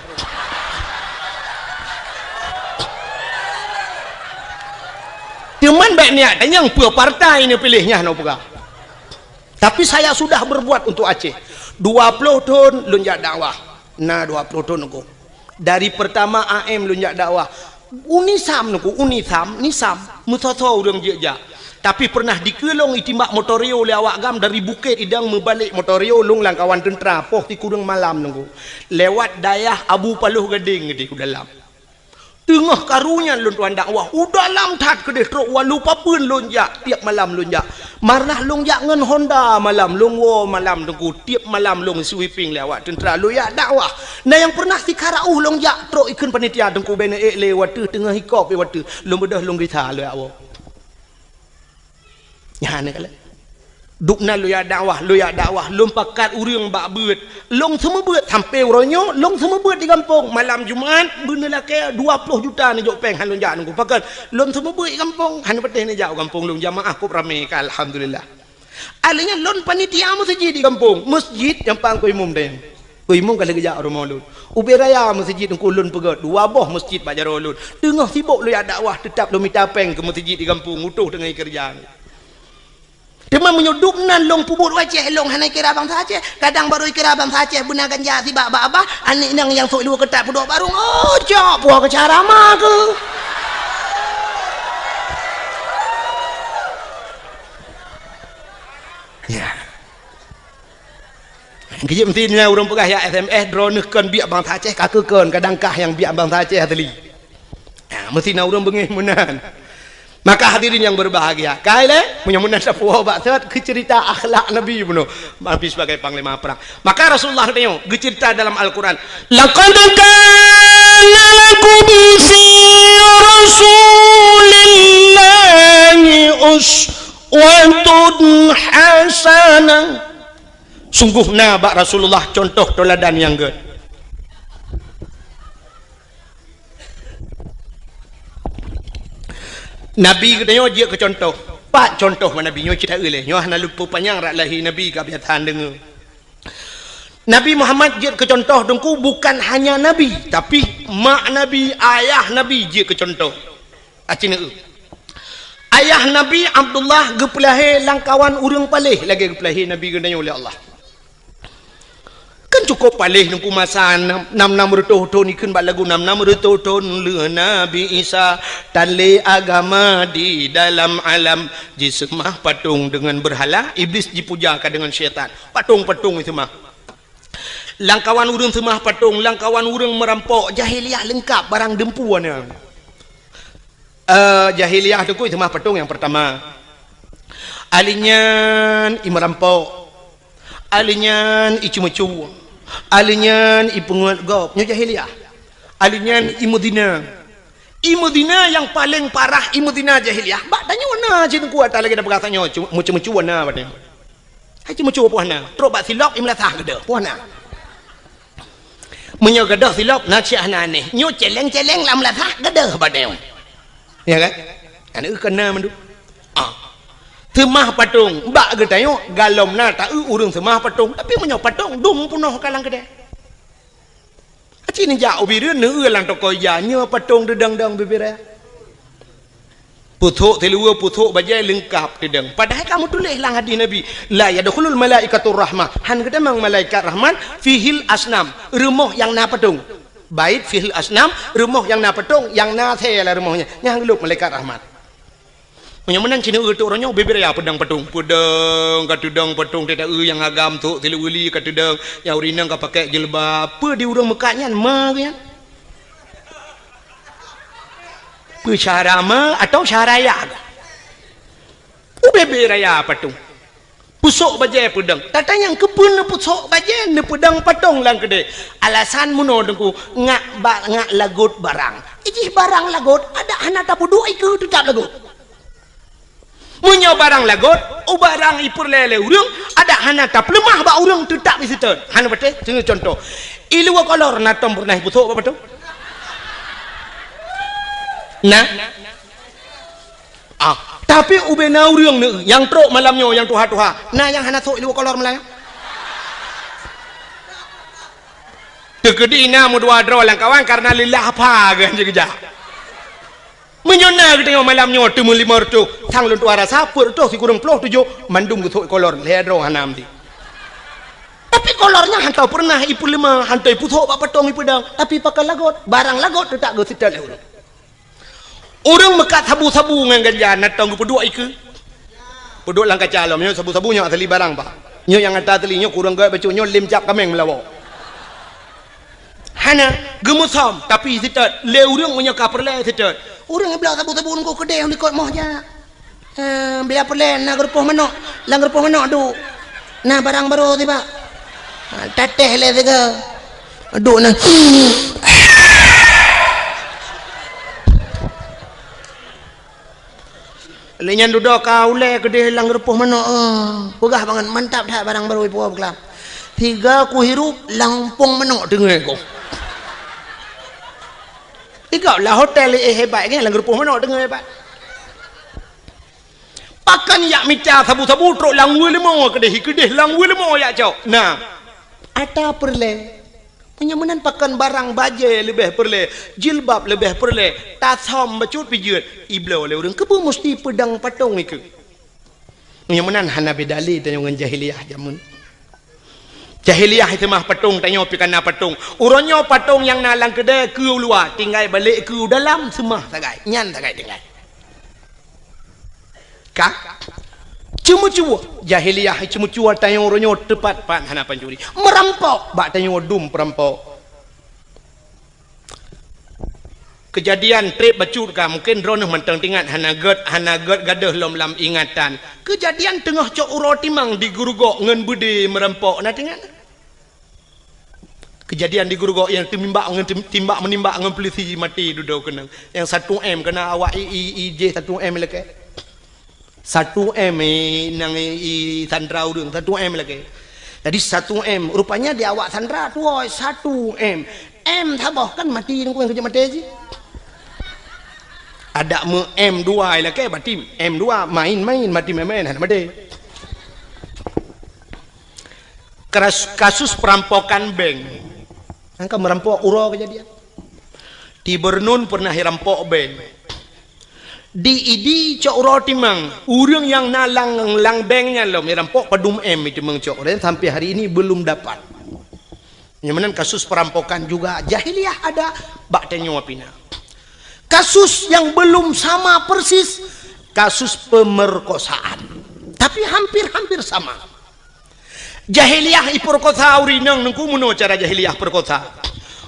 Cuman bék niat tanyong peue partai neupiléh nyan, nyoe peugah. Tapi saya sudah berbuat untuk Aceh. Dua ploh thon lôn jak dakwah. Na dua ploh thon Teungku. Dari pertama A M lôn jak dakwah. UNISAM Teungku, UNISAM, NISAM, meusoe-soe ureuëng jeuet jak. Tapi pernah dikeue lôn itimbak motor Rio lé awak GAM dari Bukét Idong meubalek motor Rio lôn lam kawan teuntra poh sikureueng malam Teungku. Lewat dayah Abu Paloh Gadeng keudeh u dalam. Teungoh karu nyan lôn tuan dakwah, u dalam that keudeh trok walu papeuen lôn jak, tiep malam lôn jak. Marnah lôn jak ngon Honda malam, lôn woe malam Teungku, tiep malam lôn sweeping lé awak teuntra, lôn jak dakwah. Na nyang pernah sikara uh lôn jak trok ikheun panitia Teungku, bék neuék lé wateuh teungoh ikop wateuh. Lôn beudôh lôn gisa lôn jak woe. Nyan keuh lé. Dubna lôn jak dakwah, lôn jak dakwah, lôn pakat ureuëng bak beuet. Lôn seumeubeuet sampoe uroe nyoe, lôn seumeubeuet di gampông. Malam Jumat, beuneulakée dua ploh juta neujok péng, han lôn jak Teungku. Pakon, lôn seumeubeuet di gampông, hana patéh neujak u gampông lôn, jamaah kôb ramé ka, alhamdulillah. Akhirnya lôn panitia meuseujid di gampông, meuseujid nyang pang keu imum deh. Keu imum ka lheueh geujak rumoh lôn. Ubé raya meuseujid Teungku lôn peugét, dua boh meuseujid bak jaroe lôn. Teungoh sibok lôn jak dakwah, teutap lôn mita péng keu meuseujid di gampông, utoh teungoh ikeureuja. Teuma meunyoe dubnan lôn peubuet u Aceh, lôn hana ikira bansa Aceh. Kadang barô ikira bansa Aceh beuna ganja sibak bak babah, aneuk inong nyang sôk luweue keutat peuduek barong. Oh, cok, puah keu cara ma keuh. Ya. Jeuet meusti na ureuëng peugah, "Ya S M S, droeneuh kon biak bansa Aceh, ka keu kon, kadang kah nyang biak bansa Aceh asli." Ha, meusti na ureuëng beungéh meunan. Maka hadirin yang berbahagia, kai lé, meunyoe meunan sapeue bak sot keu cerita akhlak Nabi bunoe. Nabi sebagai panglima perang. Maka Rasulullah geutanyoe geucerita dalam Al-Quran, "Laqad kana lakum fi Rasulillahi uswatun hasanah." Sungguh na bak Rasulullah contoh teuladan nyang gét. Nabi geutanyoe jeuet keu contoh. Pat contoh bak Nabi nyoe cit taeu lé. Nyoe hana luput panyang rak lahé Nabi ka biasa deungoe. Nabi Muhammad jeuet keu contoh Teungku bukan hanya Nabi, tapi mak Nabi, ayah Nabi jeuet keu contoh. Aci neu. Ayah Nabi Abdullah geupeulahé lam kawan ureuëng paléh lagée geupeulahé Nabi geutanyoe lé Allah. Kan cukup paléh Teungku masa nam, nam, nam reutôh thon, ikheun bak lagu nam, nam reutôh thon lheueh Nabi Isa, tan lé agama di dalam alam, jiseumah patong deungon beurhala, Iblis jipuja ka deungon syaitan. Patong-patong jiseumah. Lam kawan ureuëng seumah patong, lam kawan ureuëng meurampok, jahiliah leungkap barang deumpu na. Eh, jahiliah Teungku seumah patong nyang peurtama. Ahli nyan i meurampok. Ahli nyan i ceumeucue. Ahli nyan i peungeut gob. Nyoe jahiliah. Ahli nyan i meuzina. I meuzina nyang paleng parah, i meuzina jahiliah. Bak tanyoe na cit Teungku ata lagée tapeugah tanyoe, cu-, meuceumeucue na bak tanyoe. Hai ceumeucue poh na, trok bak silop i meulasah gadôh, poh na. Meunyoe gadôh silop na cit hana aneh, nyoe celeng-celeng lam meulasah gadôh bak tanyoe. Ya kan? Aneuk keu na mandum. Ah. Seumah patong, bak geutanyoe galom na taeu ureuëng seumah patong, tapi meunyoe patong dum peunoh ka lam keudè. Aci neujak u Bireuen neueu lam toko ija, nyoe patong deudong-dong bibiraya. Pusok siluweue, pusok bajée leungkap deudong. Padahai ka meutuléh lam hadis Nabi, "La yadkhulul malaikatur rahmah." Han geutamong malaikat rahmat fihil asnam, rumoh nyang na patong. Bait fihil asnam, rumoh nyang na patong, nyang na asée lam rumoh nyan, nyan han geulôp malaikat rahmat. Meunyoe meunan cit neu eu tok uroe nyoe, bibiraya peudong patong. Peudong, ka teudong patong, teuta eu nyang agam tok, tilu uli ka teudong, nyang ureuëng inong ka pakai jilbab. Peue di ureuëng meukat nyan, ma geuh nyan? Peue syara ma atau syara ya? Peue bibiraya patong? Pusok bajée peudong. Tatanyong keupeue neupusok bajée, neupeudong patong lam keudè. Alasan meunoe Teungku, ngak ba-, ngak lagot barang. Ijih barang lagot, adak hana tapeuduek ikeue teutap lagot. Meunyoe barang lagot, u barang ipeureulée lé ureuëng, adak hana tapeuleumah bak ureuëng teutap iseutôt. Hana patéh, seuneu contoh. Iluwa kolor na tom peureunah ipusok bak patong? Nah. Ah, tapi ubé na ureuëng neu nyang trok malam nyoe nyang tuha-tuha, na nyang hana sok iluwa kolor malam nyoe. Teukeudi na meudua droe lam kawan karena lillah apa geuh jeuet geujak. Meunyoe na geutanyoe malam nyoe teumeulimong reutôh, sang lôn tuha rasa peuet reutôh sikureueng ploh tujoh mandum geusok ikolor, lhée droe hana meuti. Tapi kolor nyan hana peureunah ipeuleumah, hana ipusok bak patong ipeudong, tapi pakon lagot, barang lagot teutap geuseutôt lé ureuëng. Ureuëng meukat sabu-sabu ngon ganja na tom geupeuduek ikeue. Peuduek lam kaca lom, nyoe sabu-sabu nyoe asli barang bah. Nyoe nyang ata asli nyoe kureueng gét bacut nyoe lem cap kaméng meulawa. Hana, geumeusom, tapi seutôt, lé ureuëng meunyoe ka peureulée seutôt. Ureuëng bloe sabu-sabu ngon keudeh likot moh jak. Eh, bila peureulée na geurupoh manok, lam geurupoh manok duek. Na barang barô tibak. Ha, tatéh lé sigoe. Duek na. Lé nyan dudoe ka ulée keudeh lam geurupoh manok, eh. Peugah bangat, mantap that barang barô ipuwoe beukelam. Sigoe kuhirup lam umpong manok teungoh ku. Sigoe lam hotel, eh, hebat nyan lam geurupoh manok teungoh hebat. Pakon jak mita sabu-sabu trok lam weuleumô keudeh, keudeh lam weuleumô jak cok. Nah, ata peureulée. Meunyoe meunan pakon barang bajée leubeh peureulée, jilbab leubeh peureulée, tasam bacut pijeuet, ibloe lé ureuëng keupeue musti peudong patong ikeue. Meunyoe meunan hana beda lé tanyoe ngon jahiliyah jameun. Jahiliyah seumah patong, tanyoe pih ka na patong. Uroe nyoe patong nyang na lam keudée keu u luwa, tinggai balek keu u dalam seumah sagai. Nyan sagai tinggai. Ka? Ceumeucue, jahiliyah ceumeucue tanyoe uroe nyoe teupat-pat hana pancuri. Meurampok, bak tanyoe dum peurampok. Keujadian treb bacut ka, mungken droeneuh mantong teuingat, hana gét, hana gét gadôh lom lam ingatan. Keujadian teungoh cok uroe timang di Geurugok ngon beudé meurampok, na teuingat? Keujadian di Geurugok nyang teumimbak ngon tim-, timbak meunimbak ngon peulisi maté dudoe keunong. Nyang satu M keuna awak i, i, i jih satu M lakée. Satu M, eh, nyang i, i sandra ureuëng, satu M lakée. Jadi satu M, rupanya di awak sandra tuwoe satu M. M saboh kan maté, nungku nyang keujeuet maté jih. Adak meu M dua lakée, berarti M dua, main-main, maté main-main, hana maté. Kasus, kasus perampokan bank. Angka meurampok uroe keujadian. Di Bernun pernah irampok bank. Di Idi cok uroe timang, ureuëng nyang na lam, lam bank nyan lom irampok padum M itu meung cok, dan sampai hari ini belum dapat. Nyang meunan kasus perampokan juga jahiliyah ada bak tanyoe pih na. Kasus yang belum sama persis, kasus pemerkosaan. Tapi hampir-hampir sama. Jahiliyah ipeurkosa ureuëng inong, nungku meunoe cara jahiliyah peurkosa.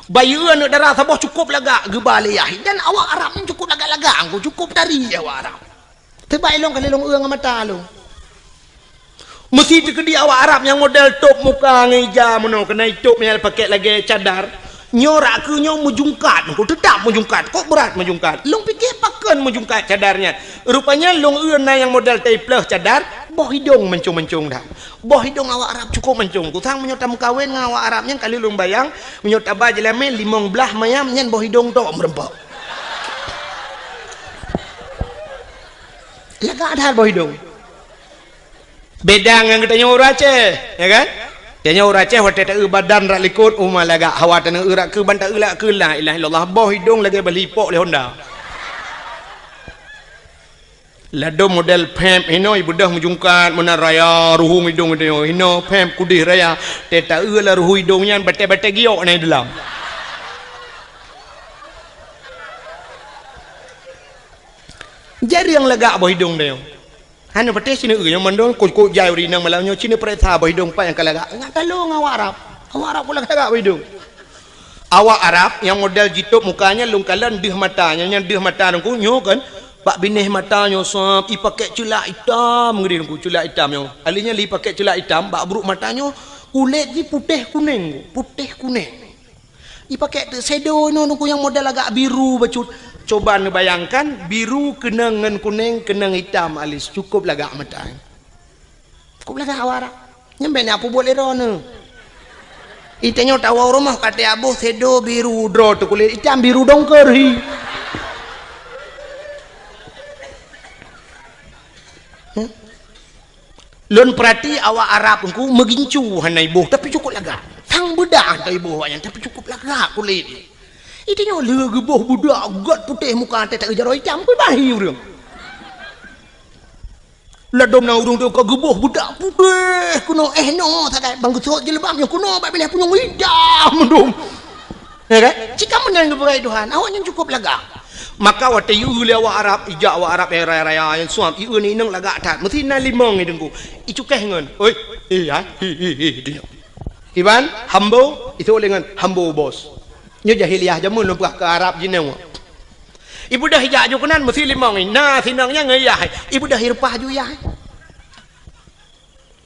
Bayeue aneuëk dara saboh cukôp lagak geuba lé yah, dan awak Arab nyan cukôp lagak-lagak, nungku cukôp tari awak Arab. Teubai lôn ka lôn eu ngon mata lôn. Meusi teukeudi awak Arab nyang model tôb muka ngon ija meunoe, keunai tôb nyang pakèk lagèe cadar. Nyoe rak keu nyoe meujungkat, nungku teutap meujungkat, kok brat meujungkat. Lôn piké pakon meujungkat cadar nyan. Rupanya lôn eu na nyang model taipleuh cadar, boh idông mancông-mancông dah. Boh idông awak Arab cukôp mancông. Kusang meunyoe tameukawen ngon awak Arab nyan, ka lheueh lôn bayang, meunyoe taba jeulamé limong blaih mayam nyan boh idông tok meureumpok. Lagak that boh idông. Beda ngon geutanyoe ureuëng Aceh, ya kan? Tanyoe ureuëng Aceh watèe taeu badan rak likot, uma lagak, hawa taneuk eu rak keu ban taeu lak keu la ilaha illallah, boh idông lagèe bali ipok lé honda. Ladôm model pèp hinoe ibeudôh meujungkat meunan raya, ruhueng idông geutanyoe hinoe pèp kudeh raya, teuh taeu lam ruhueng idông nyan batèe-batèe giok na i dalam. Jareueng lagak boh idông tanyoe. Hana patéh sineuk, nyoe mandum kok-kok jai ureuëng inong malam nyoe, sineuk pareksa boh idông pat nyang ka lagak. Ngat talong awak Arab. Awak Arab pun lagak-lagak boh idông. Awak Arab nyang model jitôb muka nyan lôn kalon deuh mata, nyan, nyan deuh mata nungku nyoe kan. Bak binéh mata nyoe sab, ipakèk ceulak itam ngeudeh nungku, ceulak itam nyoe. Ahli nyan lé ipakèk ceulak itam, bak brôk mata nyoe kulét jih putéh kunéng, putéh kunéng. Ipakèk teuk shadow nyoe nungku nyang model agak biru bacut. Coba neubayangkan, biru keunong ngon kunéng, keunong itam alis, cukôp lagak mata. Cukôp lagak awak Arab. Nyan bèk na peubuet lé droeneuh. Itanyoe tawoe rumoh ka teuaboh shadow biru droe teuh kulét itam biru dongker hi. Hmm? Lôn peurati awak Arab nungku meugincu hana iboh, tapi cukôp lagak. Sang beudak hana iboh awak nyan, tapi cukôp lagak kulét. Itanyoe lheueh geuboh beudak gèt putéh muka teuh taeu jaroe itam, kui bahi ureuëng. Ladôm na ureuëng teuh ka geuboh beudak putéh keunoe, eh, noe sagai bang geusôt jilbab nyoe keunoe bak binéh punyueng itam mandum. Ya kan? Cit ka meunan geupeugah Tuhan, awak nyan cukôp lagak. Maka watèe ieu lé awak Arab, ijak awak Arab nyang raya-raya nyang suam, ieu ni inong lagak that. Meusi na limong i deungku. Icukéh ngon, "Oi, eh, hai, hi, hi, hi," dunyok. Iban, hambo, isôk lé ngon, "Hambo, bos." Nyoe jahiliyah jameun lôn peugah keu Arab jinoe. Ibeudôh ijak ju keunan meusi limong i. Na sinong nyan ngon yah. Ibeudôh ireupah ju yah.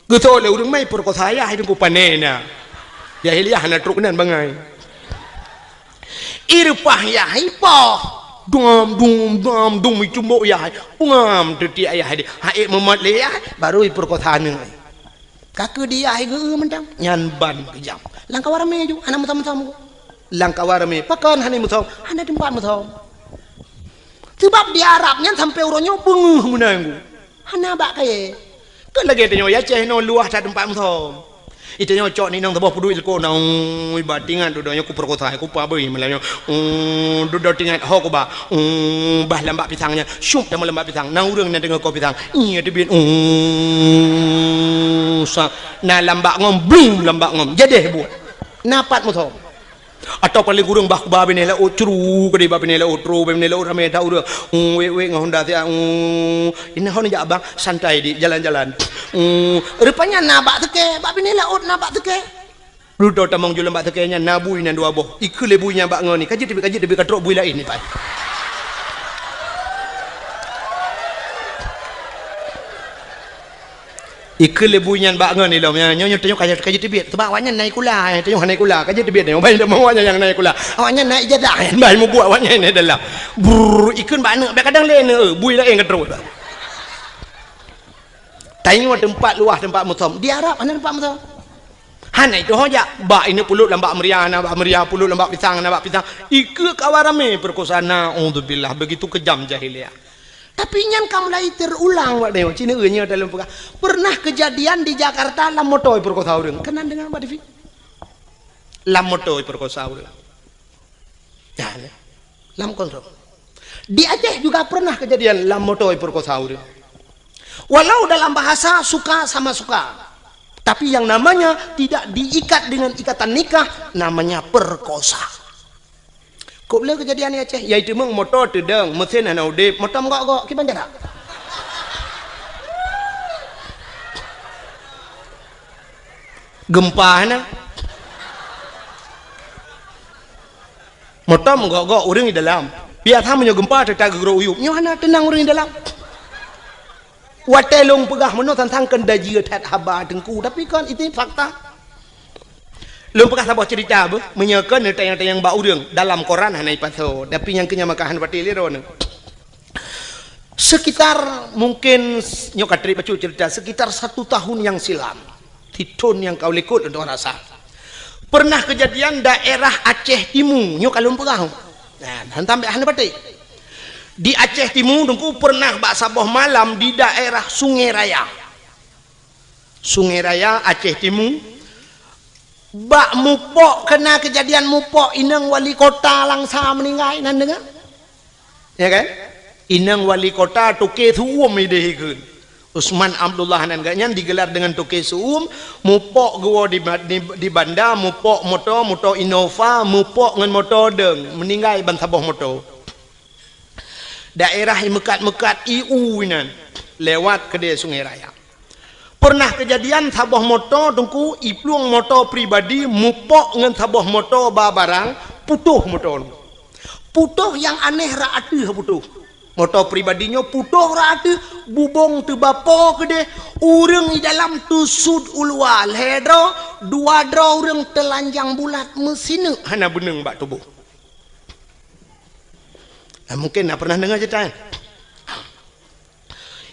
Geutôk lé ureuëng mai peurkosa yah, deungku pané na. Jahiliyah hana trok nan bangai. Ireupah yah ipoh. Dum, dum, dum, dum, icumbok yah. Pungam teutiek yah. Hai meumat lé yah, baru ipeurkosa aneuk. Ka keu di yah geu mantong. Nyan ban keujam. Lam kawan ramé ju, hana meusom-som. Lam kawan ramé, pakon hana meusom? Hana teumpat meusom. Sebab di Arab nyan sampai uroe nyoe beungeuh meunan. Hana bak kayèe. Kon lagèe tanyoe i Aceh nyoe luwah that teumpat meusom. Itanyoe cok ni inong saboh peuduek ileko na, ui, ba tingat dudoe nyoe kupeurkosa, kupabei malam nyoe. Uu, dudoe tingat ho kuba. Uu, bah lambak pisang nyan. Syup teuma lambak pisang. Na ureuëng na deungoe koh pisang. Iya teubiet. Uu, sa. Na lambak ngom, blum lambak ngom. Jadeh buet. Na pat meusom. Atawa paléng kureueng bah kuba binéh laôt, cru keudéh bah binéh laôt, tro bah binéh laôt, ramé that ureueng. Hmm, wék-wék ngon honda siat, hmm, inan hana jak bang, santai di jalan-jalan. Hmm, rupanya na bak seukée, bah binéh laôt na bak seukée. Ludo tamong ju lam bak seukée nyan na bui nyan dua boh. Ikheun lé bui nyan bak ngon ni, ka jeuet teubiet, ka jeuet teubiet, ka trok bui laén ni, pai. Ikheun lé bui nyan bak ngon ilom, nyoe, nyoe, nyoe tanyoe ka jeuet, ka jeuet teubiet. Sabab awaknyan na ikula, eh, tanyoe hana ikula, ka jeuet teubiet nyoe. Bai tamong awaknyan nyang na ikula. Awaknyan na ijazah, eh, bai mubuet awaknyan di dalam. Brrr, ikheun bak aneuk, bèk kadang lé aneuk, eh, bui laén ka trok. Tanyoe teumpat luwah, teumpat musom. Di Arab hana teumpat musom. Hana itu ho jak. Bak ineuk pulot lam bak meuria, na bak meuria, pulot lam bak pisang, na bak pisang. Ikheun kawan ramé peureukosaan, naudzubillah, begitu kejam jahiliyah. Tapi nyan ka mulai teurulang, Pak Dewa. Cina nyoe dalam peugah. Pernah kejadian di Jakarta lam moto peureukosaan ureueng. Keunan deungoe bak T V. Lam moto peureukosaan ureueng. Nah, lam kontrol. Di Aceh juga pernah kejadian lam moto peureukosaan ureueng. Walau dalam bahasa suka sama suka, tapi yang namanya tidak diikat dengan ikatan nikah, namanya perkosa. Kok le kejadian di Aceh, yaitu meng moto teudong, mesin hana udeb, moto meugok-gok, kiban cara? Gempa hana. Moto meugok-gok ureueng di dalam. Biasa meunyoe gempa teuta geugrok uyueb. Nyoe hana teunang ureueng di dalam. Watèe lôn peugah meunoe sang-sang keuneuk jeuet that haba teungku, tapi kan itu fakta. Lôn peugah saboh cerita beuh, meunyoe kon neutanyong-tanyong bak ureueng dalam koran hana ipasoe, tapi nyang keu nyan maka hana patéh lé droeneuh. Sekitar mungkin nyoe ka trép bacut cerita, sekitar satu tahun yang silam. Sithon nyang ka u likot lôn rasa. Pernah kejadian daerah Aceh Timu, nyoe ka lôn peugah. Nah, hantam bèk hana patéh. Di Aceh Timu teungku pernah bak saboh malam di daerah Sungai Raya. Sungai Raya, Aceh Timu. Bak mupok, kena kejadian mupok inong wali kota Langsa meninggai, nan deungoe? Ya kan? Inong wali kota Toke Su'um idéh ikheun. Usman Abdullah nan geuh nyan digelar dengan Toke Su'um, mupok geuwoe di ba-, di, di banda, mupok moto, moto Innova, mupok ngon moto dong, meninggai ban saboh moto. Daerah i meukat-meukat i u inan, lewat keudéh Sungai Raya. Pernah kejadian saboh moto teungku, i plueng moto pribadi mupok ngon saboh moto ba barang, putôh moto nyoe. Putôh nyang aneh rot ateueh putôh. Moto pribadi nyoe putôh rot ateueh, bubông teubapo keudéh, ureueng di dalam teusut u luwa lhèe droe, dua droe ureueng teulanjang bulat meusineuk hana beuneueng bak tuboh. Nah, mungkin na pernah deungoe cerita nyan.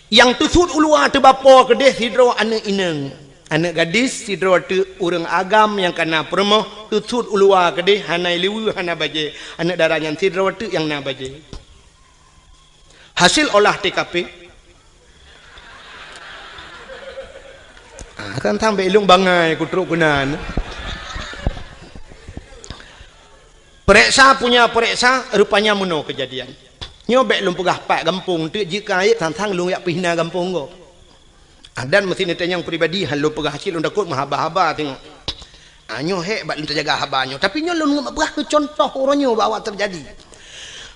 Nyang teusut u luwa teubapo keudéh sidroe aneuk inong. Aneuk gadis sidroe teuk ureueng agam nyang ka na peurumoh teusut u luwa keudéh hana ileue hana bajée. Aneuk dara nyan sidroe teuk nyang na bajée. Hasil olah T K P. Ah, kan sampai ilung bangai kutrok keunan. Pereksa punya pereksa, rupanya meunoe kejadian. Nyoe bèk lôn peugah pat gampông teuk jeuet keu ayat sang-sang lôn jak peuhina gampông gob. Adan meusti neutanyong pribadi, han lôn peugah cit lôn takot meuhaba-haba teungoh. Ah, nyoe hék bak lôn teujaga haba nyoe. Tapi nyoe lôn peugah keu contoh uroe nyoe bahwa teujadi.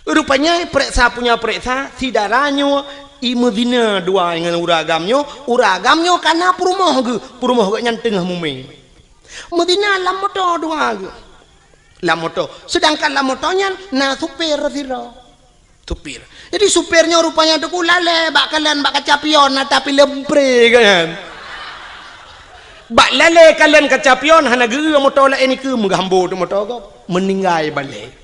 Rupanya pereksa punya pereksa, si dara nyoe i meuzina dua ngon ureueng agam nyoe, ureueng agam nyoe ka na peurumoh geuh, peurumoh geuh nyan teungoh mumé. Meuzina lam moto dua geuh. Lam moto. Sedangkan lam moto nyan na supir sidroe. Supir. Jadi supir nyoe rupanya teungku lalée bak kalon bak kaca pion na tapi lempré kan. Bak lalée kalon kaca pion hana geu moto laén ikeu meugambo tu moto gob. Meninggai balek.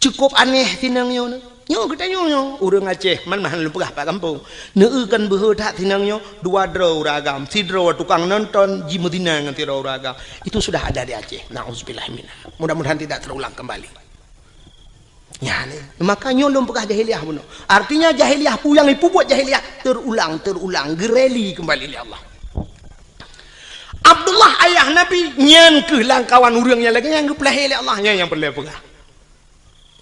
Cukup aneh sinong nyoe. Nyoe geutanyoe nyoe, ureueng Aceh, man mahan lôn peugah pat gampông. Neueu kan beuhe that sinong nyoe, dua droe ureueng agam, sidroe tukang nonton jimeuzina ngon sidroe ureueng agam. Itu sudah ada di Aceh. Nauzubillah minha. Mudah-mudahan tidak terulang kembali. Nyan, maka nyoe lôn peugah jahiliyah bunoe. Artinya jahiliyah peue nyang ipubuet jahiliyah terulang, terulang, geureli kembali lé Allah. Abdullah ayah Nabi nyan keuh langkawan ureueng nyang lagée nyang geupeulahé lé Allah, nyan nyang peureulée peugah.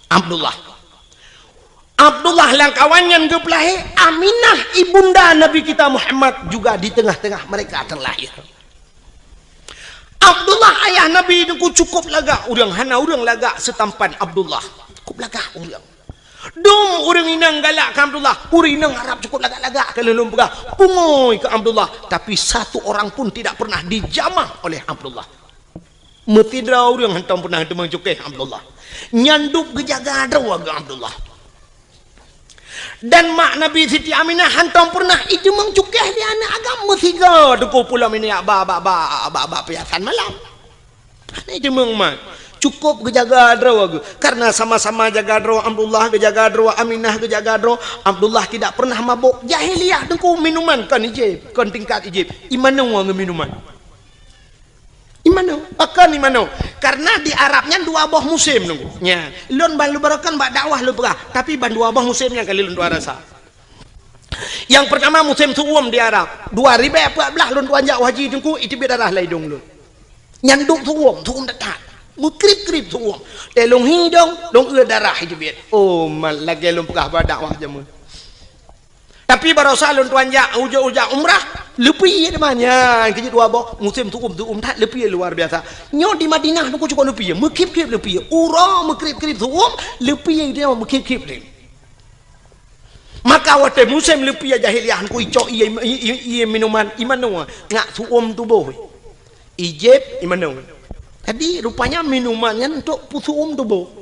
Abdullah. Abdullah langkawan nyan geupeulahé, Aminah ibunda Nabi kita Muhammad juga di tengah-tengah mereka terlahir. Abdullah ayah Nabi Teungku cukup lagak ureuëng, hana ureuëng lagak seutampan Abdullah. Cukup lagak ureuëng. Dum ureuëng inong galak keu Abdullah, ureuëng inong Arab cukup lagak-lagak keu lôn peugah, pungui keu Abdullah, tapi satu orang pun tidak pernah dijamah oleh Abdullah. Meusidroe ureuëng hantom pernah teumeung cukéh Abdullah. Nyan dub geujaga droe geuh Abdullah. Dan mak Nabi Siti Aminah hantom pernah iteumeung cukéh di aneuëk agam meusigoe Teungku pulo minyak ba, ba, ba, ba, ba piasan malam. Hana iteumeung mat. Cukup geujaga droe geuh. Karena sama-sama jaga droe, Abdullah geujaga droe, Aminah geujaga droe. Abdullah tidak pernah mabok. Jahiliyah Teungku minuman kon ijép, kon tingkat ijép. Imanoe ngon minuman. Imanoe, pakon imanoe? Karena di Arab nyan dua boh musém Teungku. Nya, lôn ban lôn barokan bak dakwah lôn peugah, tapi ban dua boh musém nyan kali lôn tuan rasa. Nyang pertama musém su'um di Arab. Dua ribèe peuet blah lôn tuan jak haji Teungku, iteubiet darah lam idong lôn. Nyan dub su'um, su'um that-that. Meukrib-krib su'um. Teuh lôn hi idong, lôn eu darah iteubiet. Oh, mat lagèe lôn peugah bak dakwah jameun. Tapi barosa lôn tuan jak, ujoe-ujoe umrah, leupie teuma nyan keu jeuet dua boh, musém su'um, su'um that leupie luar biasa. Nyoe di Madinah Teungku cukup leupie, meukrib-krib leupie. Uroe meukrib-krib su'um, leupie nyoe meukrib-krib. Maka watèe musém leupie jahiliyah Teungku icok ié, ié, ié, ié minuman, imanoe, ngat su'um tuboh. Ijép imanoe. Jadi rupanya minuman nyan untuk peusu'um tuboh.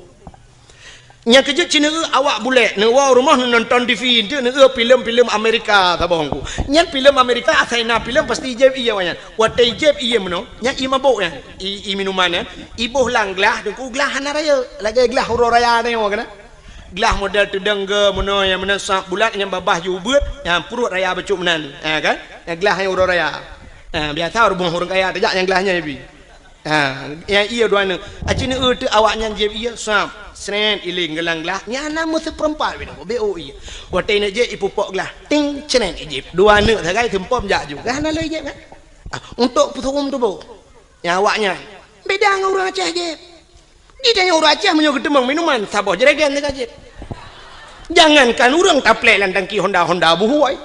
Nyang keujeuet cit neueu awak bulèk, neuwoe rumoh neunonton T V, enteuk neueu filem-filem Amerika saboh Teungku. Nyan filem Amerika, asai na filem pasti ijép ié awaknyan. Watèe ijép ié meunoe, nyan ié mabök nyan, ié, ié minuman nyan, iboh lam glah, Teungku glah hana rayeuk, lagèe glah uroe raya nyoe kan. Glah model teudong geuh meunoe nyang meunan sab bulat nyang babah ju ubeuet, nyang pruet raya bacut meunan, ha kan? Nyang glah nyang uroe raya. Ha, biasa rumoh ureueng kaya tajak nyang glah nyan ibi. Ha, nyang ié dua neuk. Aci neueu teuk awaknyan jieb ié, sab, srét, iléng geulang glah. Nyan na meuseupeurempat binoe, beu ié. Watèe neuk jieb ipupok glah, ting, srét, ijieb. Dua neuk sagai seumpom jak ju. Gah na lé jieb kan? Ah, untuk peusu'um tuboh. Nyang awaknyan beda ngon ureueng Aceh jieb. Di tanyoe ureueng Aceh meunyoe geuteumeung minuman, saboh jeregen teuka jieb. Jangankan ureueng taplek lam tangki Honda-Honda buhôi.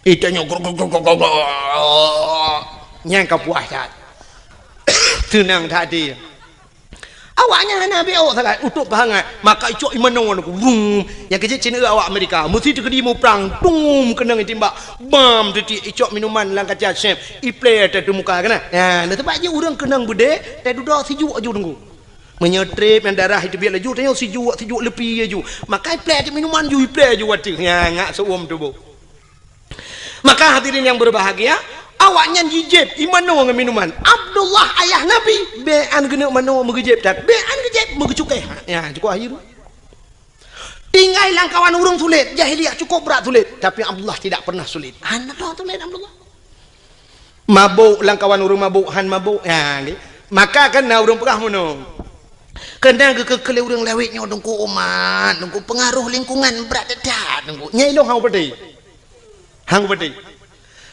Di tanyoe grok, grok, grok, grok, grok. Nyan ka puas that. Seunang that até. Awaknyan hana beu sagai, utôb peuhangat. Maka icok imanoe Teungku. Wum. Nyang keujeuet cit neueu awak Amerika. Meusi teukeudi muprang. Tum keunong itimbak. Bam teuti icok minuman lam kaca sép. Iplé ateueh muka keunan. Nah, na teubak jih ureueng keunong beudé, teududoe sijuek aju Teungku. Meunyoe trép nyang darah iteubiet laju, tanyoe sijuek, sijuek leupie aju. Maka iplé ateueh minuman ju iplé aju ateueh. Nya, ngat seu'uem tuboh. Maka hadirin yang berbahagia, awaknyan jijieb imanoe ngon minuman. Abdullah ayah Nabi, bèk an geuneuk manoe meugeujeb that, bèk an geujeb meugeucukéh. Nya, cukup akhir. Tinggai lam kawan ureueng sulet, jahiliyah cukup brat sulet, tapi Abdullah tidak pernah sulet. Hana droe sulet Abdullah. Mabök lam kawan ureueng mabök, han mabök. Ya, nggih. Maka kan na ureueng peugah meunoe. Keunan geukeu-keu lé ureueng lawét nyoe Teungku umat, Teungku pengaruh lingkungan brat that, Teungku. Nyan ilôn hana peudeh. Hana peudeh.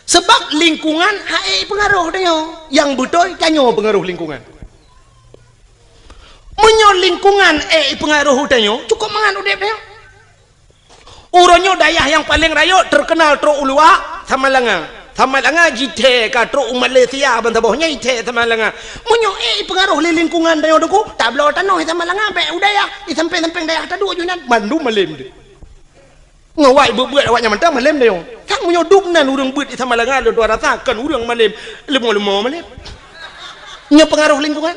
Sebab lingkungan han ék pengaruh tanyoe. Nyang beutôi tanyoe pengaruh lingkungan. Meunyoe lingkungan ék pengaruh tanyoe, cukup mangat udép tanyoe. Uroe nyoe dayah nyang paleng rayeuk teukeunal trok u luwa, Samalanga. Samalanga jithèe ka trok u Malaysia ban saboh nyan jithèe Samalanga. Meunyoe ék pengaruh lé lingkungan tanyoe Teungku, tabloe tanoh Samalanga bèk u dayah, di sampéng-sampéng dayah taduek ju nan, mandum malém deh. Ngon awak beuet-beuet awaknyan mantong malém tanyoe. Sang meunyoe dum nan ureueng beuet di Samalanga lôn tuan rasa kon ureueng malém, leumo-leumo malém. Nyoe pengaruh lingkungan.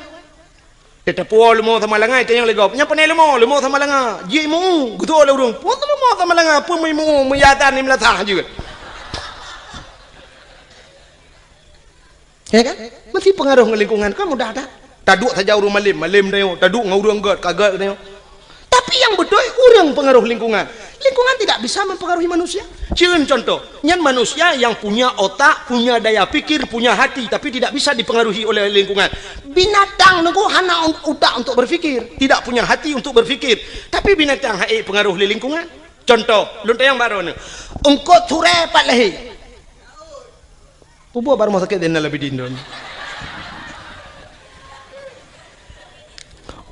Teuteupue leumo Samalanga, itanyong lé gob, "Nyan pane leumo?" "Leumo Samalanga." Jimeu, geutôh lé ureueng, "Peue leumo Samalanga? Peue meuimu, meuyatan ni meulasah jeuet." Ya kan? Meusti pengaruh ngon lingkungan, kan mudah that. Taduek saja ureueng malém, malém tanyoe. Taduek ngon ureueng gèt, ka gèt tanyoe. Tapi nyang beutôi, ureueng pengaruh lingkungan. Lingkungan tidak bisa mempengaruhi manusia. Cen contoh, nyan manusia yang punya otak, punya daya pikir, punya hati, tapi tidak bisa dipengaruhi oleh lingkungan. Binatang Teungku hana un-, utak untuk berpikir, tidak punya hati untuk berpikir. Tapi binatang han ék pengaruh lé lingkungan. Contoh, lôn tanyong bak droeneuh. Eungkôt surèe pat lahé. Peue buet bak rumoh sakét Zainal Abidin droeneuh?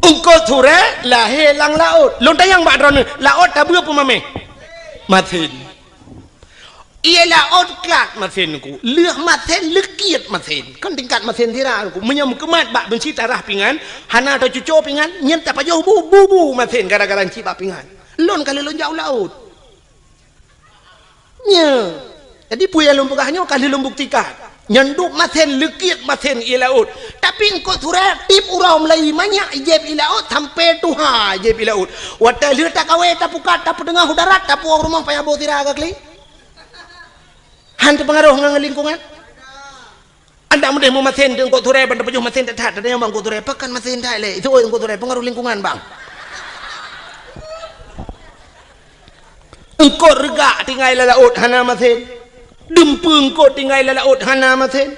Eungkôt surèe lahé lam laôt. Lôn tanyong bak droeneuh, laôt tabeue peue mamèh? Masin. Ie laôt klat masen ku, lheueh masen leukiet masen. Kan tingkat masen sira ku. Meunyoe meukeumat bak beunsi tarah pingan, hana tacuco pingan, nyan tapajoh bu, bu, bu masen gara-gara cit bak pingan. Lôn ka lheueh lôn jak u laôt. Nya. Jadi peue nyang lôn peugah nyoe ka lheueh lôn buktikan. Nyan dub masen, leukiet masen ie laôt. Tapi eungkôt surée tiep uroe mulai manyak ijép ie laôt sampoe tuha ijép ie laôt. Watée lheueh takawé tapukat tapeuteungoh u darat tapuwoe rumoh payah boh sira ka kli. Han teupeungaroh ngon lingkungan. Anda meudeh meumasen di eungkôt surée ban tapajoh masen that-that, tanyong bang eungkôt surée, pakon masen that lé? Itu oi eungkôt surée, peungaroh lingkungan bang. Eungkôt reugak tinggai lam laôt hana masen. Dumpeue eungkôt tinggai lam laôt hana masen.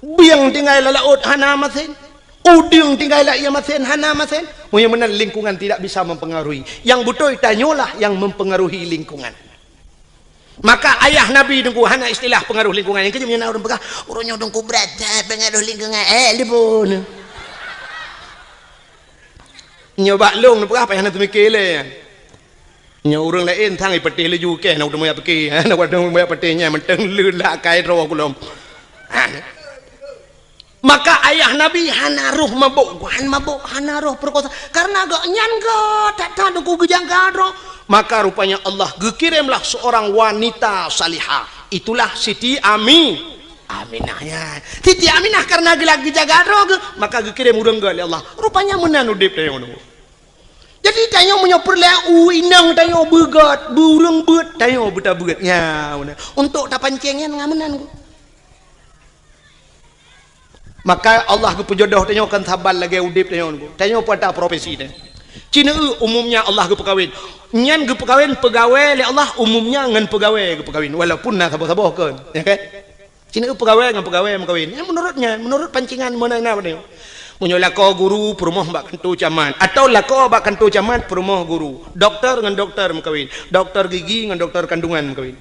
Bieng tinggai lam laôt hana masen. Udeueng tinggai lam ie masen hana masen. Meunyoe meunan lingkungan tidak bisa mempengaruhi. Yang beutôi tanyoe lah yang mempengaruhi lingkungan. Maka ayah Nabi Teungku hana istilah pengaruh lingkungan. Nyang keujeuet nyan ureuëng peugah, "Ureuëng nyoe Teungku brat that pengaruh lingkungan." Eh, lipun. Nyoe bak lôn peugah payah na teumike lé. Nyoe ureuëng laén sang ipeuteh laju keh na udah moyak pike. Na udah moyak peuteh nyan mantong leulah kai droe kulom. Ha. Maka ayah Nabi hana roh mabök, han mabök, hana roh peurekosa. Karena gobnyan geuh that-that Teungku geujaga droe. Maka rupanya Allah geukirimlah seorang wanita salihah. Itulah Siti Ami, Aminah nyan. Siti Aminah karena geula geujaga droe geuh, maka geukirém ureuëng geuh lé Allah. Rupanya meunan udeb tanyoe nyoe. Jadi tanyoe meunyoe peureulée u inong tanyoe beugét, beu ureuëng beuet, tanyoe beutabeuet. Nya, meunan. Untuk tapancéng nyan ngon meunan. Maka Allah geupeujodoh tanyoe kon saban lagée udeb tanyoe nyoe. Tanyoe peue ata profesi tanyoe. Ci neueu umumnya Allah geupeukawén. Nyan geupeukawén peugawée lé Allah umumnya ngon peugawée geupeukawén. Walaupun na saboh-saboh kon, ya kan? Ci neueu peugawée ngon peugawée meukawén. Nyan menurut nyan, menurut pancingan meunan na tanyoe. Meunyoe lakoe guru peurumoh bak kantô camat, atau lakoe bak kantô camat peurumoh guru, doktor ngon doktor meukawén, doktor gigi ngon doktor kandungan meukawén.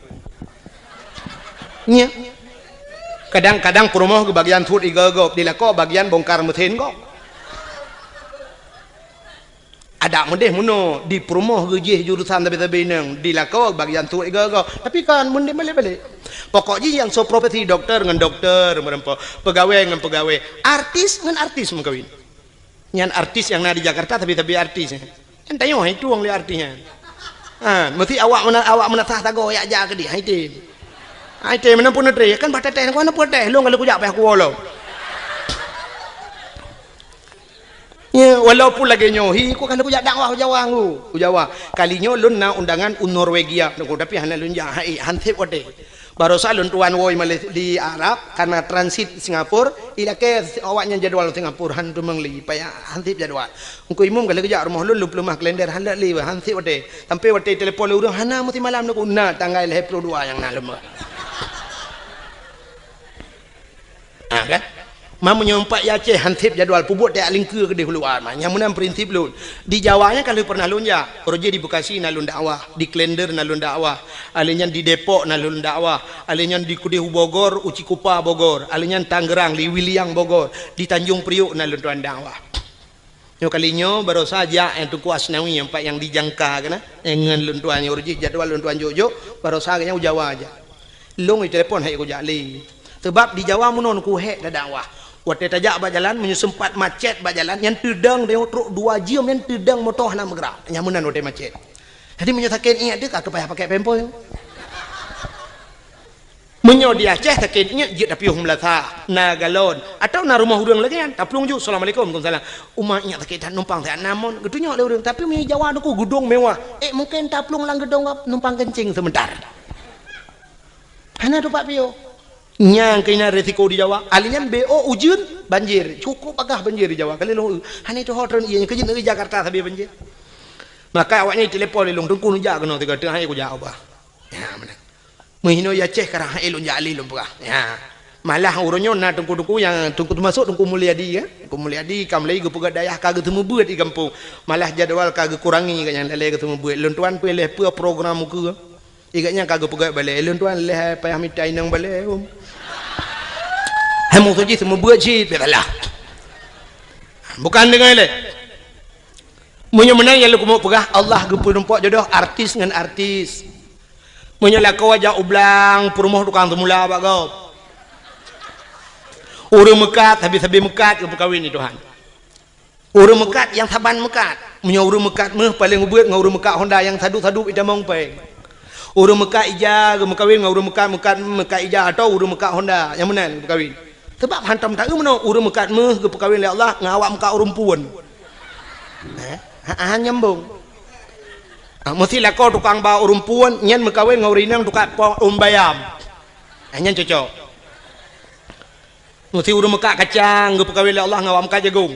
Nya. Kadang-kadang peurumoh geubagian suet igoe gob, di lakoe bagian bongkar mesin gob. Adak meudeh meunoe, di peurumoh geujih jurusan sabe-sabe inong, di lakoe bagian suet igoe gob. Tapi kan meudeh balek-balek. Pokok jih nyang soe profesi doktor ngon doktor meureumpok, peugawée ngon peugawée, artis ngon artis meukawén. Nyan artis nyang na di Jakarta, tapi-tapi artis. Nyan tanyoe hai tueng lé artis nyan. Ha, meusti awak meuna-, awak meunasah sagoe yak jak keudeh, hai tem. Hai tem, meunan pun neutré, kan bah teuteh, kan pun teh, lôn ka lheueh kujak payah kuwoe lom. Ya, walaupun lagée nyoe, hi, ku ka lheueh kujak dakwah u Jawa ngu, u Jawa. Kali nyoe lôn na undangan u Norwegia, tapi hana lôn jak, hai, han sép watée. Barosa lôn tuan woe Malaysia di Arab, karena transit Singapura, ilakée awaknyan jadwal Singapura, han teumeung lé, payah han sép jadwal. Engku imum ka lheueh geujak rumoh lôn, lôn peuleumah kalender, han lé, han sép watée. Sampai watée telepon lé ureuëng, hana meusimalam neuku, na tanggai lhée ploh dua nyang na lom. Ha, kan? Ma meunyoe pat i Aceh han sép jadwal, peubuet tajak lingkeue keudeh u luwa ma. Nyang meunan prinsip lôn. Di Jawa nyan ka lheueh pernah lôn jak. Uroe jih di Bekasi na lôn dakwah, di Klender na lôn dakwah, alèh nyan di Depok na lôn dakwah, alèh nyan di keudeh u Bogor, u Cikupa Bogor, alèh nyan Tangerang, di Wiliang Bogor, di Tanjung Priok na lôn tuan dakwah. Nyoe kali nyoe barosa jak nyang Teungku Asnawi nyang pat nyang dijangka keunan, nyang ngon lôn tuan nyoe uroe jih jadwal lôn tuan jok-jok, barosa geuhnyan u Jawa jak. Lôn jitelepon han ék kujak lé. Sabab di Jawa meunoe ku hék tadakwah. Watée tajak bak jalan, meunyoe seumpat macet bak jalan, nyan teudong tanyoe trok dua jeuem nyan teudong moto hana meugerak. Nyan meunan watée macet. Jadi meunyoe sakét iék teuh ka payah pakai pempol. Meunyoe di Aceh sakét iék jeuet tapiôh meulasa, na galon, atawa na rumoh ureuëng lagée nyan, taplueng ju, "Assalamualaikum." "Waalaikumsalam." "Uma iék sakét that numpang siat na mon." Geutunyok lé ureuëng, tapi meunyoe Jawa Teungku geudong mewah, ék mungken taplueng lam geudong numpang keuncing seumeuntar. Hana teumpat piôh. Nyang keunan risiko di Jawa, alèh nyan B O ujeuen, banjir. Cukup bagah banjir di Jawa. Kali lôn, hana itu ho treun ié, nyang keujeuet negeri Jakarta sabe banjir. Maka awaknyan telepon lé lôn, "Teungku neujak keunoe sigoe, teuh han ék kujak ubah." Ya, meunan. Meuhinoe i Aceh karang han ék lôn jak lé lôn peugah. Ya. Malah uroe nyoe na teungku-teungku nyang teungku teumasok Teungku Mulyadi, ya. Teungku Mulyadi ka mulai geupeugét dayah ka geuseumeubeuet di gampông. Malah jadwal ka geukurangi geuhnyan lé geuseumeubeuet. Lôn tuan pih lheueh peue program ukeue. Gobnyan ka geupeugét balée, "Lôn tuan lheueh payah mita inong balée, um." Hai meusu jih seumeubeuet cit, pih salah. Bukan deungon lé. Meunyoe meunan nyang lôn keumeung peugah, Allah geupeurumpok jodoh artis ngon artis. Meunyoe lakoe jak u blang, peurumoh tukang seumula bak gob. Ureuëng meukat, sabe-sabe meukat geupeukawen lé Tuhan. Ureuëng meukat nyang saban meukat. Meunyoe ureuëng meukat méuh paleng ubeuet ngon ureuëng meukat Honda nyang sadu-sadu itamong péng. Ureuëng meukat ija geumeukawen ngon ureuëng meukat, meukat, meukat ija atawa ureuëng meukat Honda nyang meunan geumeukawen. Sabab hantom taeu meunoe ureuëng meukat méuh geupeukawen lé Allah ngon awak meukat ureuëng puon. Eh, ha, ha, nyambong. Ah, meusti lakoe tukang ba ureuëng puon nyan meukawen ngon ureuëng inong tukang po ureuëng bayam. Ah, nyan cocok. Meusti ureuëng meukat kacang geupeukawen lé Allah ngon awak meukat jagong.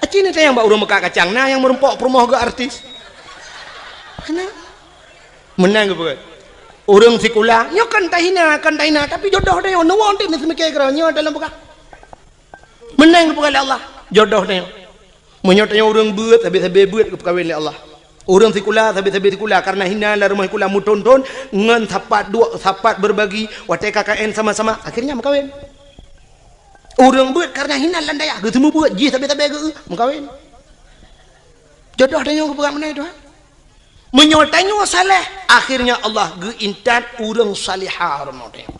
Aci ni tayang bak ureuëng meukat kacang, na nyang meurumpok peurumoh geu artis. Hana. Meunan geupeugah. Ureuëng sikula, nyoe kan tahina, kan tahina, tapi jodoh tanyoe, neuwoe teuk meuseumike keudroe nyoe dalam peugah. Meunan geupeugah lé Allah, jodoh tanyoe. Meunyoe tanyoe ureuëng beuet, sabe-sabe beuet geupeukawen lé Allah. Ureuëng sikula, sabe-sabe sikula, kareuna hina lam rumoh sikula meuthon-thon ngon sapat duek, sapat berbagi, watée K K N sama-sama, akhirnya meukawen. Ureuëng beuet kareuna hina lam dayah, geuseumeubeuet jih sabe-sabe geu meukawen. Jodoh tanyoe geupeugah meunan Tuhan. Meunyoe tanyoe saleh, akhirnya Allah geuintat ureuëng salihah rumoh tanyoe.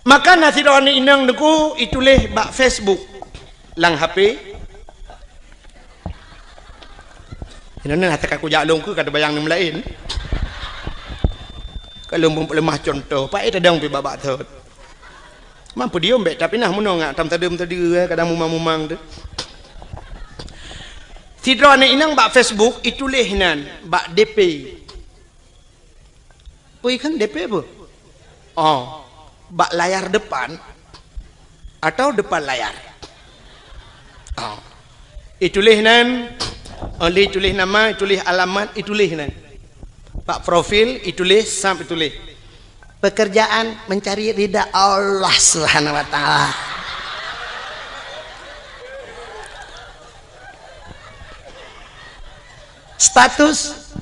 Maka na sidroe aneuk inong Teungku ituléh bak Facebook lam H P. Inoe na teuka kujak lôn keu ka teubayang nyang laén. Ka lôn peuleumah cuntoh, paét tadong pih babak thot. Mampu diom bék, tapi nah meunoe ngak tam tadeuem tadi, eh, kadang mumang-mumang tu. Sidroe aneuk inong bak Facebook ituléh nan bak D P. Pui kan D P apa? Oh, bak layar depan atau depan layar? Oh. Ituléh nan, oleh ituléh nama, ituléh alamat, ituléh nan. Bak profil, ituléh, sam ituléh. Pekerjaan mencari ridha Allah Subhanahu wa Ta'ala. Status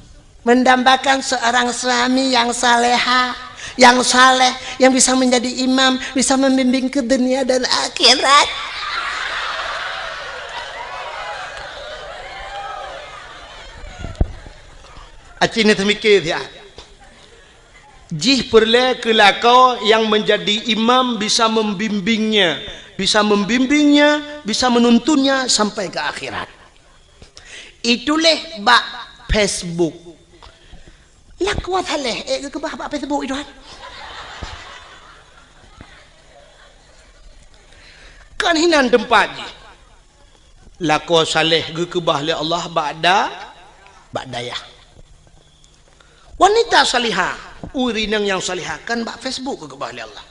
mendambakan seorang suami yang saleha, yang saleh, yang bisa menjadi imam, bisa membimbing ke dunia dan akhirat. Aci ni teumikir siat. Jih peureulée keu lakoe nyang menjadi imam bisa membimbingnya, bisa membimbingnya, bisa menuntunnya sampai ke akhirat. Ituléh bak Facebook. Lakoe saleh, eh, geukeubah bak Facebook itu kan. Kan hinan teumpat jih. Lakoe saleh geukeubah lé Allah bak da-, bak dayah. Wanita salihah, ureuëng inong nyang salihah kan bak Facebook geukeubah lé Allah.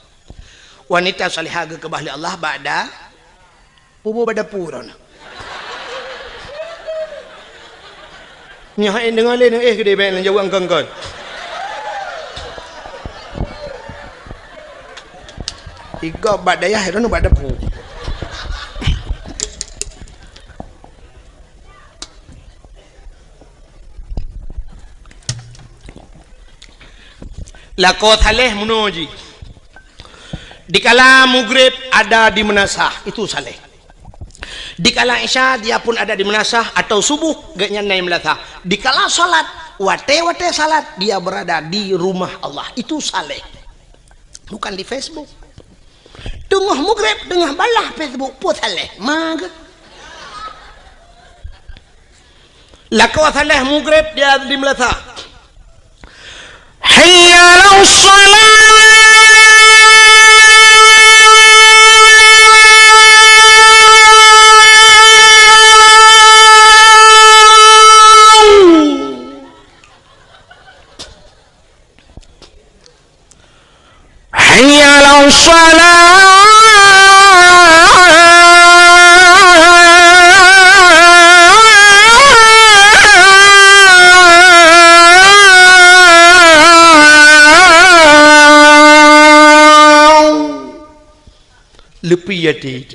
Wanita salihah geukeubah lé Allah bak da-, puboh bak dapu droeneuh. Nyoe hai deungoe lé, eh, geude bék neujaweueb kon-kon. Igob bak dayah, droeneuh bak dapu. Lakoe saleh meunoe jih. Dikala mugreb ada di meunasah, itu saleh. Dikala isya dia pun ada di meunasah atau subuh gobnyan na di meunasah. Dikala salat, watée-watée salat dia berada di rumah Allah, itu saleh. Bukan di Facebook. Teungoh mugreb, teungoh balah Facebook, peue saleh. Mage. Lakoe saleh mugreb dia di meunasah. Hayya 'alas shalah. Hayya 'alas shalah. Leupie até.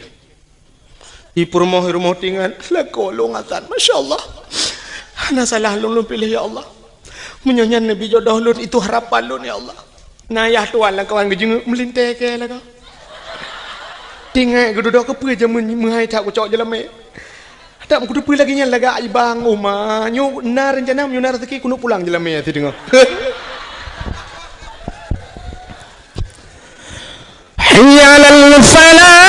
Di peurumoh-rumoh tingan, lakoe lôn azan. Masya Allah. Hana salah lôn, lôn piléh, ya Allah. Meunyoe nyan neubi jodoh lôn, itu harapan lôn, ya Allah. Na yah tuan lam kawan geujeungeuk meulintée keu lakoe. Tingat geududoe keupeue jameun meuhai that kucok jeulamé. Tak, kuteupeu lagèe nyan lagak ibang uma. Nyoe na rencana, nyoe na rezeki, keuneuk pulang jeulamé sideungoe. Hayya 'alal falah.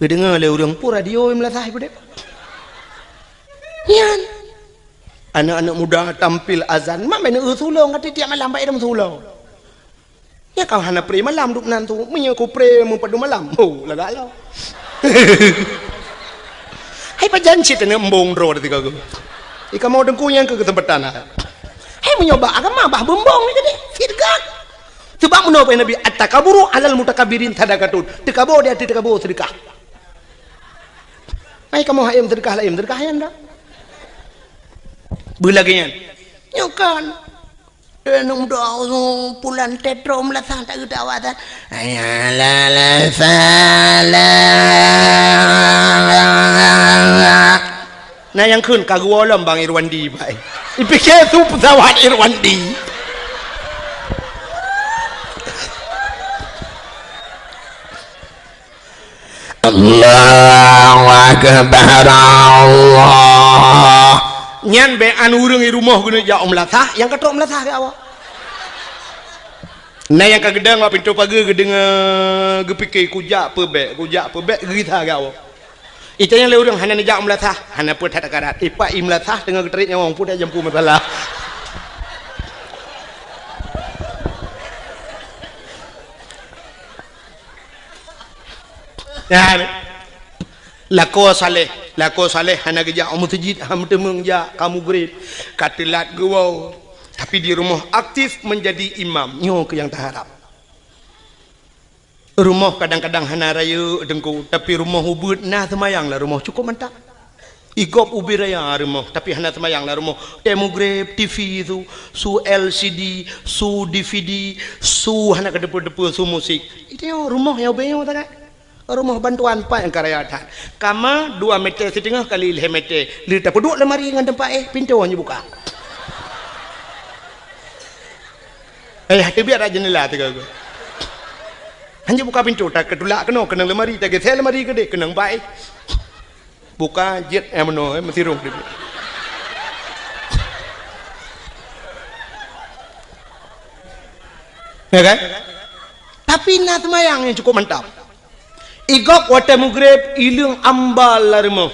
Geudeungoe lé ureueng, peue radio nyang meulasah peue deh? Nyan. Aneuk-aneuk muda tampil azan, mak meuneuk eu sulong, ka tiep malam bak idong sulong. Nyan ka hana pré malam dum nan tu, meunyoe ku pré meupadum malam. Oh, lagak lo. Hai pajan cit aneuk embong droe teuka geuh. Ika mau deungku nyang keu keuseumpatan hai. Hai meunyoe bak agama bah beumbong ni jadi. Sirgak. Sebab meunoe Nabi, "At-takaburu 'alal mutakabbirin sadaqatun." Teukabo di ateueh teukabo seudeukah. Hai kamoe hayam seudeukah laén, seudeukah nyan dah. Beulagèe nyan. Nyoe kan. Eh, nung doa pulan tetro meulasah tak geudak awak tan. Hayya 'alal falah. Na nyang kheun ka geuwoe lom Bang Irwandi, bai. Ipike su pesawat Irwandi. Allahu Akbar, Allah. Nyan bèk an ureueng i rumoh geuneuk jak u meulasah, nyang ka trok meulasah keu awak. Na nyang ka geudong bak pintoe pageue geudeungoe, geupike, "Kujak peue bèk, kujak peue bèk," geugisa keu awak. Itanyong lé ureueng, "Hana neujak u meulasah?" "Hana peue that, ka rhat." Ipak i meulasah teungoh geutarék nyawöng, peue that jampu masalah. Nyan. Lakoe saléh, lakoe saléh hana geujak u meuseujid, hana meuteumèe jak, ka mugreb, ka teulat geuwoe. Tapi di rumoh aktif menjadi imam. Nyoe keuh nyang taharab. Rumoh kadang-kadang hana rayeuk teungku, tapi rumoh ubeuet na seumayang lam rumoh cukôp mantap. Igop ubit raya rumoh, tapi hana seumayang lam rumoh. Watèe mugreb, T V su, su L C D, su D V D, su hana keudeupeue-deupeue, su musik. Itu rumoh nyang ubé nyoe tagai. Rumoh bantuan pat nyang ka raya that. Kama dua meter siteungoh kali lhèe meter. Lé tapeuduek lemari ngon teumpat éh, pintoe hana buka. Eh, teubiet rak jeundela teuga. Hana buka pintoe, takeutulak keunoe, keunong lemari, tageusé lemari keudéh, keunong bai. Buka jeuet, eh, meunoe, eh, meusirong keudéh. Ya kan? Tapi na seumayang nyang cukup mantap. Igop watèe mugreb, ileueng ambal lam rumoh.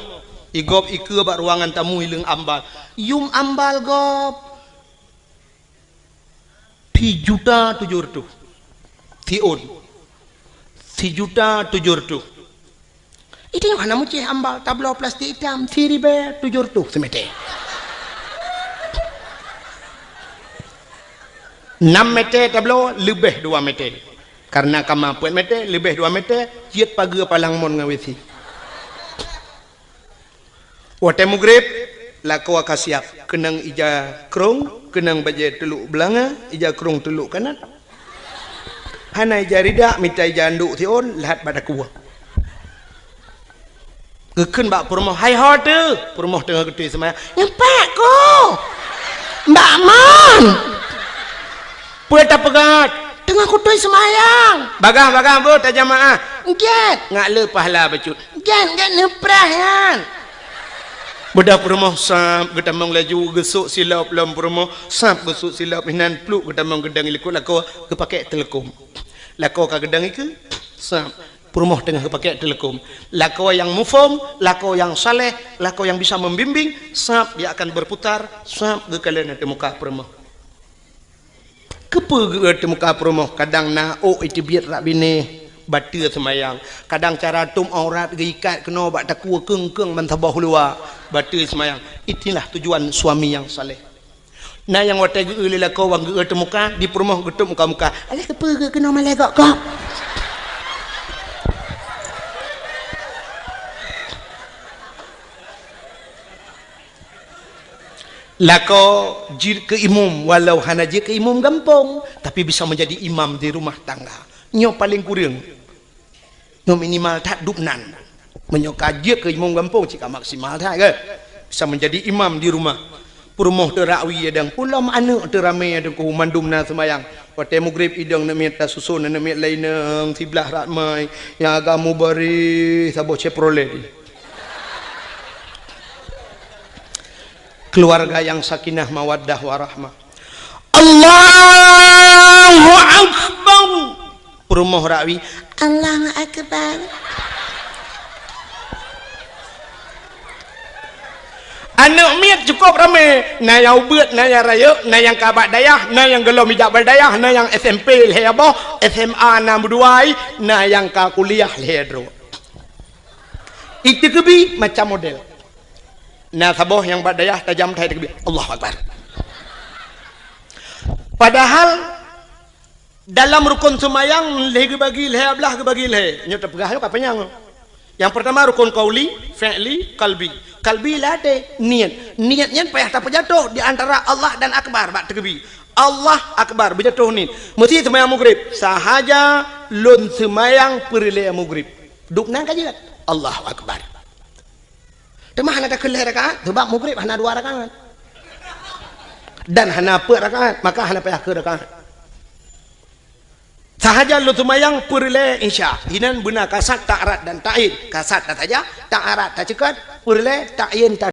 Igop ikeue bak ruangan tamu, ileueng ambal. Yum ambal gop. Sijuta tujoh reutôh. Siôn. Sijuta tujoh reutôh. Itu nyang hana meucéh ambal, tabloe plastik itam, siribèe tujoh reutôh simeter. Nam meter tabloe, leubeh dua meter. Karena kama peuet meter, leubeh dua meter, jeuet pageue palang mon ngon W C. Watèe mugreb, lakoe ka siap, keunong ija krông, keunong bajèe teulok beulanga, ija krông teulok kanat. Hana ija ridak, mita ija anduk siôn, lheuh bak takue. Geukheun bak peurumoh, "Hai ho teuh?" Peurumoh teungoh geutôi seumayang. "Nyoe pat ku, Mbak Mon." "Peue tapeugah?" "Teungoh kutôi seumayang." "Bagah-bagah beuh tajamaah." "Gèt." "Ngat le pahala bacut." "Gèt, gèt neuprah nyan." Beudôh peurumoh sab geutamong laju, geusôk silop lom peurumoh, sab geusôk silop inan, pluek geutamong geudong i likôt lakoe, geupakèk teuleukom. Lakoe ka geudong ikeue, sab. Peurumoh teungoh geupakèk teuleukom. Lakoe nyang muphom, lakoe nyang saleh, lakoe nyang bisa membimbing, sab dia akan berputar, sab geukalon ateueh muka peurumoh. Keupeue geu-, teuh muka peurumoh, kadang na ôk iteubiet rak binéh, bateue seumayang. Kadang cara tuem aurat geuikat keunoe bak takue keung-keung ban saboh luwa, bateue seumayang. Itulah tujuan suami nyang saleh. Na nyang watèe geu-, lé lakoe wan geu-, teuh muka, di peurumoh geutuep muka-muka. Alah keupeue geu-, keunoe malèe gok-gok. Lakoe jeuet keu imum, walau hana jeuet keu imum gampông, tapi bisa menjadi imam di rumah tangga. Nyoe paleng kureueng. Nyoe minimal that dum nan. Meunyoe ka jeuet keu imum gampông, cit ka maksimal that, kan? Sa menjadi imam di rumah. Peurumoh teurakwi adang, pulom aneuk teuramé adang, ku mandum na seumayang. Watée mugrib idong neuk miet tasuson, neuk miet laineng siblah ramai. Nyang agam mubarih saboh Chevrolet. Keluarga yang sakinah mawaddah warahmah. Allahu Akbar. Peurumoh rakwi, Allahu Akbar. Aneuk miet cukup ramé, na nyang ubeuet, na nyang rayeuk, na nyang ka bak dayah, na nyang gohlom ijak bak dayah, na nyang S M P lhée boh, S M A na meuduai, na nyang ka kuliah lhée droe. Iteukeubi macam model. Na saboh nyang bak dayah tajam that iteukeubi, Allahu Akbar. Padahal dalam rukon seumayang lhée geubagi lhée, ablah geubagi lhée. Nyoe teupeugah nyoe ka panyang. Nyang peurtama rukon qauli, fi'li, qalbi. Qalbi ladée niet. Niet nyan payah tapeujatoh di antara Allah dan Akbar bak teukeubi. Allah Akbar beujatoh niet. Meusi seumayang mugrib, sahaja lôn seumayang peureulée mugrib. Dubna ka jeuet. Allahu Akbar. Teuma hana takheun lhée rakaat, sebab mugrib hana dua rakaat. Dan hana peuet rakaat, maka hana payah keu rakaat. Sahaja lôn seumayang peureulée Isya, hinan beuna kasat ta'arat dan ta'yin. Kasat tasaja, ta'arat taceukat, peureulée ta'yin ta